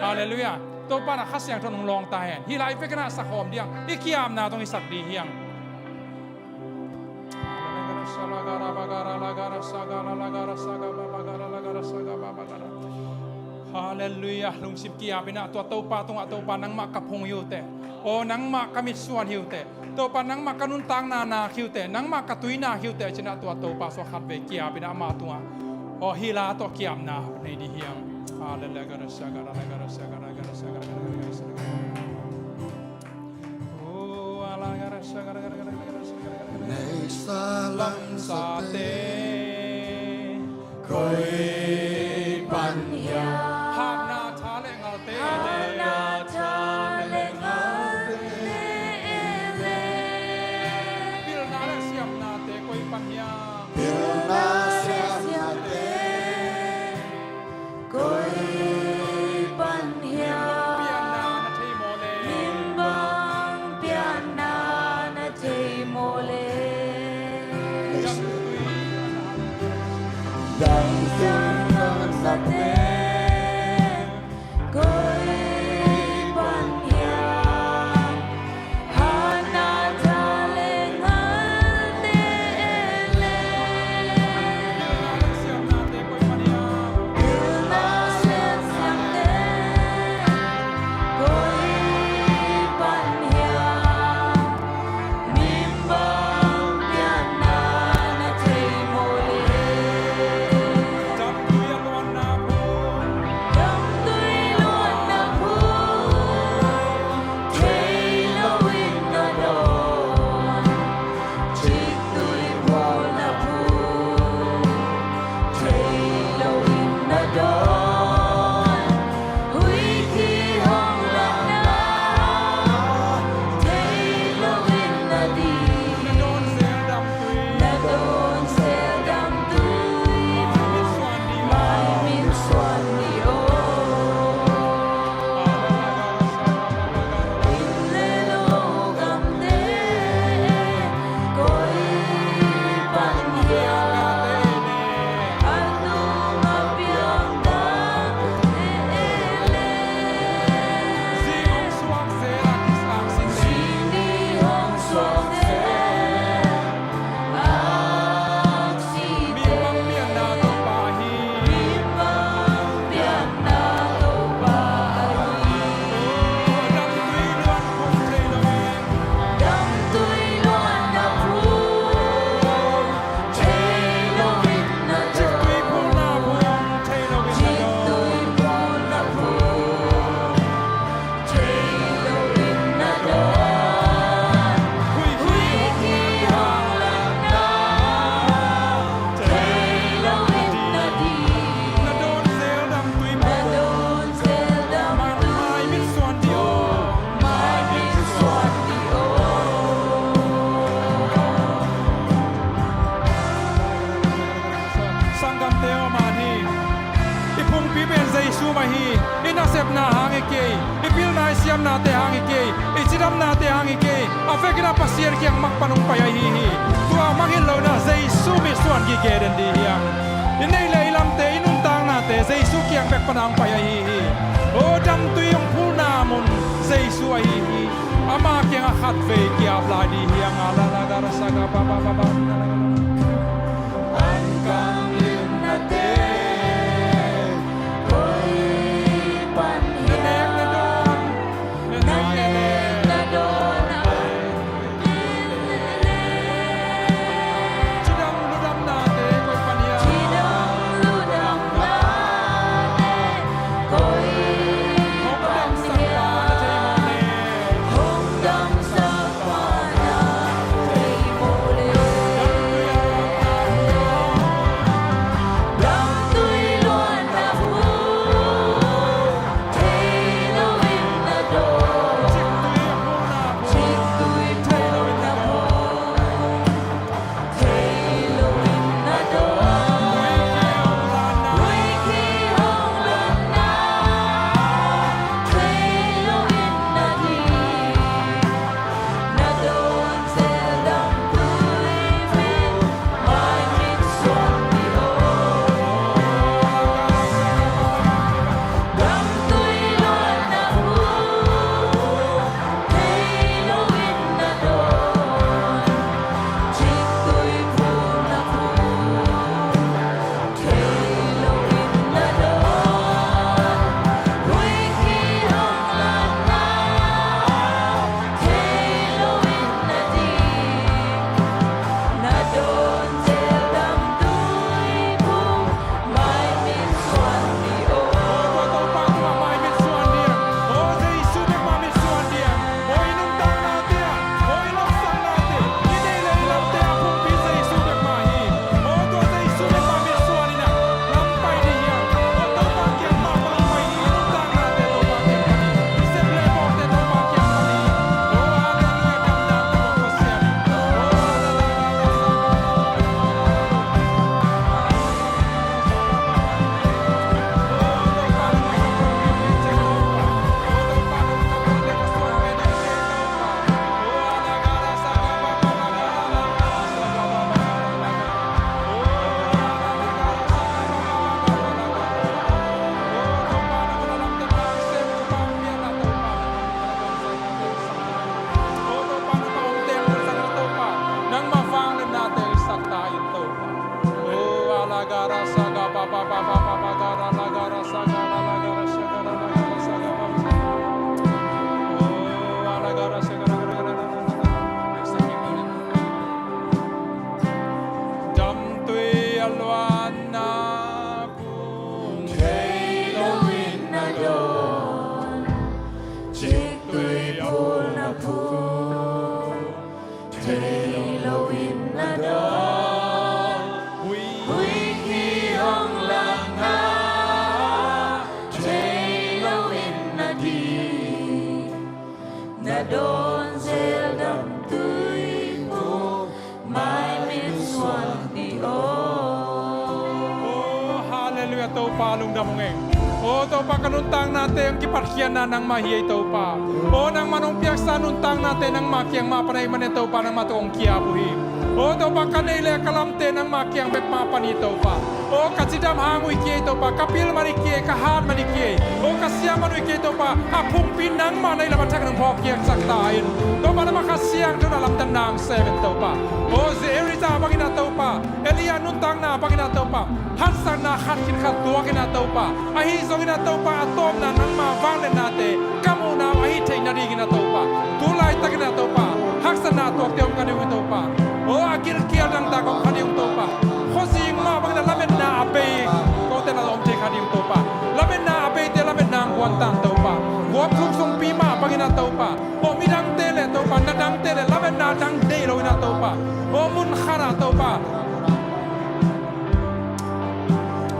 Halleluiah. Topa na Kha Siangtho nong lawng ta hen. Hih la i vekin ah sakhawm diang. I kiamna tawh i sak di hiang. Halleluiah. Lungsim kiap in ah tua Topa tungah, Topa nangmah ka phung hi uh teh. Aw nangmah ka mitsuan hi uh teh. Topa nangmah ka nuntakna nak hi uh teh. Nangmah ka tuinak hi uh teh. Ci in ah tua Topa sua khatvei kiap in ah ama tungah. Aw hih la tawh kiapna nei di hiang. Halleluiah. Neisa lamsate koi pan hiam? Hatna tha le ngalte. Hatna tha le ngalte. Pilna le siamnate koi pan hiam? Pilna le siamnate koi pan hiam? Pianna na thei maw le? Min bang pianna na thei maw le? Dangtui. Dangtui lamsate koi pan hiam? Hatna tha le nate hang hi kei, i cidamnate hang hi kei, a vekin ah Pasian kiang mak pan hong pai ahi hi. Tua mangngilh lo in ah Jesu mitsuan gige den ding hi hang. I neih le i lamte, i nuntaknate Jesu kiang bek pan ah hong pai ahi hi. O, damtui hong phulna mun Jesu ahi hi. Ama kiangah khatvei kiap lai ding hi hang. A la la ga ra sa ga ba ba ba ba. Damtui a luanna kung thei loin na dawn, ciktui phulna phul thei loin na dawn, huiki hong lakna thei loin na dik, na dawn zel damtui kung mai min suan dih aw. Oh, hallelujah, Topa lungdam hong ei. Oh, Topa ka nuntaknate hong kipatkhiatna nangmah hi ei Topa. Oh, nangmah hong piaksa nuntaknate nangmah kiang mah pan ahih manin Topa nangmah tawh hong kiap uh hi. Oh, Topa ka neih le ka lamte nangmah kiang bek mah pan hi Topa. Oh, ka cidam hang uh hi kei Topa, ka pil man hi kei, ka hat man hi kei. Oh, ka sia man uh hi kei Topa, a phungpi nangmah na i lam a thak nang phawk kiaksak ta in. Topa nangmah Kha Siangtho na lamdanna hong sem in Topa. Oh, Elijah bangin ah Topa, Elia nuntakna bangin ah Topa, haksatna khat khit khat tuak in ah Topa, ahi zongin ah Topa a tawpna nangmah vangliatnate ka muhna uh ahi theih nadingin ah Topa, tu laitakin ah Topa haksatna tuakte om kha ding uh hi Topa. Oh, a gilkial dangtak om kha ding uh Topa. Khuazing mah bangin ah lametna a bei kote na om thei kha ding uh Topa. Lametna a beite lametna hong guan ta in Topa. Guam thuk sungpi mah bangin ah Topa, oh, midangte le Topa, na dangte le lametna dang deih loin ah Topa, oh, mun khat ah Topa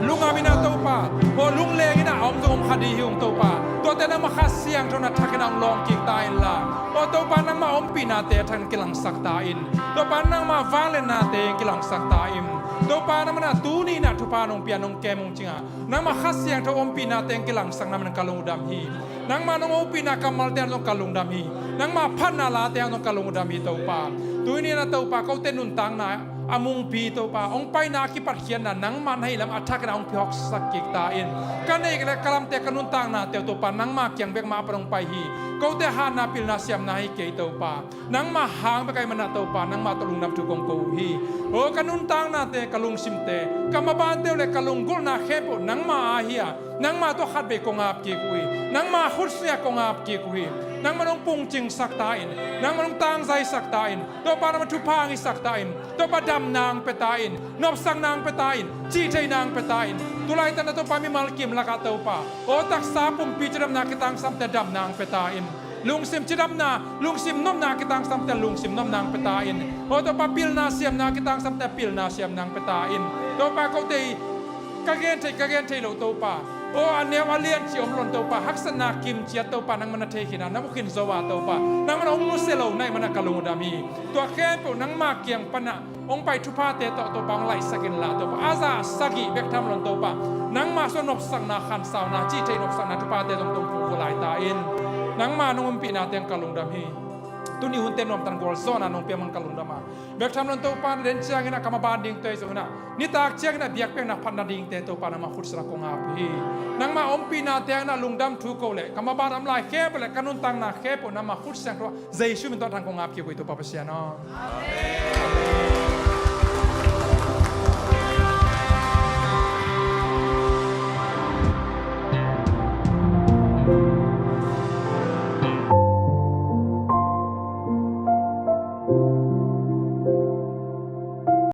lungam in ah Topa, oh, lungleng in ah a om zong om kha ding hi ung Topa. Tuate nangmah Kha Siangtho na thak in ah hong lawng kik ta inla, oh, Topa nangmah ompihnate a thak in kilangsak ta in. Topa nangmah vangliatnate hong kilangsak ta in. Topa nangmah na tuni in ah thupha nong pia nong kem ung cingah nangmah Kha Siangtho ompihnate hong kilangsakna man ka lungdam hi. Nangma nong hopihna kammalte hang zong ka lungdam hi. Nangma phatna late hang zong ka lungdam hi Topa. Tuni-in ah Topa, kote nuntakna a mungpi Topa, hong paina a kipatkhiatna nangma na hih lam a thakin ah hong phuhawksak kik ta in. Ka neih le ka lamte, ka nuntaknate uh Topa, nangma kiang bek mah pan hong pai hi. Kote hatna, pilna, siamna hi kei Topa. Nangma hang bek ahih manin ah Topa, nangma tawh lungdam thu kong ko uh hi. Aw ka nuntaknate, ka lungsimte, ka mabante uh le ka lunggulhna khempeuh nangma a hi a, nangma tawh khatvei kong ap kik uh hi. Nangma khut sungah kong ap kik uh hi. Nangman hong pungcingsak ta in. Nangman hong tangzaisak ta in. Topa, nangman thupha hong hisak ta in. Topa, damna hong pia ta in. Nopsakna hong pia ta in. Cihtheihna hong pia ta in. Tulaitak ah Topa, mimal kim lakah Topa, aw taksa pumpi cidamna kitangsam teh damna hong pia ta in. Lungsim cidamna, lungsim nopna kitangsam teh lungsim nopna hong pia ta in. Aw Topa, pilna siamna kitangsam teh pilna siamna hong pia ta in. Topa, kote ka gen thei, ka gen thei lo Topa, aw a neu a lian cih om lo in Topa, haksatna kimciat Topa, nangman na thei khin a, na mu khin zo a Topa, nangman hong nusia lo na hih manin ah ka lungdam hi. Tua khempeuh nangma kiang pan ah hong pai thuphate tawh Topa hong laihsak inla Topa, a za sagih bek tham lo in Topa, nangma sungah nopsakna, khansauna, cihtheih nopsakna thuphate zong tawh hong pungvua lai ta in. Nangma nong ompihnate hang ka lungdam hi. Tuni hunte nuamtak gualzawhna nong pia mah hang ka lungdam a, bek tham lo in Topa, na den ciangin ah ka maban dingte zong in ah, nitak ciangin ah biakpiakna phat nadingte Topa, nangma khut sungah kong ap hi. Nangma ompihnate hang in ah lungdam thu ko le ka maban a om lai khempeuh le ka nuntakna khempeuh nangma khut sungah, Jesu min tawh thang kong ap kik uh hi Topa Pasian aw.